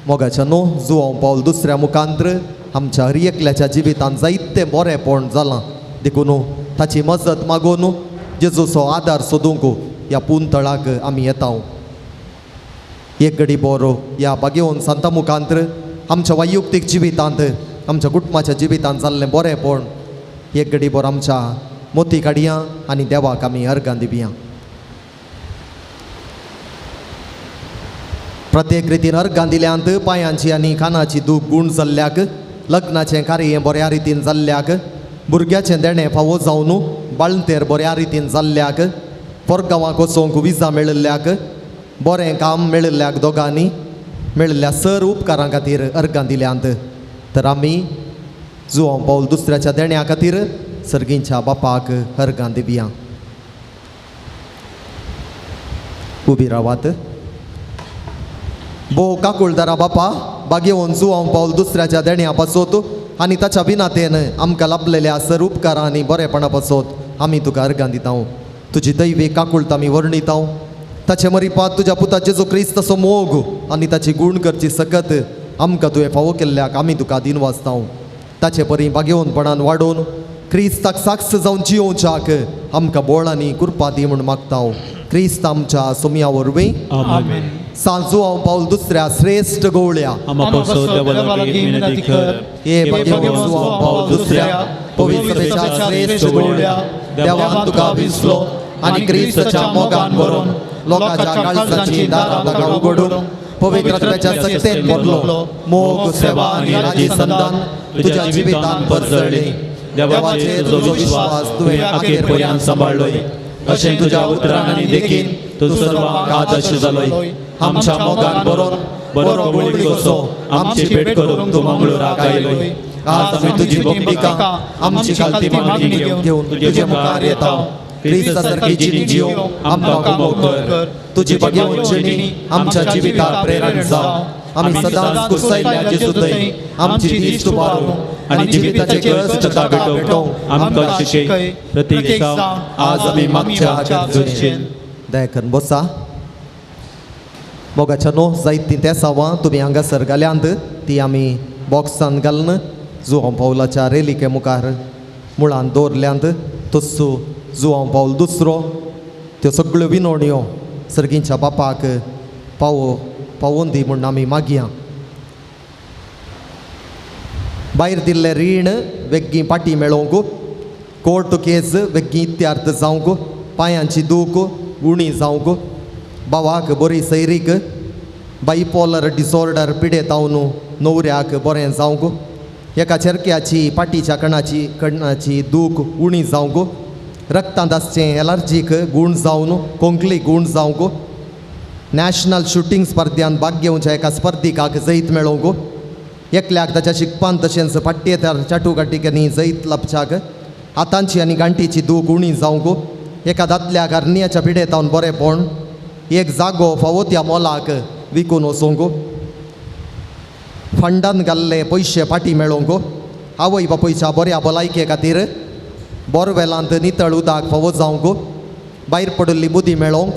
मोगाच्या न्हू जुवांव पावल दुसऱ्या मुखांत्र आमच्या हर एकल्याच्या जिवितांत जायतें बरेंपण जालां देखून ताची मजत मागून जेजूचो आदार सोदूंक ह्या पुंतळाक आमी येता. एक घडी बरो ह्या बागेवन सांता मुखांत्र आमच्या वैयक्तीक जिवितांत आमच्या कुटुंबाच्या जिवितांत जाल्लें बरेंपण एक घडी बरो आमच्या मोती काडया आनी देवाक आमी अर्गां दिवया. प्रत्येक रितीन अर्गां दिल्यांत पांयांची आनी कानाची दूख गूण जाल्ल्याक लग्नाचें कार्य बऱ्या रितीन जाल्ल्याक भुरग्याचें देणें फावो जावन बाळंतेर बऱ्या रितीन जाल्ल्याक परगांवाक वचोंक विजा मेळिल्ल्याक बरें काम मेळिल्ल्याक दोगांनी मेळिल्ल्या सर उपकारां खातीर अर्गां दिल्यांत. तर आमी जुवांव पावल दुसऱ्याच्या देण्या खातीर सर्गींच्या बापाक अर्गां दिवया. उबी रावात. भोव काकुळदारा बापा बागेवन जुवांव पावल दुसऱ्याच्या देण्या पासत आनी ताच्या विनातेन आमकां लाभलेल्या सर उपकारां आनी बरेपणा पासत आमी तुका अर्गां दिता. तुजी दैवी काकुळत आमी वर्णिता. ताचे मरिपात तुज्या पुता जेजू क्रिस्ताचो मोग आनी ताची गूण करची सकत आमकां तुवें फावो केल्ल्याक आमी तुका दिनवासता. ताचे परी बागेवनपणान वाडोवन क्रिस्ताक साक्ष जावन जियोवच्याक आमकां बोळ आनी कृपा दी म्हूण मागता. क्रिस्त आमच्या सोमया वरवीं. आमेन. सांजू पावल दुसऱ्या श्रेष्ठ गवळ्या पावल दुसऱ्या पवित्र श्रेष्ठ गवळ्या देवान तुका विसलो आनी क्रिस्ताच्या मोगान भरून लोकांच्या काळजाची दारां ताका उगडून पवित्र आत्म्याच्या सक्तेन भरलो. मोग सेवा आनी राजी संदान तुज्या जिवितान परजळ्ळी. देवाचेर तुजो विश्वास तुवें अखेर पर्यंत सांबाळ्ळोय. अशें तुज्या उतरान आनी देखीन तूं सर्वांक आदर्श जालोय. आमच्या मोगान भरून बरो कबुली कसो आमची भेट करूंक तूं मंगळूराक आयलोय. आज आमी तुजी भक्तिका आमची खालती मागणी घेवन तुजे मुखार येता. क्रिस्ता सारकी जिणी जियोवंक आमकां कुमोक कर. तुजी भाग्यवंत जिणी आमच्या जिविताक प्रेरण जावं. आमी सदांच कुर्सायल्ल्या जेजू थंय आमची दीस उबारूं आनी जिविताचे कश्ट भेटोवंक आमकां शिकय. प्रतीक आज आमी मागच्या गरजेन. दया करून बसा. मोगाच्या न्हू जायतीं तेसांवां तुमी हांगासर घाल्यांत ती आमी बॉक्सान घालून जुवांव पावलाच्या रेलिके मुखार मुळान दवरल्यांत. तस्सो जुवांव पावल दुसरो त्यो सगळ्यो विनवण्यो सर्गींच्या बापाक पावोवन दी म्हूण आमी मागया. भायर दिल्लें रीण वेगीं पाटी मेळोवंक, कोर्ट केस वेगीं इत्यार्थ जावंक, पांयांची दूख उणी जावंक, भावाक बरी सैरीक, बायपोलर डिसऑर्डर पिडेतावन न्हवऱ्याक बरें जावंक, एका चेरक्याची पाटीच्या कणाची दूख उणी जावंक, रक्तांत आसचें एलर्जीक गूण जावन कोंकली गूण जावंक, नॅशनल शुटींग स्पर्ध्यांत भाग घेवच्या एका स्पर्धिकाक जैत मेळोवंक, एकल्याक ताच्या शिकपान तशेंच पाट्येतर चाटुकाटिकांनी जैत लाबच्याक, हातांची आनी गांठीची दूख उणी जावंक, एका दादल्याक हरनियाच्या पिडेतावन बरेंपण, एक जागो फावो त्या मोलाक विकून वचूंक, फंडान घाल्ले पयशे फाटीं मेळोवंक, आवय बापूयच्या बऱ्या भलायके खातीर बोरवेलांत नितळ उदक फावो जावंक, भायर पडिल्ली बुद्दी मेळोवंक,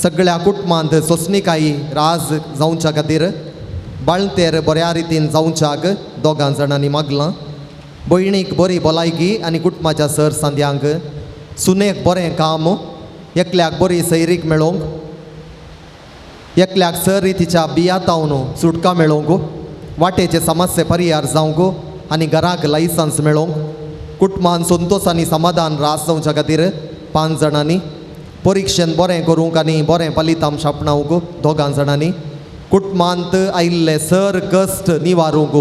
सगळ्या कुटुंबांत सोंसणीकाय राज जावच्या खातीर, बाळंतेर बऱ्या रितीन जावच्याक दोगां जाणांनी मागलां. भयणीक बरी भलायकी आनी कुटुंबाच्या सर सांद्यांक, सुनेक बरें काम, एकल्याक बरी सैरीक मेळोवंक, एकल्याक सर रितीच्या बियातावन सुटका मेळोवंक, वाटेचे समस्ये परिहार जावंक आनी घराक लायसन्स मेळोवंक, कुटुंबान संतोश आनी समाधान रास जावच्या खातीर 5 जाणांनी, परिक्षेन बरें करूंक आनी बरें फलितांश आपणावंक 2 जाणांनी, कुटुंबांत आयिल्ले सर कश्ट निवारूंक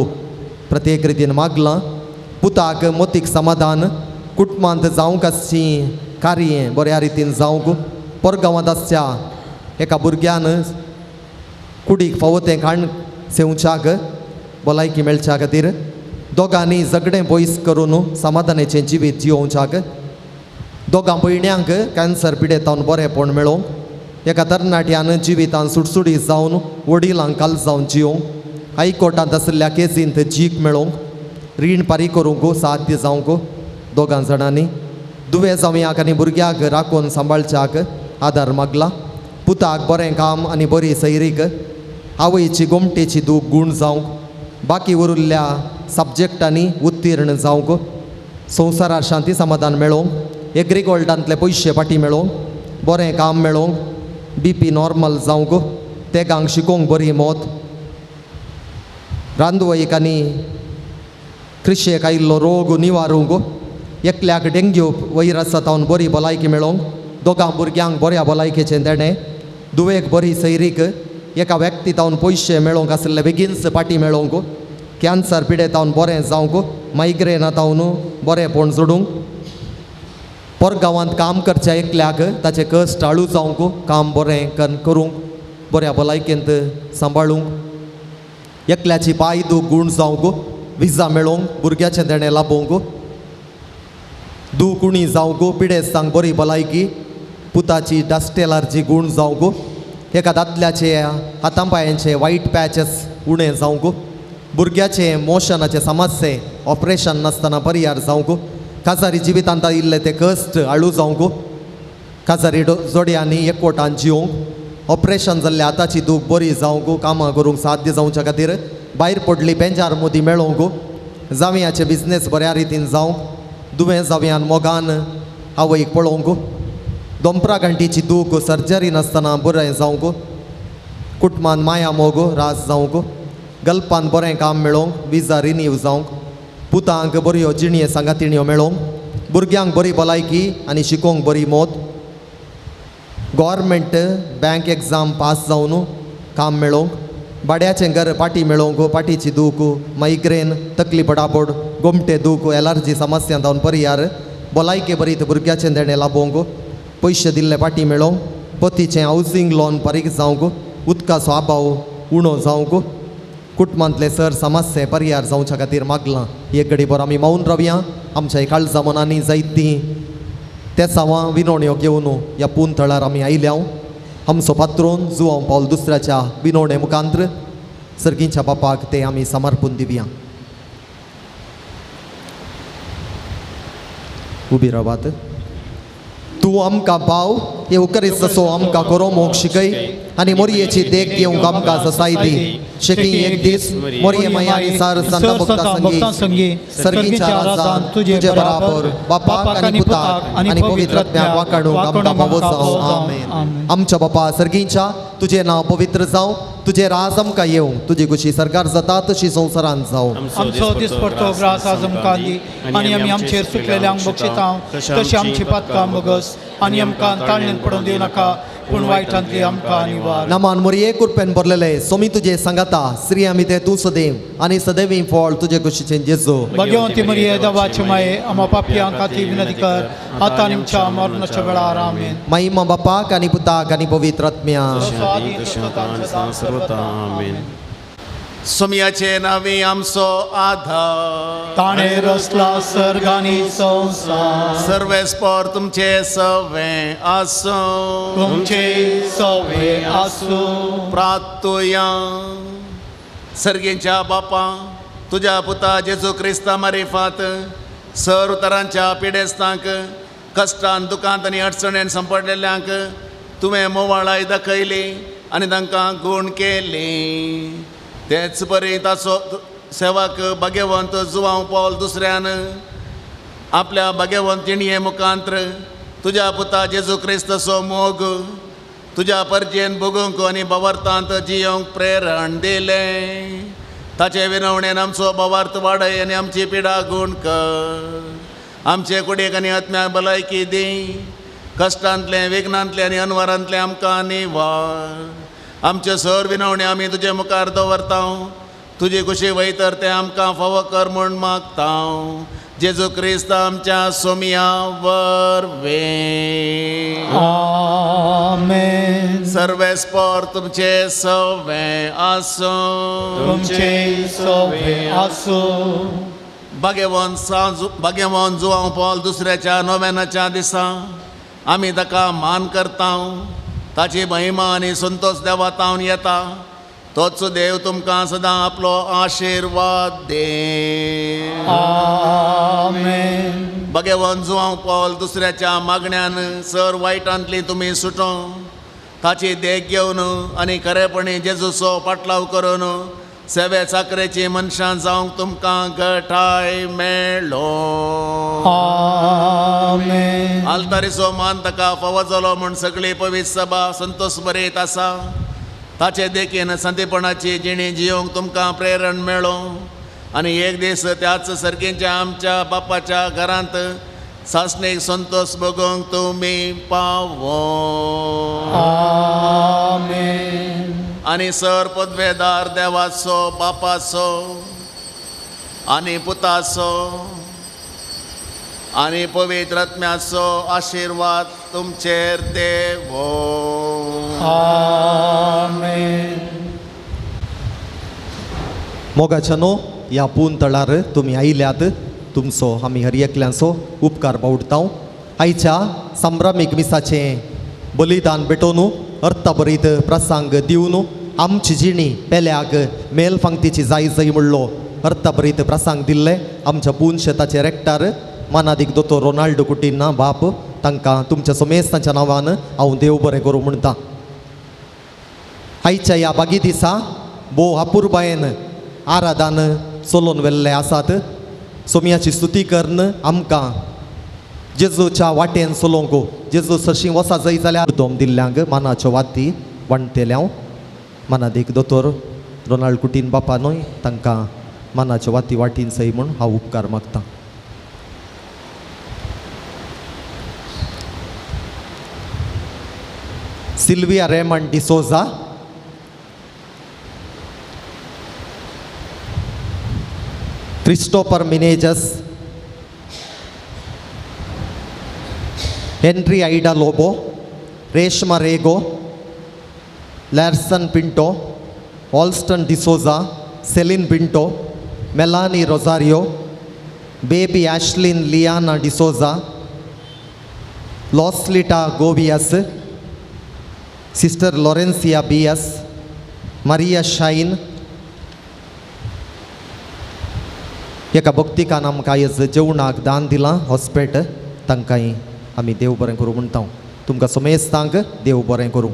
प्रत्येक रितीन मागलां. पुताक मोतीक समाधान, कुटुंबांत जावंक आसची कार्य बऱ्या रितीन जावंक, परगांवांत आसच्या एका भुरग्यान कुडीक फावो तें खाण सेवच्याक भलायकी मेळच्या खातीर, दोगांनी झगडें पयस करून समाधानाचें जिवीत जियोवच्याक, दोगां भयण्यांक कॅन्सर पिडेतावन बरेंपण मेळोवंक, एका तरणाट्यान जिवितान सुटसुटीत जावन वडिलांक काल जावन जियोवंक, हायकोर्टांत आशिल्ल्या केसींत जीक मेळोवंक, रीण फारीक करूंक साध्य जावंक 2 जाणांनी, दुयेंसांक आनी भुरग्याक राखून सांबाळच्याक आदार मागला. पुताक बरें काम आनी बरी सैरीक, आवयची गोमटेची दूख गूण जावंक, बाकी उरिल्ल्या सब्जेक्टांनी उत्तीर्ण जावंक, संवसारार शांती समाधान मेळोवंक, एग्रीगोल्डांतले पयशे फाटीं मेळोवंक, बरें काम मेळोवंक, बीपी नॉर्मल जावंक, तेगांक शिकोवंक बरी मत, रांदवयक आनी कृशेक आयिल्लो रोग निवारूंक, एकल्याक डेंग्यू वैरस जावन बरी भलायकी मेळोवंक, दोगां भुरग्यांक बऱ्या भलायकेचें देणें, दुवेक बरी सैरीक, एका व्यक्ती तावन पयशे मेळोवंक आशिल्ले बेगीनच फाटीं मेळोवंक, कॅन्सर पिडेतावन बरें जावंक, मायग्रेना तावन बरेंपण जोडूंक, परगांवांत काम करच्या एकल्याक ताचे कश्ट आळू जावंक, काम बरें करूंक, बऱ्या भलायकेंत सांबाळूंक, एकल्याची पांय दूख गूण जावंक, विजा मेळोवंक, भुरग्याचें देणें लाबोवंक, दूख उणी जावंक, पिडेस्तांक बरी भलायकी, पुताची डस्ट एलर्जी गूण जावंक, एका दादल्याचे हातां पांयांचे वायट पॅचेस उणें जावंक, भुरग्याचे मोशनाचे समस्ये ऑपरेशन नासतना परिहार जावंक, काजारी जिवितांत आयिल्ले ते कश्ट आळू जावंक, काजारी जोडयांनी एकवटान जियोवंक, ऑपरेशन जाल्ले हाताची दूख बरी जावंक, कामां करूंक साध्य जावच्या खातीर, भायर पडली पेंजार मोदी मेळोवंक, जावयाचे बिजनेस बऱ्या रितीन जावंक, दुयें जावयान मोगान आवयक पळोवंक, दोंपरा घांटीची दूख सर्जरी नासतना बरें जावंक, कुटुंबान माया मोग रास जावंक, गल्पान बरें काम मेळोवंक, विजा रिनीव जावंक, पुतांक बऱ्यो जिणये सांगातिणयो मेळोवंक, भुरग्यांक बरी भलायकी आनी शिकोवंक बरी मत, गव्हर्मेंट बँक एग्जाम पास जावन काम मेळोवंक, भाड्याचें घर पाटी मेळोवंक, पाटीची दूख, मायग्रेन, तकली पडापड, गोमटे दूख, एलर्जी समस्या जावन परिहार, भलायके बरी भुरग्याचें देणें लाबोवंक, पयशे दिल्ले पाटी मेळोवंक, पतीचें हावजींग लोन फारीक जावंक, उदकाचो अभाव उणो जावंक, कुटुंबांतले सर समस्ये परिहार जावच्या खातीर मागलां. एक घडी बरो आमी मौन रावया. आमच्या काळजा मनांनी जायतीं तेसांवां विनवण्यो घेवन ह्या पून थळार आमी आयल्या. आमचो पात्रोन जुवांव पावल दुसऱ्याच्या विनवणे मुखांत्र सर्गींच्या बापाक ते आमी समर्पून दिवया. उबी रावात. तूं आमकां पाव येवकरिस्तसो आमकां करो शिकय आनी मोरयेची देख घेवंक आमकां ससाय दी. शेकी एक दीस मोरये माया आनी सार संत भक्तां संगी सर्गीच्या राजान तुजे बराबर बापाक आनी पुताक आनी पवित्र आत्म्याक वांकाडूंक आमकां फावो जावं. आमेन. आमच्या बापा सर्गीच्या, तुजें नांव पवित्र जावं, तुजें राज आमकां येवं, तुजी खुशी सरकार जाता तशी संवसारांत जावं. आमचो दिसपडतो ग्रास आज आमकां दी आनी आमी आमचेर सुकलेल्यांक बक्षितां तशी आमची पातकां बगस आनी आमकां ताळणेन पडून दिवं नाका पूण वायटांतली आमकां निवार. नामान मोरये कुरपेन भरलेले सोमी तुजे सांगाता, स्त्री आमी ते तूं सदैव आनी सदैवी फळ तुजे खुशीचें जेजू. भगवंती मरिये देवाचे माये, आमा पापयां खातीर विनंती कर आतां आनी आमच्या मरणाच्या वेळार. आमेन. महिमा बापाक आनी पुताक आनी पवित्र आत्म्या. सोमयाचे नावे आमचो आधार, ताणें रचला सर्ग आनी संवसार, सर्वेस्पर तुमचे सवे आसूं, तुमचे सवे आसूं. प्रातुया सर्गींच्या बापा, तुज्या पुता जेजू क्रिस्ता मारिफात सर तरांच्या पिडेस्तांक, कश्टान दुकांत आनी अडचणेन सांपडलेल्यांक तुवें मोवाळाय दाखयली आनी तांकां गूण केली. तेच परी ताचो सेवक भाग्यवंत जुवांव पॉल दुसऱ्यान आपल्या भाग्यवंत जिणये मुखांत्र तुज्या पुता जेजू क्रिस्तचो मोग तुज्या परजेन भोगूंक आनी भावार्थांत जियोंक प्रेरण दिलें. ताचे विनवणेन आमचो भावार्थ वाडय आनी आमची पिडा गूण कर. आमचे कुडीक आनी आत्म्याक भलायकी दी. कश्टांतलें, विघ्नांतलें आनी अनवरांतलें आमकां निवार. आमचे सर विनवणे आमी तुजे मुखार दवरता, तुजी खुशी वयतर तें आमकां फावो कर म्हूण मागता, जेजू क्रिस्त आमच्या सोमया वरवीं. आमेन. सर्वेस्पर तुमचे सवे आसूं, तुमचे सवे आसूं. भाग्यवंत भाग्यवंत जुवांव पॉल दुसऱ्याच्या नोव्यानाच्या दिसा आमी ताका मान करता. ताची महिमा आनी संतोष देवा तावन येता. तोच देव तुमकां सदां आपलो आशिर्वाद दे. आमेन. भगवंत जुवांव पॉल दुसऱ्याच्या मागण्यान सर वायटांतली तुमी सुटों, ताची देख घेवन आनी खरेपणी जेजूचो पाटलाव करून सेवे चाकरेची मनशां जावंक तुमकां गठाय मेळ्ळो. आमेन. आल्तारीचो मान ताका फावो जालो म्हूण सगळी पवित्र सभा संतोष बरयत आसा. ताचे देखीन संतीपणाची जिणी जियोंक तुमकां प्रेरण मेळो आनी एक दीस त्याच सर्गीच्या आमच्या बापाच्या घरांत सासणीक संतोष भोगोवंक तुमी पावो. आमेन. आनी सर पदवेदार देवाचो बापाचो आनी पुताचो आनी पवित्र आत्म्याचो आशिर्वाद तुमचेर देवो. आमेन. मोगाच्यानो, ह्या पून तळार तुमी आयल्यात, तुमचो आमी हर एकल्यांचो उपकार बावडता. आयच्या संभ्रमीक मिसाचें बलिदान भेटोवन अर्थभरीत प्रसंग दिवन आमची जिणी पेल्याक मेल फांगतीची जाय जाय म्हणलो अर्थभरीत प्रसंग दिल्ले आमच्या पून शेताचे रेक्टर मानादीक दोतोर रोनाल्डो कुटिन्हा बाप, तांकां तुमच्या समेस्तांच्या नांवान हांव देव बरें करूं म्हणटा. आयच्या ह्या बागी दिसा भोव अपुरबायेन आराधान चलोवन व्हेल्ले आसात. सोमयाची स्तुती करून आमकां जेजूच्या वाटेन चलोवंक जेजू सरशीं वसा जाय जाल्यार दोम दिल्ल्यांक मानाच्यो वाती वांटतेल्या हांव. मानादीक दोतोर रोनाल्ड कुटीन बापा न्हय, तांकां मानाच्यो वाती वाटीन सय म्हूण हांव उपकार मागतां. Sylvia Raymond D'Souza, Christopher Menezes, Henry Ida Lobo, Reshma Rego, Larson Pinto, Alston D'Souza, Celine Pinto, Melanie Rosario, baby Ashlyn Liana D'Souza, Loslita Govias, sister Laurencia B S, Maria Shine. एका भक्तिकान आमकां आयज जेवणाक दान दिलां हॉस्पेट, तांकांय आमी देव बरें करूं म्हणटा. तुमकां समेस्तांक देव बरें करूं.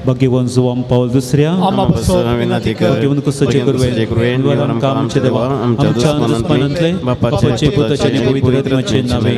भाग्यवान जुवाम पावल दुसऱ्या आमच्या देवा आमच्या दुस्मानांतले बापाचे पुताचे आनी पवित्र आत्म्याचे नावे.